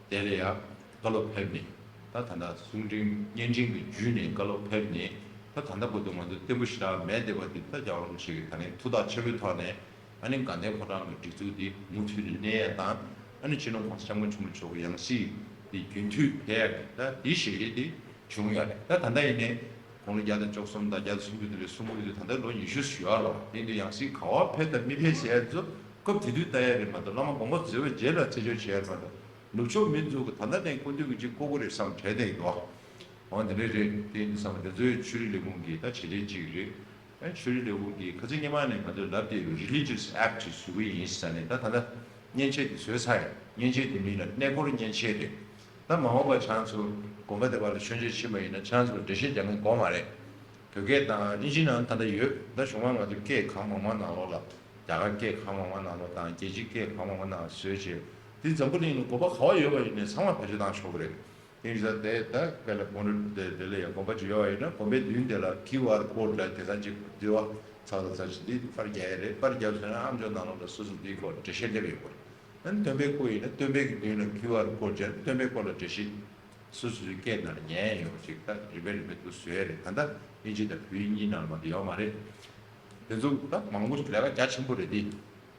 དེ་ལ་ཡ་བཀའ་སློབ་ཕེབས་ནས། ད་ད་ལྟ་གསུང་འཕྲིན་བརྙན་འཕྲིན་གྱི་བརྒྱུད་ནས་བཀའ་སློབ་ཕེབས་ནས། ད་ད་ལྟ་བར་དུ་ང་ཚོ་བརྟན་པོ་ཞེ་དྲག་མེད་བསྡད་པ་འདི་ད་རྒྱལ་བ་རིན་པོ་ཆེ་གི་ད་ནི་ཐུགས་ཐག་ཆོད་པོའི་ཐོག་ནས། ཨ་ནི་དགའ་ལྡན་ཕོ་བྲང་གི་སྒྲིག་འཛུགས་འདི་མུ་མཐུད་ནས་གནས་ཡ་དང་། ཨ་ནི་སྤྱི་ནོར་༸གོང་ས་༸སྐྱབས་མགོན་ཆེན་པོ་མཆོག་གི་ཡང་སྲིད་འདི་རྒྱུན་མཐུད་འཕེལ་ཡ་གི་ད་འདི་ཞེ་ཡས་འདི་བྱུང་ཡོད་རེད། ད་ད་ལྟ་ཡིན་ནའི་དགུང་ལོ་བརྒྱ་དང་བཅུ་གསུམ་དང་བརྒྱ་དང་སུམ་ཅུ་དེ་འདྲ་གསུང་གི་ཡོད་དུས་ད་ལྟ་ལོ་ཉི་ཤུ་ཞུ་ཡ་ལ་དེ་འདི་ཡང་སྲིད་ག་བ་འཕེལ་དང་མི་འཕེལ་ཟེར་ཡ་ཚོ་སྐབས་དེ་དུས་ལྟ་ཡ་རེད་མ་གཏོགས། བླ་མ་དགོངས་པ་མཛད་པའི་རྗེས་ལ་རྩད་གཅོད་བྱེད་ཡ་རེད་མ་གཏོགས། ནུབ་ཕྱོགས་མི་ཚོ་གི་ད་ལྟ་ནས་སྐུ་མདུན་གྱི་ཅིག་བསྐོ་གི་རེད་བསམ་བྱས་བསྡད་ཡོད་དོ། འོ་འདི་འདྲ་རེད། དེ་ཡིན་དུས་ཙམ་པ་དེ་ཚོའི་ཆོས་རིག་ལས་ཁུངས་ཀྱི་ད་བྱས་རྗེས་གཅིག་རེད། ཨ་ཆོས་རིག་ལས་ཁུངས་ཀྱིས་ཁ་སང་སྔོན་མ་ནས་ང་ཚོས་ལབ་བསྡད་ཡོད། Religious Act བཟོ་གི་ཡིན་ཟེར་ནས། ད་ད་ལྟ་མཉེན་ཆས་དེ་བཟོས་ཚར་ཡོད། མཉེན་ཆས་དེ་མིང་ལ་གནས་སྐོར་མཉེན་ཆས་རེད། ད་མ་འོངས་པ་ཁྱེད་རང་ཚོ་དགོན་པ་དེ་བར་ལ་མཆོད་མཇལ་ཕྱིན་པ་ཡིན་ན་ཁྱེད་རང་ཚོ་ལ་འགྲེལ་བཤད་རྒྱག་མཁན་དགོས་མ་རེད། བོད་སྐད་དང་ཨིན་ཇི་ནང་ད་ལྟ་ཡོད། ད་གཞུག་མ་ང་ཚོ་སྐད་གང་མང་མང་ནང་ལོགས་ལ། རྒྱ་གར་སྐད་གང་མང་མང་ནང་ལོགས་དང་རྒྱལ་སྤྱིའི་སྐད་གང་མང་མང་ནང་བཟོས་བྱས། དེ་འཛམ་བུ་གླིང་ལ་དགོན་པ་ག་བ་ཡོད་པ་ཡིན་ནའི་ཚང་མ་བེད་སྤྱོད་བཏང་ཆོག་གི་རེད། དེ་ཡིན་ཙང་དེ་ད་དཔེ་ལ་དགོན་པ་དེ་དེ་ལ་ཡང་དགོན་པ་ཅིག་ཡོད་པ་ཡིན་ན་དགོན་པའི་མདུན་དེ་ལ་ཀིའུ་ཨར་ཀོཌ་ལ་དེ་ཚང་གཅིག་འབྲི་བ་ཚར་ལ་ཚར་གཅིག་འདི་པར་རྒྱག་ཡ་རེད། པར་རྒྱབ་ཟེར་ན་ཨམ་ཅོག་ནང་ལོགས་ལ་སོ་སོ་འདིའི་སྐོར་འགྲེལ་བཤད་སླེབས་ཡོད་པ་རེད། ཨ་ནི་སྟོན་པའི་སྐུ་ཡིན་ན་སྟོན་པའི་གི་མདུན་ལ་ཀིའུ་ཨར་ཀོཌ་སྦྱར་ནས་སྟོན་པའི་སྐོར་ལ་འགྲེལ་བཤད་སོ་སོ་སོའི་སྐད་ནང་ལ་ཉན་ཡོང་ཅིག་ད་རིམ་པས་རིམ་པས་འདུག་བཟོས་ཡ་རེད། ད་ལྟ་ཨིན་ཇི་དང་བོད་ཡིག་གཉིས་ནང་ལ་མ་གཏོགས་ཡོད་མ་རེད། དེ་ཚོ་ད་མང་པོ་ལས་ཀ་རྒྱ་ཆེན་པོ་རེད་དེ།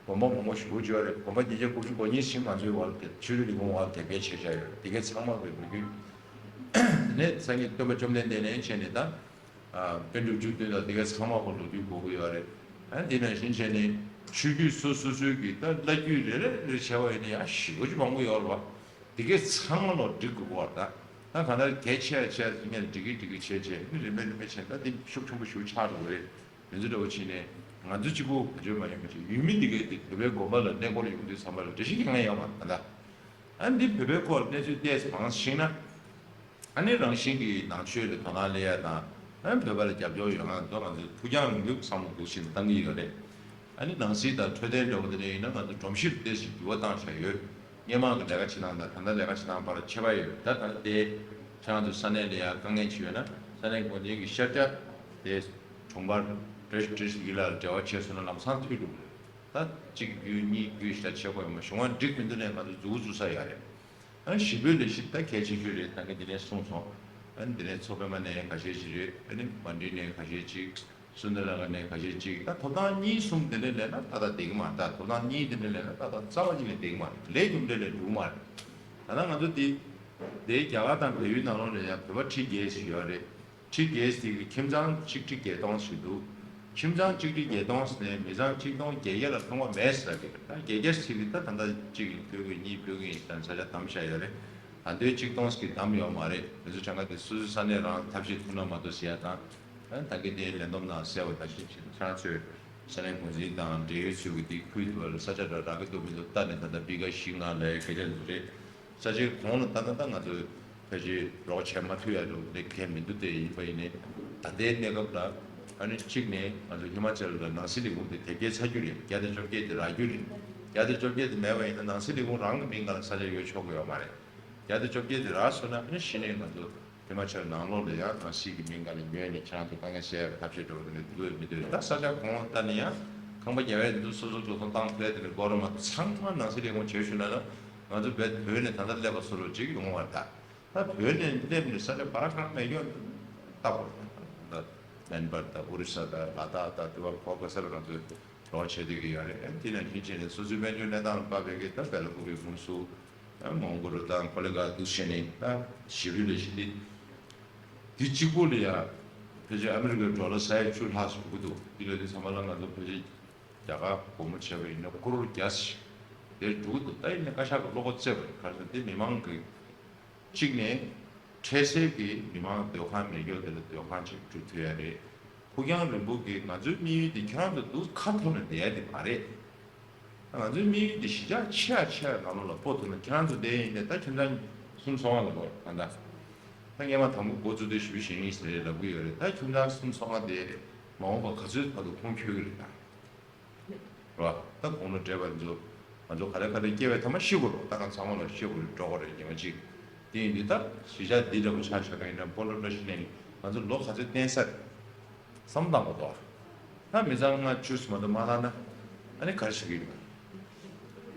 དགོན་པ་མང་པོ་ཞེ་པོ་ཅིག་ཡོད་རེད། དགོན་པ་ཉིས་བརྒྱ་དགུ་བཅུ་གོ་གཉིས་ཤིང་ང་ཚོའི་འོག་ལ་དེ་ཆོས་རིག་ལས་ཁུངས་འོག་ལ་དེབ་སྐྱེལ་བྱས་བཞག་ཡོད་རེད། དེ་གའི་ཚང་མ་གི་ལོ་རྒྱུས། དེ་ནས་སངས་རྒྱས་སྟོན་པ་བཅོམ་ལྡན་འདས་ནས་བྱས་ནས་ད། ཨ་པཎ་གྲུབ་བཅུ་བདུན་དང་དེ་གའི་ཚང་མ་གི་ལོ་རྒྱུས་གོ་གི་ཡོད་རེད། ཨ་དེ་ནང་བཞིན་བྱས་ནས་ཆོས་བརྒྱུད་སོ་སོ་སོའི་གི་ད་བླ་བརྒྱུད་རེ་རེ་རེ་བྱས་པ་ཡིན་ན་ཡང་ཞེ་པོ་ཅིག་མང་པོ་ཡོད་རེད་བ། དེ་གའི་ཚང་མ་ལོ་འགྲིག་དགོས་པ་རེད། ད་ད་གང་ལྟར་གལ་ཆེ་ཆེ་ངས་འགྲིག་གི་འགྲིག་གི་བྱས་བྱས་ནི་རིམ་པས་རིམ་པས་བྱས་ད་དེ་ཤུགས་ཆེན་པོ་ཞེ་པོ་ཆགས་འགྲོ་གི་རེད། དེ་ཚོ་འདྲ་བོ་བྱས་ནས་ང་ཚོ་གཅིག་པུ་བེད་སྤྱོད་མ་ཡོང་མི་བྱེད། ཡུལ་མི་འདི་གའི་དེ་བོད་པའི་དགོན་པ་ལ་གནས་སྐོར་ཡོང་དུས་ཚང་མ་ལ་འགྲེལ་བཤད་ཀྱི་ངས་ཡོང་བ་ད་ལྟ། ཨ་འདི་བོད་པའི་སྐོར་གནས་ཚུལ་ཏོག་ཙམ་མང་ཞིག་ན། ཨ་ནི་རང་བཞིན་གྱིས་ནང་ཆོས་ལ་དོ་སྣང་སླེབས་ཡ་དང་། ཨ་བོད་པ་ལ་རྒྱབ་སྐྱོར་ཡོང་ཡ་ཚོ་ང་ཚོས་ཐུགས་རྒྱང་རིང་པོའི་བསམ་བློ་འདུག་ཤིན་ཏུ་བཏང་གི་ཡོད་རེད། ཨ་ནི་ནང་སྲིད་དང་འཕྲོད་བསྟེན་འདྲ་བོ་དེ་འདྲ་ཡིན་ན་ང་ཚོ་སྒྲོམ་གཞི་ལ་ཏོག་ཙམ་འགྱུར་བ་བཏང་བཞག་ཡོད། སྔོན་མ་གི་ལས་ཀ་བྱེད་སྟངས་དང་ད་ལྟ་ལས་ཀ་བྱེད་སྟངས་བར་ཁྱད་པར་ཡོད། ད་ད་ལྟ་དེ་ཁྱེད་རང་ཚོ་ས་གནས་ལ་ཡ་དཀའ་ངལ་ཅིག་ཡོད་ན་ས་གནས་འགོ་འཛིན་གྱི་ཤར་རྒྱག་དེ་དྲུང་འཕར་བཀྲ་ཤིས་བཀྲ་ཤིས་ཡིད་ལ་འབྲེལ་བ་བྱས་སོང་ན་ལམ་སང་ཐུག་འགྲོ་གི་རེད། ད་གཅིག་བརྒྱུད་གཉིས་བརྒྱུད་ཞེ་དྲག་བྱེད་དགོས་ཡོད་མ་གཞུང་བ་འགྲིག་མི་འདུག་ནས་ང་ཚོ་མཛུབ་བཙུགས་ས་ཡོད་རེད། ཨ་ནི་ཞི་རྒོལ་ལས་གཞི་ད་གལ་ཆེ་ཤོས་རེད། ད་གིན་འདི་ནས་གསུངས་སོང་། ཨ་ནི་འདི་ནས་མཚོ་པདྨ་ནས་ཁ་ཤས་ཅིག་རེད། ཨ་ནི་མན་ཌི་ནས་ཁ་ཤས་ཅིག་སུན་དར་ལ་ནས་ཁ་ཤས་ཅིག་ད་ཐོབ་ཐང་གཉིས་གསུམ་དེ་འདྲ་ལེན་ན་ཏག་ཏག་བསྡད་ཀྱི་མ་རེད། ད་ཐོབ་ཐང་གཉིས་དེ་འདྲ་ལེན་ན་ཏག་ཏག་རྩ་བ་ཉིད་ནས་བསྡད་ཀྱི་མ་རེད། ལས་རྒྱུ་འབྲས་ལས་འགྲོ་གི་མ་རེད། ད་ལྟ་ང་ཚོ་འདི་འདིའི་རྒྱ་གར་དང་བལ་ཡུལ་ནང་ལོགས་ལ་ཡང་བོད་པ་ཁྲི་བརྒྱད་ཞིག་ཡོད་རེད། ཁྲི་བརྒྱད་ཟེར་གི་ཁྱིམ་ཚང་གཅིག་ཁྲི་བརྒྱད་སྟོང་ཞིག་འདུག་ཁྱིམ་ཚང་གཅིག་ཁྲི་བརྒྱད་སྟོང་ཟེར་ནས་མི་ཚང་གཅིག་སྟོང་བརྒྱད་བརྒྱ་ལ་ལྷུང་བ་མེད་ཟེར་གི། ད་བརྒྱད་བརྒྱ་ཟེར་གི་ད་ད་ལྟ་གཅིག་གིས་ཕུལ་གི་གཉིས་ཕུལ་གི་ཡིན་ད་ས་ཆ་བདམས་བཞག་ཡོད་རེད། ད་དུང་གཅིག་སྟོང་ཟེར་གི་བདམས་ཡོད་མ་རེད། དེ་ཚོ་གྲངས་ཀ་དེ་སོ་སོའི་ས་གནས་རང་ཐབས་ཤེས་ཐུབ་ན་མ་གཏོགས་ཟེར་ཡ་དང་། ད་གི་དེ་ལས་བསྡོམས་ནང་གསལ་བ་ནང་བཞིན་བྱས་ན་ཁྱེད་རང་ཚོས་ས་གནས་འགོ་འཛིན་དང་འབྲེལ་ཡོད་ཚོས་གི་དེ་ཁུལ་དུ་ས་ཆ་འདྲ་རག་གི་འདུག་མི་འདུག་ལྟ་ནས་ད་ལྟ་སྤུས་ཀ་བཞི་ལྔ་ལ་སྐད་ཆ་འདི་རེད། ས་ཆའི་གོང་ལ་ད་ལྟ་ད་ང་ཚོས་ཕལ་ཆེར་རོགས་བྱས་མ་ཐུབ་ཡ་འདུག་ལས་ཁེལ་མི་འདུག་དེ་ཡིན་པ་ཡིན་ནའི་ད་ལྟའི་གནས་སྐབས་ལ་ཨ་ནི་གཅིག་ནས་ང་ཚོ་ཧི་མ་ཅལ་ལ་ནང་སྲིད་ལས་ཁུངས་དེ་དེབ་སྐྱེལ་ཚར་རྒྱུ་རེད། བརྒྱ་དང་བཅོ་བརྒྱད་དེ་རག་རྒྱུ་རེད། བརྒྱ་དང་བཅོ་བརྒྱད་དེ་མེད་པ་ཡིན་ན་ནང་སྲིད་ལས་ཁུངས་རང་གི་མིང་སྒང་ལ་ས་ཆ་ཡོད་ཆོག་གི་ཡོད་མ་རེད། བརྒྱ་དང་བཅོ་བརྒྱད་དེ་རག་སོང་ན་ཨ་ནི་གཞི་ནས་ང་ཚོ་ཕལ་ཆེར་ནང་ལོགས་ལ་ཡང་ནང་སྲིད་ཀྱི་མིང་སྒང་ལ་ཉོས་ནས་ཁྱེད་རང་ཚོ་དཀའ་ངལ་སེལ་ཡག་གི་ཐབས་ཤེས་འགྲོ་གི་འདུག་མི་འདུག་ད་ས་ཆ་གོང་ལ་བལྟས་ན་ཡང་ཁང་པ་རྒྱབ་ཡག་འདུག་སོ་སོ་འགྲོ་སོང་བཏང་ཐུབ་ཡག་དེ་འདྲ་དགོས་རེད་མ་གཏོགས་ཚང་མ་ནང་སྲིད་ལས་ཁུངས་བྱེད་ཞུ་ན་ན་ང་ཚོ་བོད་བོད་ནས་ད་ལྟ་སླེབས་པ་སུ་རུ་ཅིག་ཡོང་བ་ད། ད་བོད་ནས་སླེབས་ནས་ས་ཆ་བར་གང་མེད་ཀྱང་ལྟ་བུ་ད་མེན་པར་ད་ཨོ་རི་ས་དང་ལ་དྭགས་དང་དེ་བ་ཁོ་ག་ས་ལ་ང་ཚོས་རོགས་བྱེད་བསྡད་ཀྱི་ཡོད་རེད། དེ་ནང་བཞིན་བྱས་ནས་སོ་སོའི་དཔལ་འབྱོར་གནས་སྟངས་ལ་དཔག་པའི་གི་ད་བལ་པོ་གི་ཧུན་སུར་ད་མོང་གོ་རུ་དང་ཁོ་ལེ་ག་འདུག་བྱས་ནས་ད་ཞི་བི་ལ་ཞི་ལི་དེ་གཅིག་པུ་ལ་ཡ་ཕལ་ཆེར་ཨ་མི་རི་ཀའི་ཌོ་ལར་ས་ཡ་བཅུ་ལྷག་ཞིག་འགྲོ་གི་འདུག་དེ་ལ་དེ་ཚང་མ་ལ་ང་ཚོ་ཕལ་ཆེར་རྒྱ་གར་སྒོར་མོ་བྱས་པ་ཡིན་ན་ཀོ་རོར་བརྒྱ་ཞིག་དེར་འགྲོ་གི་འདུག་ད་ཡིན་ན་བཀའ་ཤག་གི་བློ་ཁོག་བརྩེ་བ་རེད། ག་རེ་ཟེར་ན་དེ་མི་མང་གི་གཅིག་ནས་འཕྲལ་སེལ་གྱི་མི་མང་སྡོད་ཁང་མེད་རྒྱུ་དེ་ལ་སྡོད་ཁང་ཅིག་སྒྲུབ་ཐུབ་ཡ་རེད། ཕུགས་རྒྱང་རིང་པོ་གི་ང་ཚོའི་དམིགས་ཡུལ་དེ་ཁྱེད་རང་ཚོ་འདུག་ཁ་འཐོར་ནས་བསྡད་ཡ་དེ་མ་རེད། ང་ཚོའི་དམིགས་ཡུལ་དེ་གཞིས་ཆགས་ཆེ་ཡ་ཆེ་ཡ་ནང་ལོགས་ལ་སྤོ་ཐུབ་ན་ཁྱེད་རང་ཚོ་བསྡད་ཡིན་ཏེ་ད་ཁྱིམ་ཚང་གསུམ་ཚོགས་ཁང་ལ་སྤོ་ད་ལྟ་ད་སྔས་མ་དང་པོ་འགོ་བཙུགས་དུས་ཞུ་བཞིན་ཡིན་ཟེར་ལབ་ཀྱི་ཡོད་རེད། ད་ཁྱིམ་ཚང་གསུམ་ཚོགས་ཁང་དེ་མ་འོངས་པ་ག་ཚོད་བར་དུ་ཁུངས་འཁྱོལ་གྱི་རེད་ད། རེད་བ། ད་དགུང་ལོ་བགྲེས་པ་ཚོ་ང་ཚོ་ག་ལེ་ག་ལེ་སྐྱེ་བའི་ཐ་མ་ཤི་དགོས་རེད། ད་གང་ཚང་མ་ལ་ཤི་དགོས་རེད་འགྲོ་དགོས་རེད་ཉི་མ་གཅིག་དེ་ཡིན་དུས་ད་གཞིས་ཆགས་འདི་འདྲ་པོ་ཆགས་ཆགས་ག་ཡིན་ན་སྤོ་ལོ་ལོ་ཤི་ནས་ང་ཚོ་ལོ་ག་ཚོད་བསྟེན་ས་རེད་བསམ་བཏང་དགོས་དོ། ད་མི་ཚང་ལྔ་བཅུ་མ་གཏོགས་མ་ལྷག་ན་ཨ་ནི་ག་རེ་བྱེད་ཀྱི་ཡོད།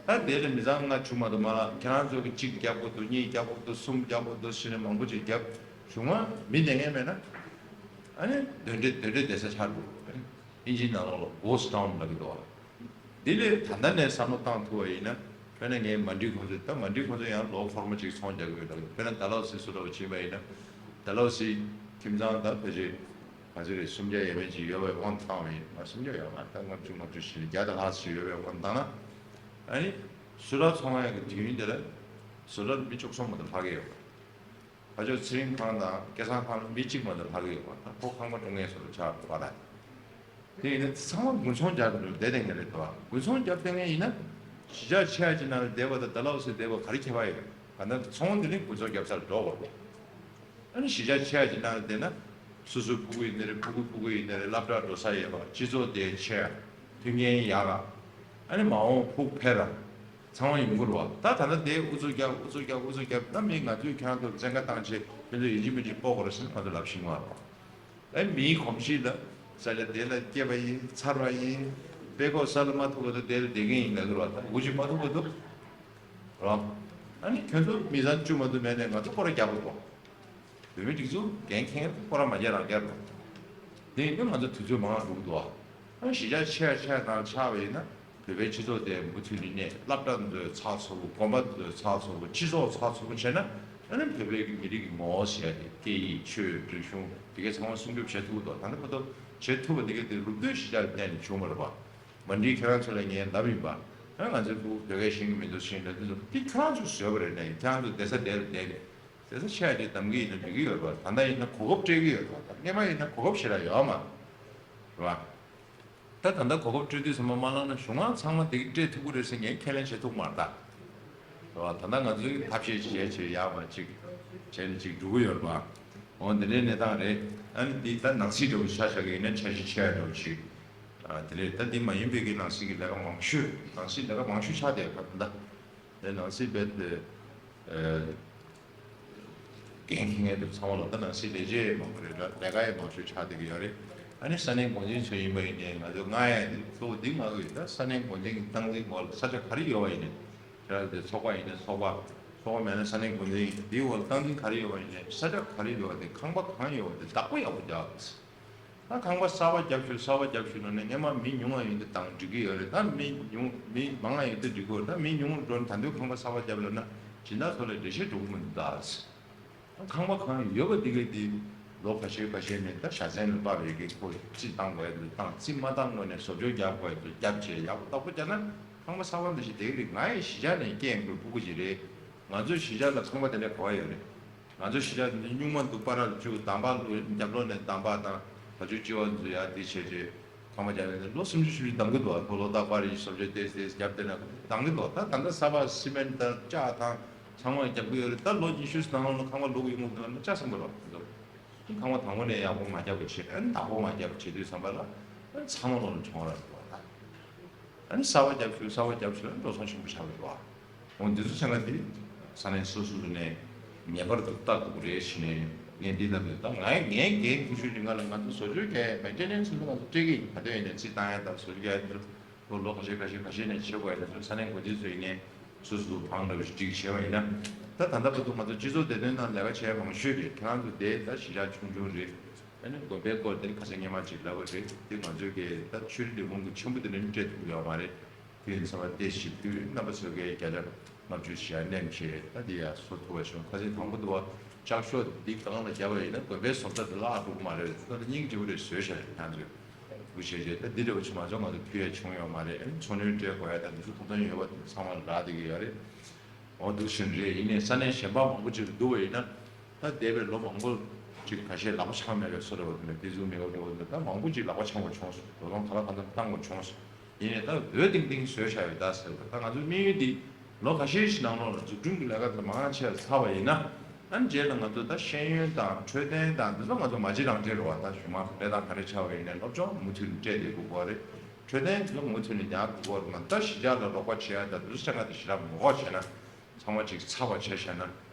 ད་དེ་ལ་མི་ཚང་ལྔ་བཅུ་མ་གཏོགས་མ་ལྷག་ཁྱེད་རང་ཚོ་གི་གཅིག་རྒྱབ་དགོས་འདུག་གཉིས་རྒྱབ་དགོས་འདུག་གསུམ་རྒྱབ་དགོས་འདུག་ཟེར་ནས་མང་པོ་ཅིག་རྒྱབ་བྱུང་བ་མི་བསྡད་མཁན་མེད་ན་ཨ་ནི་གདོན་འདྲེ་གདོན་འདྲེ་བསྡད་ས་ཆགས་འགྲོ་གི་རེད། ཨིན་ཇིའི་ནང་ལོགས་ལ་གྷོ་སི་ཊའུན་ལབ་ཀྱི་འདུག་བ། འདི་ལས་ད་ལྟ་ནས་བསམ་བློ་བཏང་ཐུབ་པ་ཡིན་ན་དཔེར་ན་ངའི་མ་འགྲིག་ཁོང་ཚོས་ད་མ་འགྲིག་ཁོང་ཚོས་ཡང་ལོ་འཁོར་མོ་ཅིག་ཚོང་རྒྱག་གི་ཡོད་ལབ་ཀྱི་འདུག་དཔེར་ན་ཌལ་ཧོ་སི་སུ་འདྲ་བ་ཕྱིན་པ་ཡིན་ན་ཌལ་ཧོ་སི་ཁྱིམ་ཚང་ད་ཕལ་ཆེར་ག་ཚོད་རེད་སུམ་བརྒྱ་ཡས་མས་ཅིག་ཡོད་པའི་དབང་དུ་བཏང་བ་ཡིན་ན་སུམ་བརྒྱ་ཡོད་མ་རེད། ད་ལྔ་བཅུ་ལྔ་བཅུ་ཞེ་བརྒྱ་དང་ལྷག་ཅིག་ཡོད་པའི་དབང་དུ་བཏང་ན་ཨ་ནི་སུ་ར་ཚོང་ཡག་གི་དུས་ཡུན་དེ་ལ་སུ་ར་མི་བཅུ་གསུམ་མ་གཏོགས་ལྷག་གི་ཡོད་མ་རེད། ཕར་ཕྱོགས་ཚེ་རིང་ཁང་དང་སྐལ་བཟང་ཁང་ལ་མི་གཅིག་མ་གཏོགས་ལྷག་གི་ཡོད་པ་དང་ཁོ་ཁང་པ་སྲུང་མཁན་སོགས་ཆགས་འགྲོ་བ་དང་། དེ་ཡིན་ན་ཚང་མ་དགུན་ཚོང་རྒྱག་འགྲོ་བསྡད་བསྡད་མཁན་རེད་དོ། དགུན་ཚོང་རྒྱབ་བསྡད་མཁན་ཡིན་ན་གཞིས་ཆགས་ཆེ་ཡ་ཅིག་ནང་ལ་བསྡད་པ་དང་ཌལ་ཧོ་སི་བསྡད་པ་ག་རེ་ཁྱད་པར་ཡོད། ག་ན་ཚོང་དེ་ནི་དགུན་ཚོང་རྒྱབ་སར་འགྲོ་དགོས་རེད། ཨ་ནི་གཞིས་ཆགས་ཆེ་ཡ་ཅིག་ནང་ལ་བསྡད་ན་སོ་སོའི་ཕྲུ་གུ་ཡིན་ནའི་རེད་ཕྲུ་གུ་ཕྲུ་གུ་ཡིན་ནའི་རེད་སློབ་གྲྭ་འགྲོ་ས་ཡོད་པ་སྤྱི་ཚོགས་དེ་ཆེ་ཡ་མཐུན་རྐྱེན་ཡག་ག་ཨ་ནི་མ་འོངས་ཕུགས་འཕེར་ར། ཚང་མ་ཡོང་གི་རེད་བ། ད་ད་ལྟ་དེ་ཨུ་ཚུགས་རྒྱབ་ཨུ་ཚུགས་རྒྱབ་ཨུ་ཚུགས་རྒྱབ་ད་མི་ང་ཚོས་ཁྱེད་རང་ཚོར་བཙན་བཀའ་བཏང་བྱས་ཁྱེད་ཚོས་ཡིན་གཅིག་མིན་གཅིག་སྤོ་དགོས་རེད་ཟེར་ང་ཚོ་ལབ་ཤེས་ཀྱི་མ་རེད་བ། ཨ་མིའི་གོམས་གཤིས་ལ་ས་ཆ་དེ་ལ་སྐྱེས་པ་ཡིན་ཚར་བ་ཡིན་དཔེ་ཁོག་ས་ལ་མ་ཐུག་པ་དང་དེ་ལ་བསྡད་མཁན་ཡིན་ལབ་ཀྱི་རེད་བ། ད་འུ་ཅག་མ་ཐུག་པ་འདུག་རེད་བ། ཨ་ནི་ཁྱོད་ཚོ་མི་ཚང་བཅུ་མ་གཏོགས་མེད་ནས་ང་ཚོ་སྐོར་ར་རྒྱག་དགོས་འདུག་བོད་མི་སྒྲིག་འཛུགས་འགན་འཁྱེར་མཁན་ཁོ་རང་མ་རྒྱག་རང་རྒྱག་རེད། དེ་ཡིན་དུས་ང་ཚོ་དུས་ཚོད་མང་རུ་འདུག་ཨ། གཞིས་ཆགས་ཆེ་ཆེ་དང་ཆགས་པ་ཡིན་ན་བོད་པའི་སྤྱི་ཚོགས་དེ་མུ་མཐུད་ནས་གནས་སློབ་གྲྭ་འདི་ཚོ་ཚགས་ཚུད་པོ་དགོན་པ་འདི་ཚོ་ཚགས་ཚུད་པོ་སྤྱི་ཚོགས་ཚགས་ཚུད་པོ་བྱས་ན་ཨ་ནི་བོད་པའི་མི་རིགས་ཀྱི་ངོ་བོ་ཟེར་ཡ་དེ་སྐད་ཡིག་ཆོས་རིག་གཞུང་དེ་གའི་ཚང་མ་སྲུང་སྐྱོབ་བྱེད་ཐུབ་ཀྱི་འདུག་ད་ནི་ཁོ་ཚོ་བྱེད་ཐུབ་པ་དེ་གའི་དེ་ལུགས་མཐུན་གཞིས་ཆགས་ལ་བརྟེན་ནས་བྱུང་བ་རེད་པ། མ་འགྲིག་ཁྱེད་རང་ཚོ་ལ་ངས་ལབ་ཡིན་པ། ཨ་ང་ཚོའི་ཕྲུ་གུ་བོད་སྐད་ཤེས་ཀྱི་མི་འདུག་ཤེས་འདུག་དེ་ཚོ་དེ་ཁྱེད་རང་ཚོས་བཟོས་པ་རེད་ནས་ཁྱེད་རང་ཚོ་བསྡད་ས་དེར་བསྡད་ནས། བསྡད་ས་ཆེ་བ་དེ་གདམ་གྱི་ཡིན་ན་འགྲིག་གི་ཡོད་རེད་པ། ད་ལྟ་ཡིན་ན་གོ་སྐབས་སྤྲད་ཀྱི་ཡོད་རེད་པ། ད་སྔས་མ་ཡིན་ན་གོ་སྐབས་ཞེ་དྲག་ཡོད་མ་རེད་པ། ད་ད་ལྟ་གོ་སྐབས་སྤྲད་དུས་ཙམ་པ་མ་བླངས་ན་གཞུང་མང་ཚང་མ་དེ་གི་སྤྲད་ཐུབ་ཀྱི་རེད་ཟེར་ངས་ཁས་ལེན་བྱེད་ཐུབ་མ་རེད་ད། རེད་པ། ད་ལྟ་ང་ཚོས་ཐབས་ཤེས་བྱས་བྱས་ཡག་པ་ཅིག་བྱས་ནས་ཅིག་འགྲོ་གི་ཡོད་རེད་པ། འོ་འདི་འདྲའི་གནས་སྟངས་རེད། ཨ་ནི་འདི་ད་ནང་སྲིད་འདྲ་བོ་ཆ་བཞག་གི་ཡིན་ན་འཆར་གཞི་ཆེ་བ་འདྲ་བོ་ཅིག་ཨ་དེ་རེད། ད་འདི་མ་ཡིན་པའི་གི་ནང་སྲིད་ཀྱི་ལས་ཀ་མང་ཤོས་ནང་སྲིད་ལས་ཀ་མང་ཤོས་ཆགས་བསྡད་ཡོད་ད་ལྟ། དེ་ནང་སྲིད་པའི་དེ། ཨ། འགན་འཁྱེར་མཁན་དེ་ཚང་མ་ལ་ད་ནང་སྲིད་ལས་བྱེད་མང་པོ་རེད་ལ་ལས་ཀ་ཡང་མང་ཤོས་ཆགས་བསྡད་ཀྱི་ཡོད་རེད། ཨ་ནི་ས་གནས་འགོ་འཛིན་ཚོ་ཡིན་པ་ཡིན་ནའི་ང་ཚོ་མངགས་ཡག་དེ་གཙོ་བོ་འདི་མངགས་ཀྱི་ཡོད། ད་ས་གནས་འགོ་འཛིན་གྱི་སྟངས་འཛིན་སྐོར་ལ་ས་ཆ་ག་རེ་ཡོད་པ་ཡིན་ནའི་ཁྱེད་རང་ཚོའི་ཚོགས་པ་ཡིན་ནའི་ཚོགས་པ། ཚོགས་པ་མེད་ན་ས་གནས་འགོ་འཛིན་ཡིན་འདིའི་འོག་ལ་སྟངས་འཛིན་ག་རེ་ཡོད་པ་ཡིན་ནའི་ས་ཆ་ག་རེ་ཡོད་པ་དེ་ཁང་པ་གང་ཡོད་པ་དེ་བདག་པོ་ཡག་པོ་རྒྱག་ད་ཁང་པ་གསར་པ་རྒྱབ་ཤོག་གསར་པ་རྒྱབ་ཤོག་ལབ་ནས་སྔས་མ་མི་ཉུང་བ་ཡོད་དུས་དང་འགྲིག་གི་ཡོད་རེད། ད་མི་ཉུང་མི་མང་བ་ཡོད་དུས་འགྲིག་གི་ཡོད་རེད། ད་མི་ཉུང་འགྲོ་ནས་ད་དུང་ཁང་པ་གསར་པ་རྒྱབ་ལབ་ན་སྦྱིན་བདག་ཚོ་ལ་འགྲེལ་བཤད་འགྲོ་གི་མི་འདུག་ད། ཁང་པ་གང་ཡོད་པ་འདི་གའི་འདི་ལོ་ཁ་ཤས་ཁ་ཤས་ནས་ད་བཞའ་ཚན་ལ་དཔག་པའི་གི་ཁོ་རྩིས་བཏང་དགོས་ཡ་འདུག་བཏང་རྩིས་མ་བཏང་སྔོན་ནས་བཟོ་བཅོས་རྒྱག་དགོས་ཡ་འདུག་རྒྱབ་བྱས་ཡག་པོ་བདག་པོ་རྒྱག་ན་ཁང་པ་གསར་པ་འདི་ཞིག་དེ་གི་རེད། ང་ཡི་གཞིས་ཆགས་ནས་སྐྱེས་ཡོང་གི་ཕྲུ་གུ་ཅིག་རེད། ང་ཚོའི་གཞིས་ཆགས་ལ་ཁང་པ་དེ་འདྲ་ག་བ་ཡོད་རེད། ང་ཚོ་གཞིས་ཆགས་འདི་སྨྱུག་མ་འདུག་པར་བཅུག་དང་པ་ལོ་རྒྱབ་ལོགས་ནས་དང་པ་དང་བ་ཕྱུགས་གཅིག་པ་འཛུལ་ཡག་འདི་བྱས་རྗེས་ཁང་པ་རྒྱབ་ནས་ལོ་སུམ་ཅུ་བཞི་བཅུ་འདང་གི་འདུག་ཨ་ཁོ་ལོ་ཏོག་པར་ཡི་བཟོ་བཅོས་ཏོག་ཙམ་ཏོག་ཙམ་རྒྱབ་བསྡད་ན་འདང་གི་འདུག་ད་ད་ལྟ་གསར་པ་སི་མེན་ཊི་དང་ལྕགས་དང་ཚང་མ་རྒྱབ་གི་ཡོད་རེད། ད་ལོ་ཉི་ཤུ་ནང་ལོགས་ཁང་པ་ལུག་ཡོང་གི་འདུག་ན་ལྕགས་སྲིན་པོ་རེད་འདུག་ཁང་པ་དང་པོ་ནས་ཡག་པོ་མ་རྒྱབ་པ་བྱས་ཨ་ནི་བདག་པོ་མ་རྒྱབ་པ་བྱེད་དུས་ཙམ་པ་ལ་ཨ་ནི་ཚང་མ་ལོག་ལ་གྱོང་རག་འདུག་ད། ཨ་ནི་གསར་པ་རྒྱབ་ཤུལ་གསར་པ་རྒྱབ་ཤུལ་ཨ་ནི་འགྲོ་སོང་ཆེན་པོ་ཆགས་ཡོད་པ། འོ་འདི་ཚོ་ཚང་མ་འདི་ས་གནས་སོ་སོ་ནས་ངེས་པར་དུ་ལྟ་དགོས་རེད་ཟེར་ནས་ངས་འདི་ལབ་ཡོད། ད་ང་ངའི་འགན་ཁུར་ཤུལ་རིང་ང་ལ་ང་ཚོ་བཟོ་བཅོས་རྒྱག་མེན་ཊེ་ནན་སི་ཚོ་ང་ཚོ་སྤྲད་ཀྱི་ཡིན། ག་དུས་ཡིན་ནས་རྩིས་བཏང་ཡ་དང་བཟོ་བཅོས་རྒྱག་ཡ་འདི་ལོ་ལོ་ཁ་ཤས་ཁ་ཤས་ཁ་ཤས་ནས་བྱེད་དགོས་ཡ་དེ་ཚོ་ས་གནས་འགོ་འཛིན་ཚོ་ཡིན་ནས་སོ་སོ་བང་འདྲ་བོ་ཞིག་སྒྲིག་བྱས་པ་ཡིན་ན། ད་ད་ལྟ་བར་དུ་ང་ཚོ་སྤྱི་ཚོགས་བདེ་དོན་ནང་ལས་ཀ་བྱས་མང་ཤོས་རེད། ཁྱེད་རང་ཚོ་དེ་ད་གཞིས་ཆགས་ཆུང་ཆུང་རེད། ཨ་ནི་དགོན་པའི་སྐོར་དེ་ཁ་སང་སྔོན་མ་ཅིག་ལབ་པ་རེད། དེ་ང་ཚོས་ཀྱི་ད་ཆོས་རིག་ལས་ཁུངས་ཀྱི་ཆེན་པོ་དེ་ནས་སྤྲད་ཐུབ་ཡོད་མ་རེད། དེ་ཡིན་ཙང་བ་དེ་ཞིབ་འཇུག་རྣམ་པ་ཚོས་ཀྱི་བརྒྱ་ཆ་ལྔ་བཅུ་ཞེ་ཡ་ནེམ་ཆེ་ད་དེ་ཡ་བཟོ་ཐུབ་པ་བྱུང་། ཁ་སང་དང་པོ་དུ་བ་ལྕགས་ཤོག་འདི་སྒང་ལ་བརྒྱབ་པ་ཡིན་ན་དགོན་པའི་བཟོ་ལྟ་དེ་ལ་ཨ་འགྲོ་གི་མ་རེད། ད་ལྟ་སྙིང་རྗེ་པོ་རེད་བཟོས་བཞག་རེད། ཁྱེད་ཚོས་འུ་བྱས་རྗེས་ད་འདི་འདྲ་བ་ཆུ་མ་ཚོ་ང་ཚོ་ཕུལ་ཡ་བྱུང་ཡོད་མ་རེད། ཨ་ནི་འཚོ་སྣོན་སྤྲད་དགོས་ཡ་ད་འདི་ཚོ་ཐུབ་ཐང་ཡོད་པ་ཚང་མ་ལ་རག་བསྡད་ཀྱི་ཡོད་རེད། འོ་འདུག་ཟིན་རེད། ཡིན་ནའི་ས་གནས་གཞན་པ་མང་པོ་ཅིག་ལ་བསྡུར་བ་ཡིན་ན། ད་འདས་པའི་ལོ་མང་པོ་ཅིག་ཁ་ཤས་ལག་པ་འཆང་མེད་པའི་བཟོ་འདྲ་བ་དེ་འདྲ་དེ་ཚོ་མེད་པ་འདྲ་བ་འདི་ད་མང་པོ་ཅིག་ལག་པ་འཆང་བ་བྱུང་སོང་། འགྲོ་སོང་ག་ལ་གང་འཚམ་བཏང་བ་བྱུང་སོང་། ཡིན་ནའི་ད་འོས་ཏིང་ཏིང་བཟོས་བཞག་ཡོད་ད་ཟེར་བ། ད་ང་ཚོའི་དམིགས་ཡུལ་འདི་ལོ་ཁ་ཤས་ཤིག་ནང་ལོགས་ལ་འཛུགས་སྐྲུན་གྱི་ལས་ཀ་དེ་མང་ཆེ་བ་ཚར་བ་ཡིན་ན། ཨ་ནི་རྗེས་ལ་ང་ཚོ་ད་ཤེས་ཡོན་དང་འཕྲོད་བསྟེན་དང་འདི་ཚོ་ང་ཚོ་མ་གཅིག་རང་གཅིག་རེད་བ། ད་གཞུང་མང་གནས་སྟངས་ག་རེ་ཆགས་པ་ཡིན་ནའི་སློབ་སྦྱོང་མུ་མཐུད་ནས་སྤྲད་བསྡད་དགོས་ཀྱི་རེད། འཕྲོད་བསྟེན་དེ་ཚོ་མུ་མཐུད་ནས་ཉར་དགོས་ཀྱི་རེད། ང་ད་གཞིས་ཆགས་ལ་རོགས་པ་བྱེད་ཡ་ད་འདི་ཚོ་ཆ་ཚང་དེ་ཞེ་དྲག་མི་དགོས་བྱས་ན། ཚང་མ་ཅིག་ཚར་བ་བྱས་བཞག་ན་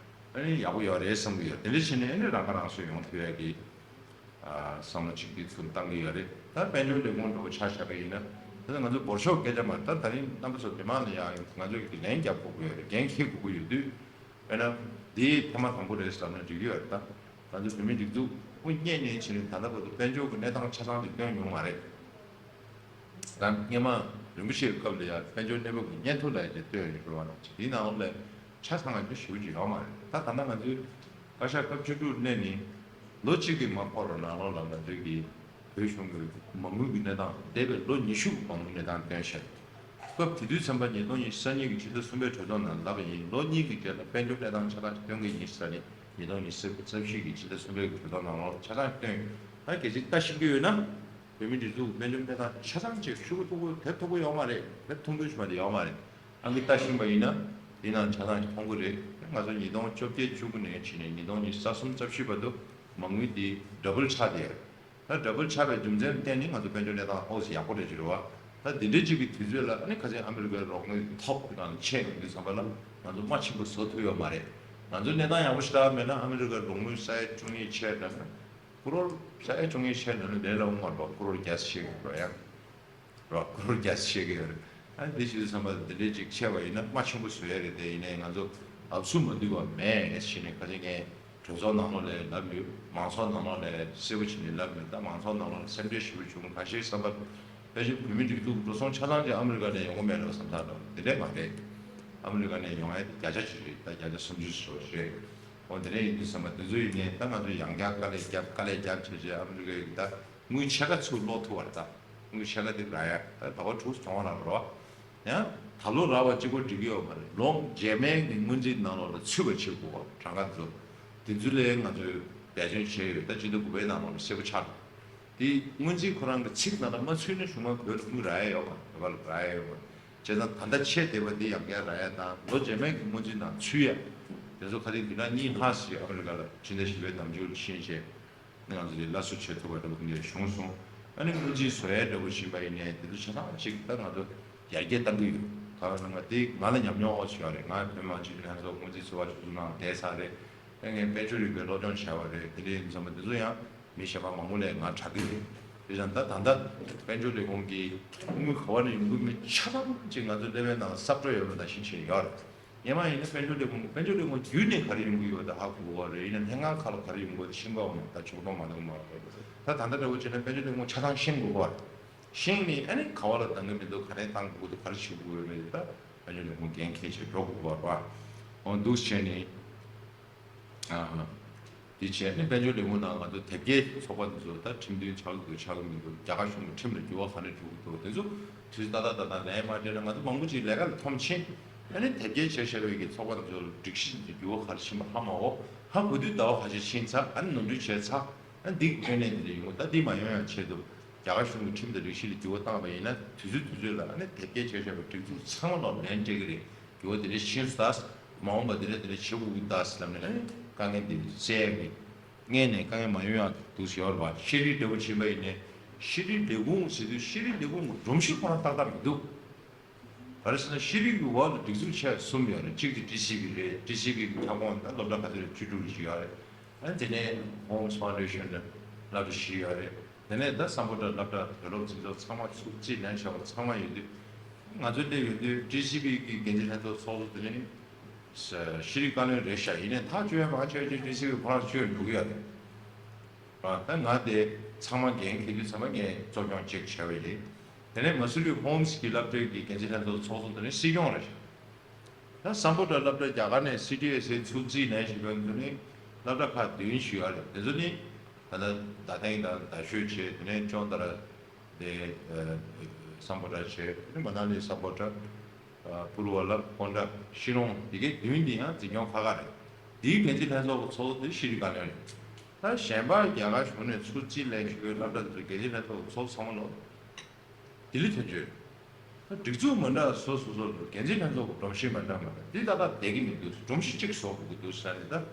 ཨ་ནི་ཡག་པོ་ཡོད་རེད་བསམ་གྱི་ཡོད། དེ་འདྲ་བྱས་ནས་ཨ་ནི་རང་ཁ་རང་གསོ་ཡོང་ཐུབ་ཡ་གི་ཨ་བསམ་བློ་ཅིག་འདི་ཚུར་བཏང་གི་ཡོད་རེད། ད་དཔལ་འབྱོར་ལས་ཁུངས་འདྲ་བོ་ཆ་བཞག་པ་ཡིན་ན། ད་ང་ཚོ་འབོར་ཤོག་སྐད་ཆ་མ་རེད། ད་ད་རིང་རྣམ་པ་ཚོ་མི་མང་ལ་ཡང་ང་ཚོ་གི་ལན་རྒྱབ་དགོས་ཀྱི་ཡོད་རེད། འགན་འཁྱེར་དགོས་ཀྱི་ཡོད་དུས། དཔེར་ན། འདི་ཐེངས་མ་དང་པོ་རེད་བསམ་ན་འགྲིག་གི་ཡོད་རེད། ད་ང་ཚོ་བོད་མིའི་སྒྲིག་འཛུགས་དབུ་བརྙེས་ནས་ཕྱིན་ནས་ད་ལྟ་བར་དུ་དཔལ་འབྱོར་གྱི་གནས་སྟངས་ཆ་ཚང་དེ་སྟོན་མྱོང་མ་རེད། ད་སྔོན་མ་རིན་པོ་ཆེའི་སྐབས་ལ་ཡང་དཔལ་འབྱོར་གནས་བབ་ཀྱི་སྙན་ཐོ་ལབ་ཡ་དེ་བཏོན་ཡོད་རེད་བ། ནང་ཆེ་དེའི་ནང་ལོགས་ལ་ཆ་ཚང་བ་ཞེ་པོ་ཅིག་ཡོད་མ་རེད། ད་ད་ལྟ་ང་ཚོའི་བཀའ་ཤག་སྐབས་བཅུ་དྲུག་སླེབས་ནས་ལོ་གཅིག་གི་མ་འཁོར་བའི་ནང་ལོགས་ལ་ང་ཚོའི་གི་བོད་གཞུང་གི་མ་དངུལ་གྱི་གནས་སྟངས་འདས་པའི་ལོ་ཉི་ཤུ་གི་མ་དངུལ་གནས་སྟངས་བཏོན་བཞག་སྐབས་དེ་དུས་ཚན་པ་ཉིས་སྟོང་ཉི་ཤུ་རྩ་གཉིས་ཀྱི་ཕྱི་ཟླ་གསུམ་པའི་གྲོས་ཚོགས་ནང་ལབ་པ་ཡིན། ལོ་གཉིས་ཀྱི་རྗེས་ལ་དཔལ་འབྱོར་གནས་སྟངས་ཆ་ཚང་སྟོན་གྱི་ཡིན་ཟེར་ནས་ཉིས་སྟོང་ཉི་ཤུ་རྩ་བཞི་གི་ཕྱི་ཟླ་གསུམ་པའི་གྲོས་ཚོགས་ནང་ལོགས་ཆ་ཚང་སྟོན་ཡོད། ད་གལ་སྲིད་ལྟ་ཤེས་ཀྱི་ཡོད་ན། བོད་མིའི་སྒྲིག་འཛུགས་དཔལ་འབྱོར་གནས་སྟངས་ཆ་ཚང་ཅིག་ཤུ་གུ་ཐུག་གུ་དེབ་ཐུག་གུ་ཡོད་མ་རེད། དེབ་ཐུང་ཐུང་ཞིག་མ་དེ་ཡོད་མ་རེད། ཨང་ཀི་ལྟ་ཤེས་པ་ཡིན་ན་དེ་ནང་ཆ་ཚང་ཞིག་མཐོང་གི་རེད། ང་ཚོ་ཉིས་སྟོང་བཅོ་བརྒྱད་བཅུ་དགུ་ནས་ཕྱིན་ནས་ཉིས་སྟོང་ཉི་ཤུ་རྩ་གསུམ་རྩ་བཞི་བར་དུ་མ་དངུལ་དེ་ཌ་བལ་ཆགས་བསྡད་ཡོད། ད་ཌ་བལ་ཆགས་པའི་རྒྱུ་མཚན་བརྟེན་ནས་ང་ཚོ་དཔལ་འབྱོར་གནས་སྟངས་ཨོ་ཙི་ཡག་པོ་རེད་ཅེས་རེད་བ། ད་འདི་འདྲའི་ཅིག་གི་དུས་ཚོད་ལ་ཨ་ནི་ཁ་སང་ཨ་མི་རི་ཀའི་རོགས་དངུལ་ཐོབ་དང་ཆད་ཡོང་དུས་ཙམ་པ་ལ་ང་ཚོ་མ་ཆེན་པོ་བཟོ་ཐུབ་ཡོད་མ་རེད། ང་ཚོ་གནས་སྟངས་ཡག་པོ་ཞེ་དྲག་མེད་ན་ཨ་མི་རི་ཀའི་རོགས་དངུལ་ས་ཡ་བཅུ་གཉིས་ཆད་ན་ཀུ་རོར་ས་ཡ་བཅུ་གཉིས་ཆད་ན་ལས་ལ་འོང་མ་རེད་པ། ཀུ་རོར་བརྒྱ་ཙམ་ཆད་ཀྱི་རེད་ཡ། རོགས་ཀུ་རོར་བརྒྱ་ཙམ་ཆད་ཀྱི་ཡོད་རེད། ཨ་ནི་འདི་ཞིག་བསམ་པ་འདི་འདྲའི་ཅིག་ཆད་པ་ཡིན་ན་མ་ཆེན་པོ་བཟོ་ཡ་རེད། དེ་ཡིན་ནའི་ང་ཚོ་ཨབ་སུ་མ་འདུས་པ་མེད་ཞེས་ནས་ཁ་ཅིག་ངས་གྲོས་ཚོགས་ནང་ལོགས་ལ་ལབ་ཡོད། མང་ཚོགས་ནང་ལོགས་ལ་གསལ་པོ་བྱས་ནས་ལབ་ཡོད། ད་མང་ཚོགས་ནང་ལོགས་ལ་སེམས་ཁྲལ་ཞེ་པོ་བྱུང་། གང་ཞིག་བསམ་པ་ཕལ་ཆེར་བོད་མི་སྒྲིག་འཛུགས་འགྲོ་སོང་ཆ་ཚང་ཅིག་ཨ་མི་རི་ཀ་ནས་ཡོང་གི་མེད་ལོ་བསམ་ཐག་འགྲོ། དེ་འདྲས་མ་རེད། ཨ་མི་རི་ཀ་ནས་ཡོང་ཡ་དེ་བརྒྱ་ཆ་གཅིག་རེད། ད་བརྒྱ་ཆ་སུམ་ཅུ་སོ་རེད། འོ་དེ་འདྲས་ཡིན་དུས་བསམ་པ་འདི་ཚོ་ཡིན་ནའི་ད་ང་ཚོ་ཡང་བསྐྱར་དཀའ་ལས་བརྒྱབ་དཀའ་ལས་བརྒྱབ་བྱས་བྱས་ཨ་མི་རི་ཀའི་ད་དངུལ་ཕྱེད་ཀ་ཚུར་སློག་ཐུབ་པ་རེད། ད་དངུལ་ཕྱེད་ཀ་དེ་རག་ཡ་ད་ཟླ་བ་དྲུག་བྱུང་བ་རག་རོགས། ཡང་ད་ལོ་རག་པ་གཅིག་པོ་འགྲིག་གི་ཡོད་མ་རེད། ལོ་རྗེས་མའི་གི་སྔོན་རྩིས་ནང་ལོགས་ལ་ཚུད་པ་བྱེད་དགོས་པ་གྲངས་ཀ་ཚོ། དེ་ཚོ་ལས་ང་ཚོས་འབད་བརྩོན་བྱས་ཡོད། ད་སྤྱི་ཟླ་དགུ་པའི་ནང་ལོགས་ལ་གསལ་པོ་ཆགས་འདུག་དེ་སྔོན་རྩིས་ཁོ་རང་གི་ཚིག་ནང་ལ་མ་ཚུད་ན་གཞུང་མང་བོད་ལ་དངུལ་རག་ཡ་ཡོད་མ་རེད། བོད་པ་ལ་རག་ཡ་ཡོད་མ་རེད། བྱས་ཙང་ད་ལྟ་ཆད་བསྡད་པ་འདི་ཡང་བསྐྱར་རག་ཡ་དང་ལོ་རྗེས་མའི་གི་སྔོན་རྩིས་ནང་ཚུད་ཡ། དེ་ཚོ་ཁ་སང་འདི་ན་གཉིས་ལྷག་ཞིག་ཨ་མི་རི་ཀ་ལ་ཕྱི་ཟླ་བཞི་པའི་ནམ་རྒྱུན་ཕྱིན་བྱས། ང་ཚོ་ལ་སླར་གསོ་བྱེད་ཐུབ་པ་འདྲ་པོ་འདི་བྱུང་སོང་། ཨ་ནི་སྔོན་རྩིས་བཟོ་ཡ་འདྲ་པོ་བྱིན་པ་ཡིན་ནའི་དེ་ཚོ་ཆ་ཚང་ཞིག་ད་ང་ཚོ་ཡར་རྒྱས་གཏང་གི་ཡོད། ད་ང་དེ་ང་ལ་ཉམས་མྱོང་ཨོ་ཅིག་ཡོད་རེད། ང་བོད་མང་སྤྱི་འཐུས་ལྷན་ཚོགས་སྔོན་རྩིས་ཚོགས་པ་ཆུ་ཚོད་ནང་བསྡད་ཚར་རེད། ཨ་ངས་དཔལ་འབྱོར་རིག་པའི་སློབ་སྦྱོང་བྱས་པ་རེད། དེ་འདྲ་ཡིན་ཙང་མ་དེ་ཚོ་ཡང་མི་གཞན་པ་མང་པོ་ལས་ང་དྲག་གི་རེད། དེ་ཙང་ད་ད་ལྟ་དཔལ་འབྱོར་ལས་ཁུངས་ཀྱི་དངུལ་ག་བ་ནས་ཡོང་གི་མེད་ཆ་ཚང་ཅིག་ང་ཚོ་ཀླད་པའི་ནང་གསར་འགྲོ་ཡོད་པ་ནང་བཞིན་བྱས་ཡོད་རེད། སྔོན་མ་ཡིན་ན་དཔལ་འབྱོར་ལས་ཁུངས་དཔལ་འབྱོར་ལས་ཁུངས་བརྒྱུད་ནས་ག་རེ་ཡོང་གི་ཡོད་ད་ཧ་གོ་གི་རེད། ཡིན་ན་ལྷན་ཁང་ཁག་ལ་ག་རེ་ཡོང་གི་ཡོད་ད་ཤེས་ཀྱི་མ་རེད། ད་ཕྱོགས་གཏོགས་མ་གཏོགས་མ་རེད། ད་ད་ལྟ་འདྲ་བོ་བྱས་ན་དཔལ་འབྱོར་ལས་ཁུངས་ཆ་ཚང་ཤེས་དགོས་པ་རེད། ཤེས་ནས་ཨ་ནི་ག་བ་ལ་གཏང་གི་མི་འདུག་ག་རེ་གཏང་དགོས་འདུག་ག་རེ་བྱེད་དགོས་ཡོད་མེད་ད་དཔལ་འབྱོར་ལས་ཁུངས་འགན་འཁྱེར་བྱས་འགྲོ་དགོས་པ་རེད། འོ་འདུག་བྱས་ནས། ཨ། དེ་བྱས་ནས་དཔལ་འབྱོར་ལས་ཁུངས་ནང་ང་ཚོ་དེབ་སྐྱེལ་ཚོགས་པ་འདི་ཚོ་ད་ཁྲིམས་མཐུན་ཆགས་ཀྱི་འདུག་ཆགས་ཀྱི་མི་འདུག་རྒྱ་གར་གཞུང་གི་ཁྲིམས་ལ་འགྱུར་བ་ག་རེ་འགྲོ་གི་འདུག་དེ་ཚོ་དུས་ད་ལྟ་ད་ལྟ་ལན་མ་སྤྲད་ན་ང་ཚོ་མང་པོ་ཅིག་ལས་ཀ་ལ་མཐོང་མ་ཕྱིན། ཨ་ནི་དེབ་སྐྱེལ་བྱས་བཞག་པའི་གི་ཚོགས་པ་འདི་ཚོ་ལ་སྒྲིག་གཞི་འདི་འགྱུར་བ་ག་རེ་ཕྱིན་པ་ཧ་མ་གོ་ཧ་གོ་དུས་ཟླ་བ་ཁ་ཤས་ཕྱིན་ཚར། ཨ་ནི་ནོར་འཁྲུལ་བྱས་ཚར། ཨ་ནི་འདི་གི་ཐོན་ལས་འདི་འདྲ་ཡོང་གི་ད་འདི་མ་ཡོང་ཡ་ཆེད་དུ། རྒྱ་གར་གཞུང་གི་ཁྲིམས་དང་སྒྲིག་གཞི་ལ་འགྱུར་བ་བཏང་བ་ཡིན་ན་དུས་ཚོད་དུས་ཚོད་ལ་ཨ་ནི་དེབ་སྐྱེལ་བྱས་བཞག་པའི་སྒྲིག་འཛུགས་ཚང་མ་ལ་ལན་སྤྲད་ཀྱི་རེད། འགྱུར་བ་དེ་འདྲ་ཕྱིན་སོང་ད། མ་འོངས་པ་དེ་འདྲ་དེ་འདྲ་བྱེད་དགོས་ཀྱི་ད་ཟེར་ལབ་ནས་ཨ་ནི་དཀའ་ངལ་འདི་སེལ་ཡ་གི་སྔོན་ནས་དཀའ་ངལ་མ་ཡོང་ཡ་འདུག་ཟེར་བ་རེད་བ། ཤེས་རིག་འདྲ་བོ་ཕྱིན་པ་ཡིན་ནའི་ཤེས་རིག་ལས་ཁུངས་ཟེར་དུས་ཤེས་རིག་ལས་ཁུངས་ཀྱི་སྒྲོམ་གཞི་ཁོ་རང་ཏག་ཏག་མི་འདུག་ག་རེ་ཟེར་ན་ཤེས་རིག་གི་འོག་ལ་སྒྲིག་འཛུགས་ཆེ་གསུམ་ཡོད་རེད། གཅིག་དེ་ཌི་སི་བི་རེད། ཌི་སི་བི་གི་ཁྱབ་ཁོངས་ད་སློབ་གྲྭ་ག་ཚོད་རེད། བཅུ་དྲུག་ཅིག་ཡོད་རེད། ཨ་དེ་ནས་Holmes Foundation ལ་སློབ་གྲྭ་བཞི་ཡོད་རེད། དེ་ནས་ད་སམ་བྷོ་ཊ་སློབ་གྲྭ་དུས་སློབ་འཛིན་ཚོགས་ཚང་མ་ཚུགས་རྩིས་ལེན་བྱ་བ་ཚང་མ་ཡོད་དུས། ང་ཚོ་སླེབས་ཡོང་དུས་ཌི་སི་བི་གི་འགན་འཛིན་ལྷན་ཚོགས་ཚོགས་གཙོ་དེ་ནི་ཤེས་རིག་བཀའ་བློན་རེད་ཤག་ཡིན་ནའི་ཐག་ཆོད་མ་ཆོད་ཅིག་ཌི་སི་བི་ཁོ་རང་ཆོད་འགྲོ་གི་ཡོད་རེད། ཨ་ད་ང་དེ་ཚང་མ་འགན་འཁྱེར་དུས་ཚང་མ་ངས་གཙོ་སྐྱོང་ཅིག་བྱས་པ་ཡིན། དེ་ནས་མ་སུ་རི་Holmes གི་སློབ་གྲྭའི་གི་འགན་འཛིན་ལྷན་ཚོགས་ཚོགས་གཙོ་དེ་ནི་སྲིད་སྐྱོང་རེད་ཤག་ད་སམ་བྷོ་ཊ་སློབ་གྲྭ་རྒྱ་གར་ནས་སི་ཊི་ཨེས་ཨེ་ཚུགས་རྩིས་ལེན་བཞིན་པའི་ཚོ་ནི་སློབ་གྲྭ་ཁག་བདུན་ཞིག་ཡོད་རེད། དེ་ཚོ་ནི་ད་ལྟ་བརྡ་སྟེང་དང་རྡ་ཤོད་བྱས། དེ་ནས་ཅོང་ཏ་ར་དེ་སམ་བྷོ་ཊ་བྱས། དེ་ནས་མ་ན་ལི་སམ་བྷོ་ཊ། པུ་ལུ་ཝ་ལ། ཀོན་ཊ། ཤི་ལོང་། དེ་གའི་བདུན་འདི་ཡང་འཛིན་སྐྱོང་ཁག་ཁག་རེད། དེའི་འགན་འཛིན་ལྷན་ཚོགས་ཀྱི་ཚོགས་གཙོ་དེ་ཤེས་རིག་བཀའ་བློན་རེད། ད་གཞན་པ་རྒྱ་གར་གཞུང་ནས་ཚུགས་རྩིས་ལེན་བཞིན་པའི་སློབ་གྲྭ་ཚོའི་འགན་འཛིན་ལྷན་ཚོགས་ཀྱི་ཚོགས་ཚང་མ་ལོ། ལྡི་ལི་དོན་གཅོད། ད་སྒྲིག་འཛུགས་མི་འདྲ་སོ་སོ་སོ་ལ་འགན་འཛིན་ལྷན་ཚོགས་ཀྱི་སྒྲོམ་གཞི་མི་འདྲ་མི་འདྲ་འདི་ད་ལྟ་བསྡད་ཀྱི་མི་འདུག་སྒྲོམ་གཞི་གཅིག་བཟོ་དགོས་ཀྱི་འདུག་ཟེར་ནས། ད་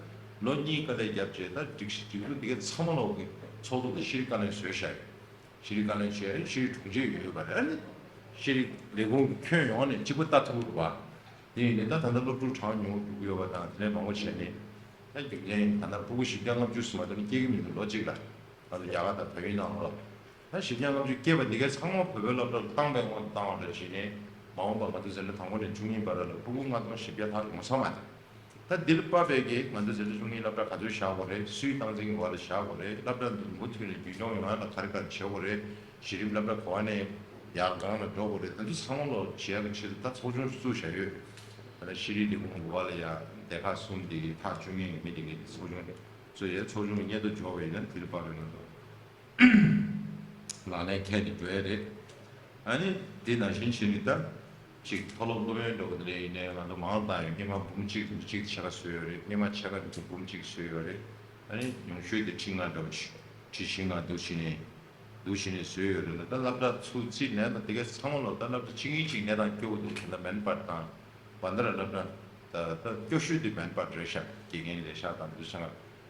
ལོ་གཉིས་དཀའ་ལས་བརྒྱབ་རྗེས་ད་སྒྲིག་གཞི་སྒྲིག་འཛུགས་འདི་གའི་ཚང་མ་ལོག་གི་ཚོགས་གཙོ་དང་ཤེས་རིག་བཀའ་བློན་བཟོས་བཞག་ཡོད། ཤེས་རིག་བཀའ་བློན་བྱས། ཤེས་རིག་དྲུང་ཆེ་ཡོད་ཡོད་པ་རེད། ཨ་ནི་ཤེས་རིག་ལས་ཁུངས་ཀྱི་ཁྱོན་ཡོངས་ནས་གཅིག་པ་ལྟ་ཐུབ་པ། དེ་ཡིན་ནའི་ད་ད་ལྟ་སློབ་ཕྲུག་གྲངས་ཉུང་རུ་འགྲོ་གི་ཡོད་པ་དང་། དེ་ལས་མང་པོ་བྱས་ནས་ད་རྒྱུ་མཚན་ད་ལྟ་ཕྲུ་གུ་བཞི་བརྒྱ་ལྔ་བཅུ་ཙམ་མ་གཏོགས་སྐྱེ་གི་མི་འདུག་ལོ་གཅིག་ལ། ང་ཚོ་རྒྱ་གར་དང་བལ་ཡུལ་ནང་ལོགས་ལ། ད་བཞི་བརྒྱ་ལྔ་བཅུ་སྐྱེས་པ་འདི་གའི་ཚང་མ་བོད་པའི་སློབ་གྲྭ་ལ་བཏང་བའི་དབང་དུ་བཏང་བ་འདྲ་བྱས་ནས། མ་འོངས་པ་ང་ཚོ་འཛིན་གྲྭ་དང་པོ་ནས་བཅུ་གཉིས་བར་ལ་ཕྲུ་གུ་ལྔ་སྟོང་བཞི་བརྒྱ་ལྷག་ཡོང་ས་མ་རེད། ད་འདིར་དཔག་པའི་གི་ང་ཚོ་འཛིན་གྲྭ་བཅུ་གཉིས་སློབ་གྲྭ་ག་ཚོད་བཞག་དགོས་རེད། སུའི་སྟངས་འཛིན་གྱི་འོག་ལ་བཞག་དགོས་རེད། སློབ་གྲྭ་འདི་མུ་མཐུད་ནས་རྒྱུན་སྐྱོང་ཡོང་ཡ་ལ་ག་རེ་ག་རེ་བྱེད་དགོས་རེད། གཞི་རིམ་སློབ་གྲྭ་ག་བ་ནས་ཡར་སྒང་ལ་འགྲོ་དགོས་རེད། ད་འདི་ཚང་མ་ལོ་བྱེད་ཡ་གི་ཆེད་དུ་ད་ཚོགས་ཆུང་ཞིག་བཙུགས་བཞག་ཡོད། ད་ལྟ་ཤེས་རིག་ལས་ཁུངས་འོག་ལ་ཡ་སྡེ་ཁག་གསུམ་དེ་གི་ཐག་གཅོད་མཁན་གྱི་མི་དེ་གི་ཚོགས་ཆུང་བཙུགས་ཡོད། ཚོགས་ཆུང་གི་སྙན་ཐོ་འབྱོར་བ་ཡིན་ན་འདིར་དཔག་པའི་ང་ཚོ་ལག་ལེན་འཁེལ་ནས་འགྲོ་ཡ་རེད། ཨ་ནི་དེ་ནང་བཞིན་བྱས་ནས་ད་ཅིག་མཐོ་སློབ་སློབ་ཡོན་འགྲོ་གི་འདི་འདྲ་ཡིན་ནའི་ང་ཚོ་མང་བཏང་ཡོད། སྔོན་མ་འབུམ་གཅིག་དང་གཅིག་ཕྱེད་ཀ་བཟོས་ཡོད་རེད། སྔོན་མ་ཕྱེད་ཀ་དེ་ཚོ་འབུམ་གཅིག་བཟོས་ཡོད་རེད། ཨ་ནི་ཉུང་ཤོས་དེ་ཁྲི་ལྔ་འགྲོ་ཆ། ཁྲི་བཞི་ལྔ་འདུག་བྱས་ནས་འདུག་བྱས་ནས་བཟོས་ཡོད་རེད་ལ། ད་སློབ་གྲྭ་ཚུགས་རྩིས་ནས་ད་དེ་གའི་ཚང་མ་ལོ་ད་སློབ་གྲྭ་གཅིག་གཉིས་ཅིག་གནས་སྟངས་སྐྱོ་བོ་འདུག་ད་ལྟ་མན་པར་དང་བན་དར་སློབ་གྲྭ་ད་ད་སྐྱོ་ཤོས་དེ་མན་པར་རེད་ཤག་དགེ་རྒན་ལས་ཤག་དང་འདི་ཚོ་ཆ་ལ།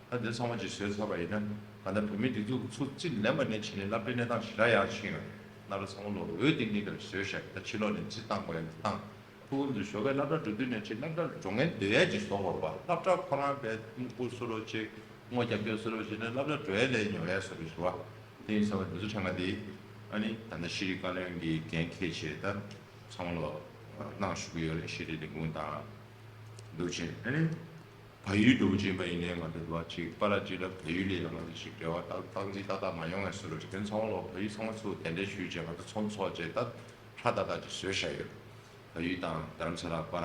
ད་འདི་ཚང་མ་ཅིག་བཟོས་ཚར་བ་ཡིན་ན། ད་ལྟ་བོད་མིའི་སྒྲིག་འཛུགས་ཚུགས་རྩིས་ལེན་པ་ནས་བྱས་ནས་སློབ་གྲྭའི་གནས་སྟངས་ཞེ་དྲག་ཡག་ཕྱིན་ཡོད། སློབ་གྲྭ་ཚང་མ་ལོ་འོས་འདེམས་ནི་ལ་བཟོས་བཞག་ད་ཕྱི་ལོགས་ནས་རྩིས་བཏང་དགོས་ཡ་བཏང་། ཕྲུ་གུ་ཚོ་ཞོགས་པའི་སློབ་གྲྭ་འགྲོ་དུས་ནས་བྱས་སློབ་གྲྭར་འགྲོ་མཁན་སྡོད་ཡ་ཅིག་བཟོ་དགོས་པ། སློབ་གྲྭ་ཁོ་རང་པའི་ཀུ་སུ་རོ་ཅིག་སྔོ་རྒྱབ་སྐྱོར་བཟོ་རོགས་བྱས་ནས་སློབ་གྲྭ་འགྲོ་ཡ་ལས་ཉོ་ཡ་བཟོ་རོགས་བྱས་པ། དེ་ཡིན་ཙང་འདི་ཚོ་ཕྲན་ག་དེ་ཨ་ནི་ད་ལྟ་ཤེས་རིག་བཀའ་བློན་གྱི་འགན་འཁྱེར་བྱས་ད་ཚང་མ་ལོ་གནང་ཞུ་གི་ཡོད་རེད། ཤེས་རིག་ལས་ཁུངས་དང་འདུག་བྱས། ཨ་ནི་བལ་ཡུལ་འགྲོ་གི་ཡིན་པ་ཡིན་ནའི་ང་ཚོ་འདི་བ་ཅིག་པ་ལགས་ཅིག་ལ་བལ་ཡུལ་ལ་ཡང་ང་ཚོ་ཞིག་འབྲེལ་བ་ཏག་ཏག་ཏག་ཏག་མ་ཡོང་ངས་བཟོ་རོགས་བྱས། དེ་ཚང་མ་ལོ་བལ་ཡུལ་ཚང་མ་ཚུར་གདན་འདྲེན་ཞུས་བྱས་ང་ཚོ་ཚོགས་འདུ་ཚོགས་བྱས་ད་ཧྲ་ཏག་ཏག་ཅིག་བཟོས་བཞག་ཡོད། བལ་ཡུལ་དང་རྡ་རམ་ས་ལ་བར་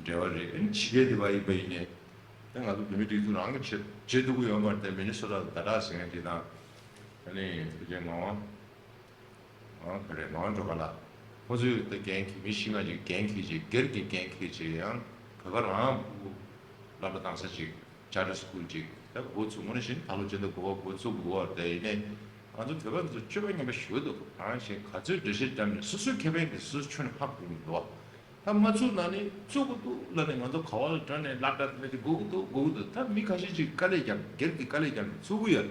གྱི་འབྲེལ་བ་རེད། ཨ་ནི་ཕྱི་རྒྱལ་དེ་བ་ཡིན་པ་ཡིན་ནའི་ད་ང་ཚོ་བོད་མི་སྒྲིག་འཛུགས་རང་གི་བྱེད་བྱེད་ཐུབ་ཀྱི་ཡོད་མ་རེད། དེ་མི་ནི་སོ་ཊ་ཟླ་གྲགས་ཟེར་མཁན་དེ་དང་། ཨ་ནི་དེ་རྗེས་ངག་དབང་། ཨ་ག་རེ་ངག་དབང་སྒྲོལ་དཀར་ལགས། ཁོ་ཚོས་ད་འགན་འཁྱེར། མི་བཞི་ལྔ་ཅིག་འགན་འཁྱེར་བྱས། སྒེར་གྱི་འགན་འཁྱེར་བྱས། ཡང་བོད་པ་རང་ཕྲུ་གུ་སློབ་གྲྭ་བཏང་ས་ཅིག་ཅར་ཊར་སི་ཀུལ་ཅིག་ད་འགོ་བཙུགས། དངོས་གནས་བྱས་ན་ད་ལོ་ཕྱི་ཟླ་དགུ་པ་འགོ་བཙུགས་དགོས་པ་དེ་ཡིན་ནའི་ང་ཚོ་བོད་པ་ཚོ་སྤྱོད་པ་ངན་པ་ཞེ་པོ་འདུག་གང་ཞིག་ག་ཚོད་འགྲེལ་བཤད་བརྒྱབ་ནས་སོ་སོའི་ཁེ་ཕན་དེ་སོ་སོ་ཁྱོན་ནས་ཧ་གོ་གི་མི་འདུག་ད་མ་ཚུགས་ན་ནི་བཙུགས་དགོས་འདུག་ལབ་ནས་ང་ཚོ་ག་བ་ལ་འགྲོ་ནས་སློབ་གྲྭ་དེ་འདྲ་དགོས་ཀྱི་འདུག་དགོས་ཀྱི་འདུག་ད་མི་ཁ་ཤས་ཅིག་དཀའ་ལས་བརྒྱབ། སྒེར་གྱི་དཀའ་ལས་བརྒྱབ་ནས་བཙུགས་ཀྱི་ཡོད།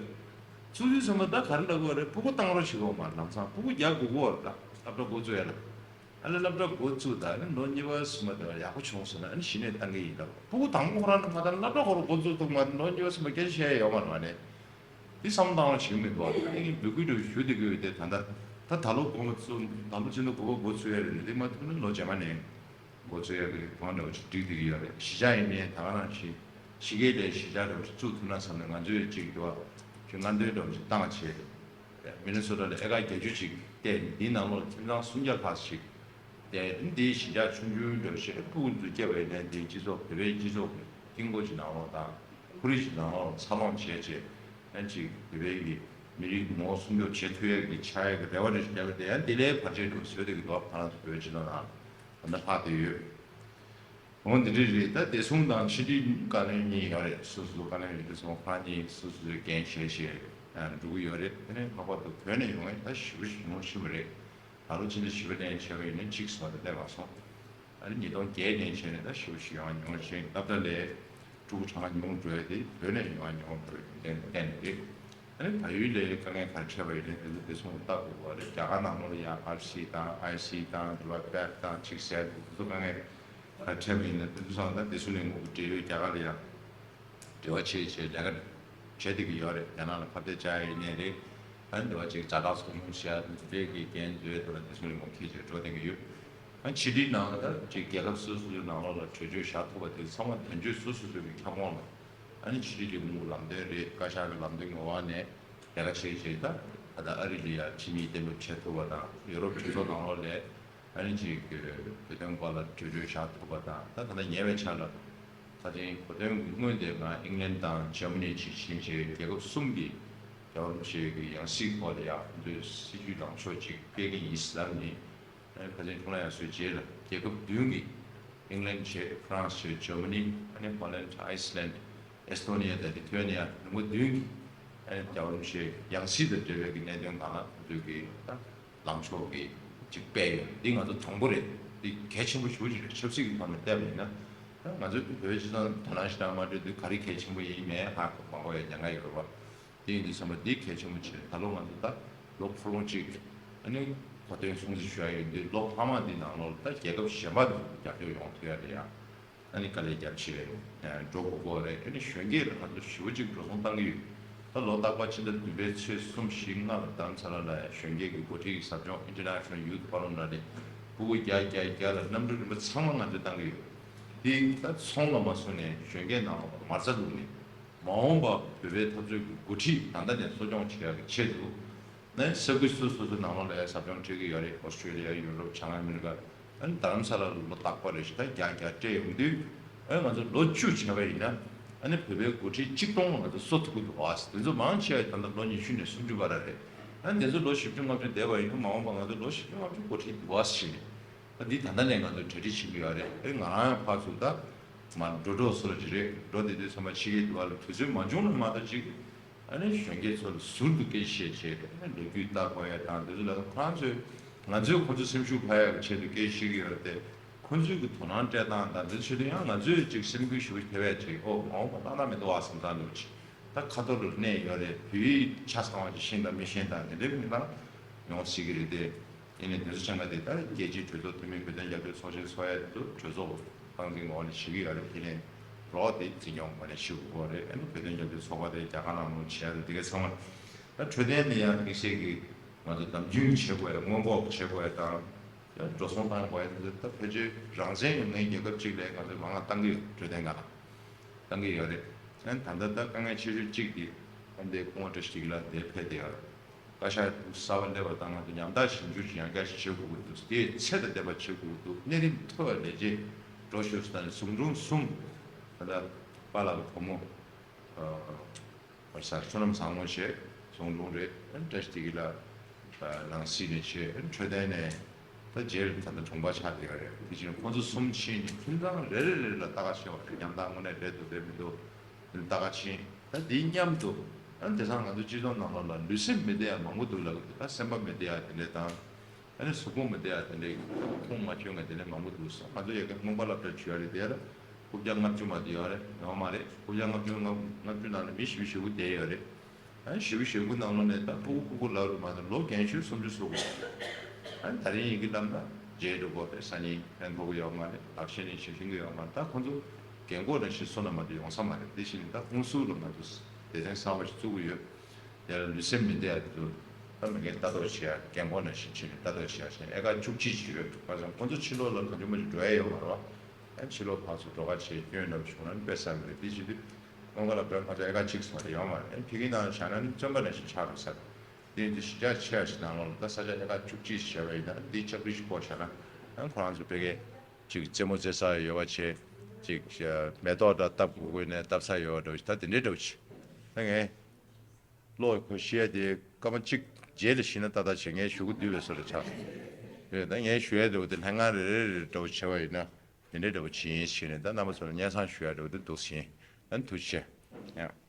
བཙུགས་དུས་ཙམ་པ་ད་ག་རེ་ལབ་དགོས་རེད། ཕྲུ་གུ་བཏང་རོགས་བྱེད་དགོས་མ་རེད། ལམ་སང་ཕྲུ་གུ་རྒྱག་དགོས་ཀྱི་ཡོད་རེད། ད་སློབ་གྲྭ་འགོ་བཙུགས་ཡ་ལ། ཨ་ནི་སློབ་གྲྭ་འགོ་བཙུགས་ད་ཨ་ནི་ལོ་གཉིས་པ་གསུམ་པ་དེ་ལ་ཡག་པོ་བྱུང་སོང་ན་ཨ་ནི་གཞི་ནས་བཏང་གི་ཡིན་ལབ། ཕྲུ་གུ་དང་པོ་ཁོ་རང་ནི་མ་བཏང་ན་སློབ་གྲྭ་ཁོ་རང་འགོ་བཙུགས་ཐུབ་མ་རེད། ལོ་གཉིས་པ་གསུམ་པ་སྐད་ཆ་བཤད་ཡ་ཡོད་མ་རེད་པ་ནས། འདི་བསམ་བློ་བཏང་རོགས་བྱེད་ཀྱི་མི་འདུག་ཨ་ནི་འབོད་སྐུལ་འདྲ་ཞུ་བསྡད་ཀྱི་ཡོད་དེ། ད་ལྟ་ད་ད་ལོ་འགོ་མ་བཙུགས། ད་ལོ་ཕྱི་ཟླ་དགུ་པ་འགོ་ཚུགས་ཡ་རེད། འདི་མ་ཐུབ་ན་ལོ་རྗེས་མ་ནས་འགོ་ཚུགས་ཡ་གི་གང་འདྲ་བ་ཞིག་སྒྲིག་བསྡད་ཀྱི་ཡོད་རེད། གཞིས་ཆགས་ཡིན་ནའི་ད་ག་རང་བཞིན་ཕྱི་རྒྱལ་ལ་གཞིས་ཆགས་འདྲ་བ་ཞིག་བཙུགས་ཐུབ་ན་བསམ་ནས་ང་ཚོས་ཅིག་འདྲ་བ་ཅིག་སྔ་འདོན་འདྲ་བ་ཞིག་བཏང་བྱས། མི་ནི་སོ་ཊ་ལ་ཨེ་ཀར་བརྒྱད་ཅུ་ཅིག་བལྟས་ནས་འདིའི་ནང་ལོགས་ཁྱིམ་ཚང་སུམ་བརྒྱ་ལྷག་ཞིག་དེ་འདིའི་གཞིས་ཆགས་ཆུང་ཆུང་འདྲ་ཞིག་ཕྲུ་གུ་ཚོ་སྐྱེས་པ་ཡིན་ན་འདིའི་སྤྱི་ཚོགས་བོད་པའི་སྤྱི་ཚོགས་ཀྱི་དཀྱིལ་འཁོར་གྱི་ནང་ལོགས་དང་ཁོར་ཡུག་གི་ནང་ལོགས་འཚར་ལོངས་བྱས་བྱས་ཡང་ཅིག་བོད་པའི་གི་མི་རིགས་ངོ་བོ་སྲུང་སྐྱོབ་བྱེད་ཐུབ་ཡས་ཀྱི་ཆགས་ཡས་ཀྱི་རེ་བ་རེ་ཞིག་བརྒྱབ་པ་དེ་ཡང་འདི་ལས་བར་ཆད་འགྲོ་བཟོས་བསྡད་ཀྱི་འདུག་ང་རང་ཚོ་བོད་སྤྱི་ཚོགས་ནང་ད་ལྟ་ལྷག་བསྡད་ཡོད། འོ་འདི་འདྲ་རེད། ད་བདེ་སྲུང་དང་ཕྱི་འབྲེལ་བཀའ་བློན་གཉིས་ཡོད་རེད། སོ་སོ་བཀའ་བློན་ཡོད་དུས་ཙམ་ཁོ་རང་གཉིས་སོ་སོའི་འགན་བཞེས་བཞེས་འགྲོ་གི་ཡོད་རེད། དེ་ནས་ལྷག་པར་དུ་བོད་ནས་ཡོང་མཁན་ད་ཞེ་པོ་ཞིག་ཡོང་ཤེས་པ་རེད། ད་ལོ་ཕྱི་ཟླ་བཞི་པ་ནས་བྱས་པ་ཡིན་ན་གཅིག་སོང་བ་དང་སླེབས་མ་སོང་། ཨ་ནི་ཉིས་སྟོང་བརྒྱད་ནས་བྱས་ནས་ད་ཞེ་པོ་ཞིག་ཡོང་ཡོང་ཕྱིན། སློབ་གྲྭ་ལས་ཕྲུ་གུ་གྲངས་ཉུང་འགྲོ་ཡ་དེ་བོད་ནས་ཡོང་ཡ་ཉུང་འགྲོ་ཡ་གཏན་གཏན་རེད། ཨ་ནི་བལ་ཡུལ་ལ་དཀའ་ངལ་ག་རེ་འཕྲད་པ་ཡིན་ནའི་དེ་ཚོ་བདེ་སྲུང་ལ་ལྟ་དགོས་པ་རེད། རྒྱ་གར་ནང་ལོགས་ལ་ཡང་ཨར་སི་དང་ཨའི་སི་དང་དེ་བ་པེག་དང་ཅིག་ཟེར་དེ་ཚོ་དཀའ་ངལ་ག་རེ་འཕྲད་པ་ཡིན་ན་དེ་ཚོ་སང་ད་བདེ་སྲུང་ལས་ཁུངས་ཀྱི་འབྲེལ་ཡོད་རྒྱ་གར་ལ་ཡང་འབྲེལ་བ་བྱེད་བྱེད་ལས་ཀ་བྱེད་བསྡད་ཀྱི་ཡོད་རེད། རྒྱ་ནག་ལ་ཁ་གཏད་བཅག་ཡ་ཡིན་ནའི་རེད། ཨ་ནི་དེ་བ་ཅིག་ཛ་དྲག་ཚོགས་ཆུང་བྱེད་ཡ་དེ་ཚོ་འབྲེལ་གྱི་འགན་བསྡུ་ཡ་དེ་ལ་བདེ་སྲུང་ལས་ཁུངས་འཁྱེར་བྱས་འགྲོ་བསྡད་ཀྱི་ཡོད། ཨ་ནི་ཕྱི་དྲིལ་ནང་ལ་ད་ཅིག་རྒྱལ་ཁབ་སོ་སོ་སོའི་ནང་ལོགས་ལ་གྲོས་ཆོད་བཞག་ཐུབ་པ་དེ་ཚང་མ་དོན་གཅོད་སོ་སོ་སོ་གི་ཁྱབ་ཁོངས་ལ། ཨ་ནི་ཕྱི་དྲིལ་ལས་ཁུངས་ལམ་སྟོན་རེད། བཀའ་ཤག་གི་ལམ་སྟོན་གྱི་འོག་ནས་ལས་ཀ་བྱེད་བྱེད་ད་ད་ལྟ་ཨ་རི་ལ་ཡ་ཁྲིམས་ཡིག་གཏན་འབེབས་བྱེད་ཐུབ་པ་དང་ཡུ་རོབ་གྲོས་ཚོགས་ནང་ལོགས་ལ་ཨ་ནི་ཅིག་བོད་དོན་སྐོར་ལ་གྲོས་ཆོད་བཞག་ཐུབ་པ་དང་ད་ད་ལྟ་ཉེ་བའི་ཆར་ལ་ད་ཐེངས་བོད་དོན་གྱི་སྔོན་དེ་ང་ཨིང་ལན་དང་ཇར་མ་ནི་ཅིག་ཕྱིན་བྱས་རྒྱལ་ཁབ་གསུམ་གྱི་རྒྱལ་བ་རིན་པོ་ཆེ་གི་ཡང་སྲིད་སྐོར་ལ་ཡ་ཁོང་ཚོའི་སྲིད་ཇུས་ལངས་ཕྱོགས་ཅིག་སྤེལ་གྱི་ཡིན་ཟེར་ནས། ཨ་ནི་ཕལ་ཆེར་ཁྱུང་ལ་ཡང་སོའི་རྗེས་ལ་རྒྱལ་ཁབ་བདུན་གྱིས་ཨིང་ལན་བྱས་ཧྥ་རན་སི་བྱས་ཇར་མ་ནི་ཨ་ནི་ཧོ་ལན་ཨའི་སི་ལན་ཨེ་སི་ཐོ་ནི་ཡ་དང་ལི་ཐུ་ཝེ་ནི་ཡ་ལུང་པ་བདུན་གྱིས་ཨ་ནི་རྒྱལ་བ་རིན་པོ་ཆེའི་ཡང་སྲིད་དང་འབྲེལ་བའི་གི་གནད་དོན་སྒང་ལ་ཁོང་ཚོས་གི་ད་ལངས་ཕྱོགས་གི་ཅིག་སྤེལ་ཡོད། འདི་ང་ཚོ་དང་པོ་རེད། འདི་གལ་ཆེན་པོ་ཞེ་པོ་ཅིག་རེད། ཆབ་སྲིད་ཀྱི་ཐོག་ནས་བལྟས་པ་ཡིན་ན་ད་ང་ཚོའི་བོད་སྤྱི་ཚོགས་དོ་སྣང་ཞེ་དྲག་མ་སྤྲད་དུས་ག་རེ་གལ་ཆེན་པོ་ཡིན་མེད་ཧ་གོ་མ་གོ་ཡ་ཉེན་ཁ་ཡོད་རེད་བ། དེ་ཡིན་དུས་ཙམ་པ་འདི་གལ་ཆེན་པོ་ཆེ་རེད། ད་ལོ་ང་ཚོ་ད་ལོ་འཁོར་ལོ་གཅིག་ཨ་ནི་གོ་སྟོན་སྲུང་བརྩི་ཞུ་ཡ་ཡོད་དུས་ལོ་ལྷག་མ་འདི་ནང་ལོགས་ལ་ད་རྒྱལ་ཁབ་གཞན་པ་དང་རྒྱབ་སྐྱོར་ཡོང་ཐུབ་ཡ་རེད་ཡ། ཨ་ནི་དཀའ་ལས་རྒྱབ་ཆེ་རེད། འགྲོ་དགོས་ཀྱི་རེད། ཨ་ནི་གཞོན་སྐྱེས་ལ་ང་ཚོ་ཞེ་པོ་ཅིག་འགྲོ་སོང་བཏང་གི་ཡོད། ད་ལོ་རྟག་པར་ཕྱི་ཟླ་བདུན་པའི་ཚེས་གསུམ་བཞི་ལྔ་ལ་རྡ་རམ་ས་ལ་ལ་ཡ་གཞོན་སྐྱེས་ཀྱི་འགོ་ཁྲིད་ཀྱི་ཟབ་སྦྱོང་International Youth Forum ལ་ནི་ཕྲུ་གུ་བརྒྱ་བརྒྱ་བརྒྱ་ལ་གནམ་གྲུ་རིམ་པ་ཚང་མ་ང་ཚོས་བཏང་གི་ཡོད། འདི་ད་ཚོང་ལ་མ་བཟུང་ནས་གཞོན་སྐྱེས་ནང་ལ་མ་རྩ་བླུགས་ནས། མ་འོངས་པ་བོད་པའི་འཐབ་རྩོད་ཀྱི་འགོ་ཁྲིད་ད་ལྟ་ནས་གསོ་སྐྱོང་བྱེད་ཡག་གི་ཆེད་དུ། ནས་ས་ཁུལ་སོ་སོ་སོའི་ནང་ལོགས་ལ་ཡང་ཟབ་སྦྱོང་སྤྲད་ཀྱི་ཡོད་རེད། ཨོ་སི་ཀྲེ་ལི་ཡ། ཡུ་རོབ། བྱང་ཨ་མི་རི་ཀ། ཨ་ནི་རྡ་རམ་ས་ལ་ལ་ལོ་རྟག་པར་རེ་བཞིན་ད་རྒྱ་རྒྱ་སྤྲད་ཡོང་དུས། ཨ་ནི་ང་ཚོ་ལོ་བཅུ་བྱས་པ་ཡིན་ན། ཨ་ནི་བོད་པའི་འགོ་ཁྲིད་གཅིག་སྟོང་ལ་ང་ཚོ་གསོ་ཐུབ་ཀྱི་འདུག་བ། དེ་ཚོ་མང་ཆེ་བ་ད་ལྟ་ལོ་ཉི་ཤུ་ནས་སུམ་ཅུ་བར་རེད། ཨ་ནི་དེ་ཚོ་ལོ་བཞི་བཅུ་ལྔ་བཅུ་བསྡད་པ་ཡིན་ན་མ་འོངས་པ་ང་ཚོ་ལོ་བཞི་བཅུ་ལྔ་བཅུ་འགོ་ཁྲིད་འདུག་བ་ཞེས་ནས། ད་འདི་ད་ལྟ་ནས་ང་ཚོ་གྲ་སྒྲིག་བྱེད་ཀྱི་ཡོད་རེད། ཨེ་ང་རང་ཡང་ཕར་ཚུར་ད་མར་འགྲོ་གྲབས་སོགས་ཅིག་རེད། འགྲོ་བསྡད་དུས་ཚང་མ་ཕྱི་རྒྱལ་དུ་བ་ལ་དུས་ཚོད་མ་བྱུང་ན་མ་གཏོགས་ཅིག་ཨ་ནི་གཞོན་སྐྱེས་ཚོ་ལ་ཟུར་དུ་སྐད་ཆ་བཤད་བྱས་ཨ་ནི་ལོ་རྒྱུས་ལྟ་དགོས་ཡ་དང་དེ་ཚོ་ལ་ཁོ་རང་ཚོས་ང་ཚོས་ཁོ་ཚོ་སེམས་ཤུགས་འཕར་ཡག་གི་ཆེད་དུ་སྐད་ཆ་བཤད་ཀྱི་ཡོད་རེད་དེ། ཁོ་ཚོས་ཀྱི་དོ་སྣང་སྤྲད་སྟངས་དང་དེ་ཚོ་ཆེད་དུ་ཡང་ང་ཚོས་ཅིག་སེམས་འགུལ་ཞེ་པོ་ཐེབས་ཡ་ཅིག་ཨོ་མ་འོངས་པ་ཏག་ཏག་མི་འདུག་ཨ་བསམ་བསམ་འདུག་ཅིག་ད་ཁ་ཐོར་རུ་གནས་ཡོད་རེད། བོད་ཡིག་ཆ་ཚང་བ་ཅིག་ཤེས་དང་མི་ཤེས་དང་དེ་འདྲའི་མི་ལ་ཡོང་སྲིད་ཀྱི་རེད་དེ། ཡིན་ནའི་དེ་ཚོ་ཆ་འགའ་དེ་ལྟར་རྒྱལ་སྤྱིའི་གྲོས་ཚོགས་འཐུས་མི་བོད་དོན་རྒྱབ་སྐྱོར་ཚོགས་ཆེན་ཚོགས་ཡ་དེ་ཚོ་གྲོས་ཚོགས་སྟངས་འཛིན་འོག་ནས་བྱེད་ཀྱི་ཡོད་རེད། དེ་ནས་རོགས་དེ་འཛིན་སྐྱོང་འོག་ནས་བྱེད་དགོས་རེད། ཨ་ནི་བོད་དོན་རྒྱབ་སྐྱོར་ཚོགས་པ་དེ་རྒྱ་གར་ནང་ལོགས་བྱེད་ཡ་དེ་གའི་ཚང་མ་ད་འཕྲོད་བསྟེན་ནི་ཡང་དམིགས་བསལ་གྱི་ང་ཚོ་དམ་འཛིན་བྱེད་དགོས་ཡ། སྔོན་འགོག་བྱེད་དགོས་ཡ་དང་ཡང་འགྲོ་སོང་བཏང་དགོས་ཡ་དེ་ཚོ་ད་ཕལ་ཆེར་རང་བཙན་ཡོད་མཁན་རྒྱལ་ཁབ་གཅིག་ལ་ང་ཚོས་མང་བ་བཏང་གི་ཡོད། འཕྲོད་བསྟེན་སྒང་ལ་བཏང་གི་ཡོད་རེད། ཨ་ནི་ད་ལྟ་ད་དཀའ་ངལ་ཆེ་ཤོས་གཅིག་དེ་ཨ་ནི་དེ་སྐུ་ངོ་བཀྲ་ཤིས་བདེ་སྐྱིད་ལགས་དེ་ཕེབས་བསྡད་ཡོད་རེད། བཀའ་ཤག་གསར་པ་སླེབས་པ་དང་ང་ཚོ་ཉམས་ཐག་ཞིབ་འཇུག་ཅིག་ཡང་བསྐྱར་ཞིག་བྱེད་དགོས་ཀྱི་འདུག་དེའི་ཚད་དང་ལྡན་པ་བྱེད་དགོས་ཀྱི་འདུག་གནས་རིམ་མཐོ་བའི་ལས་བྱེད་འགྲོ་ཤོག་ཟེར་ནས་ཟུང་དྲུང་གསུམ། ད་ལྟ་པཱ་ལགས་ཀྱི་བུ་མོ་ཨ་བར་ས་བསོད་ནམས་བཟང་མོ་བྱས་ཟུང་དྲུང་རེད། བཀྲ་ཤིས་བདེ་སྐྱིད་ལགས་ནང་སྲིད་ནས་བྱས། འཕྲོད་བསྟེན་ནས་ད་རྗེས་ལ་ད་ལྟ་དྲུང་པ་ཆགས་བསྡད་ཡོད་རེད། དེ་བཞིན་ཁོང་ཚོ་གསུམ་ཕྱིན་ནས་ཁྱིམ་ཚང་རེ་རེ་རེ་ལ་ལྟ་ག་ཕྱིན་པ་རེད། ཉམས་ཐག་དངོས་གནས་རེད་འདུག་རེད་མི་འདུག་ལྟ་ག་ཕྱིན། ད་འདི་མཉམ་དུ་ཨ་ནི་དེང་སང་ང་ཚོ་སྤྱི་ཚོགས་ནང་ལོགས་ལ་ལུས་སེམས་མི་བདེ་ཡ་མང་པོ་འདུག་ལབ་ཀྱི་འདུག་ད་སེམས་པ་མི་བདེ་ཡ་དེ་འདྲས་དང་། ཨ་ནི་གཟུགས་པོ་མི་བདེ་ཡ་དེ་འདྲས་ཁོང་མ་བྱུང་ངས་དེ་འདྲས་མང་པོ་འདུག་སོང་། ང་ཚོ་ཡ་གི་སྔོན་པ་སློབ་གྲྭ་བྱུང་ཡ་རེད། དེ་ལ་རྐུབ་བཀྱག་ལྔ་བཅུ་མ་དེ་ཡོད་རེད། ཡོད་མ་རེད། རྐུབ་བཀྱག་ལྔ་བཅུ་ལྔ་བཅུ་ནང་ལ་མི་བཞི་བཅུ་ཞེ་དགུ་བསྡད་ཡོད་རེད། ཨ་ནི་བཞི་བཅུ་ཞེ་དགུ་ནང་ལོགས་ནས་ད་ཕྲུ་གུ་ཕྲུ་གུ་ལབ་རུ་མ་ད་ལོ་རྒན་ཤོས་སུམ་ཅུ་སོ་དགུ། ཨ་ནི་ད་རིང་ཡིན་གྱི་ལབ་ན་རྗེས་འགྲོ་དགོས་རེད། སང་ཉིན་ཕན་ཐོགས་ཀྱི་ཡོད་མ་རེད། ལག་ཤེས་ནི་ཤེས་ཤེས་ཀྱི་ཡོད་མ་རེད། ད་ཁོང་ཚོ་རྒན་གོག་ནང་བཞིན་བཟོ་ན་མ་གཏོགས་ཡོང་ས་མ་རེད། དེ་བཞིན་ད་ཧུན་སུར་ལ་ང་ཚོ་སྡེ་ཚན་གསར་པ་ཞིག་བཙུགས་ཀྱི་ཡོད། དེ་ལ་ལུས་སེམས་མི་བདེ་ཡ་དེ་ཚོ་ད་མི་རྒན་ལྟ་རྟོག་བྱེད་ཡ། རྒན་གོག་ནང་བཞིན་བྱས་ནས་ལྟ་རྟོག་བྱེད་ཡ་བྱས་ནས་ཨེ་ཀ་བཅུ་གཅིག་ཅིག་ཡོད། བར་སང་ཁོང་ཚོ་ཕྱི་ལོགས་ལ་གང་བྱུང་མ་བྱུང་འགྲོ་ཡ་ཡོད་མ་རེད་བ། ཨ་ཕྱི་ལོགས་ཕར་ཚུར་འགྲོ་ཁ་བྱས་སྐྱོན་འདྲ་བ་བྱུང་ན་ནི་དཔེ་བསགས་མི་རེད། དེ་བྱེད་དུས་སྔོན་ཁ་ལ་བོད་ཕར་ཚུར་ཨེ་ཀ་གཅིག་སོང་རེད་ཡོད་མ་རེད། ཨ་ཕ་གི་ནང་བཞག་ན་ནི་བཙོན་པ་ནང་བཞིན་ཆགས་འགྲོ་ས་རེད། དེ་ཡིན་དུས་གཞིས་ཆགས་ཆེ་བ་ཞིག་ནང་ལོགས་ལ་ད་ས་ཆ་ཨེ་ཀ་བཅུ་གཅིག་བྱས་པ་ཡིན་ན་འདི་ལྕགས་རི་ཞིག་བཀོག་བཞག་ན། ཨ་ཁོ་རང་ཚོ་ཕ་གི་ཅིག་རྩེད་མོ་རྩེ་ས་ཡོད་པ་བྱས། ཅིག་མེ་ཏོག་འདྲ་བཏབ་དགོས་དགོས་ནས་བཏབ་ས་ཡོད་པ་འདྲ་བོ་ཞིག་ད་དེ་འདྲའི་འདྲ་བོ་ཞིག་ད་ངས་བློ་ཁོ་ཤི་ཡ་དེ་སྐར་མ་གཅིག་རྗེས་ལ་ཤི་ན་ཏག་ཏག་བྱས། ངས་ཞུ་གི་འདུག་པའི་བཟོ་འདྲ་ཆགས་སོང་། རེད། ད་ངས་ཞུ་ཡ་འདྲ་བོ་དེ་ལྷན་ཁང་རེ་རེ་རེ་འདྲ་བོ་བྱས་པ་ཡིན་ན་དེ་འདྲའི་འདྲ་བོ་བྱས་ཡིན་ཞེས་ནས་ད་རྣམ་པ་ཚོ་ལ་སྙན་སེང་ཞུ་ཡ་འདྲ་བོ་དེ་འདུག་ཟིན། ཨ་ནི་ཐུགས་རྗེ་ཆེ། ཡང་།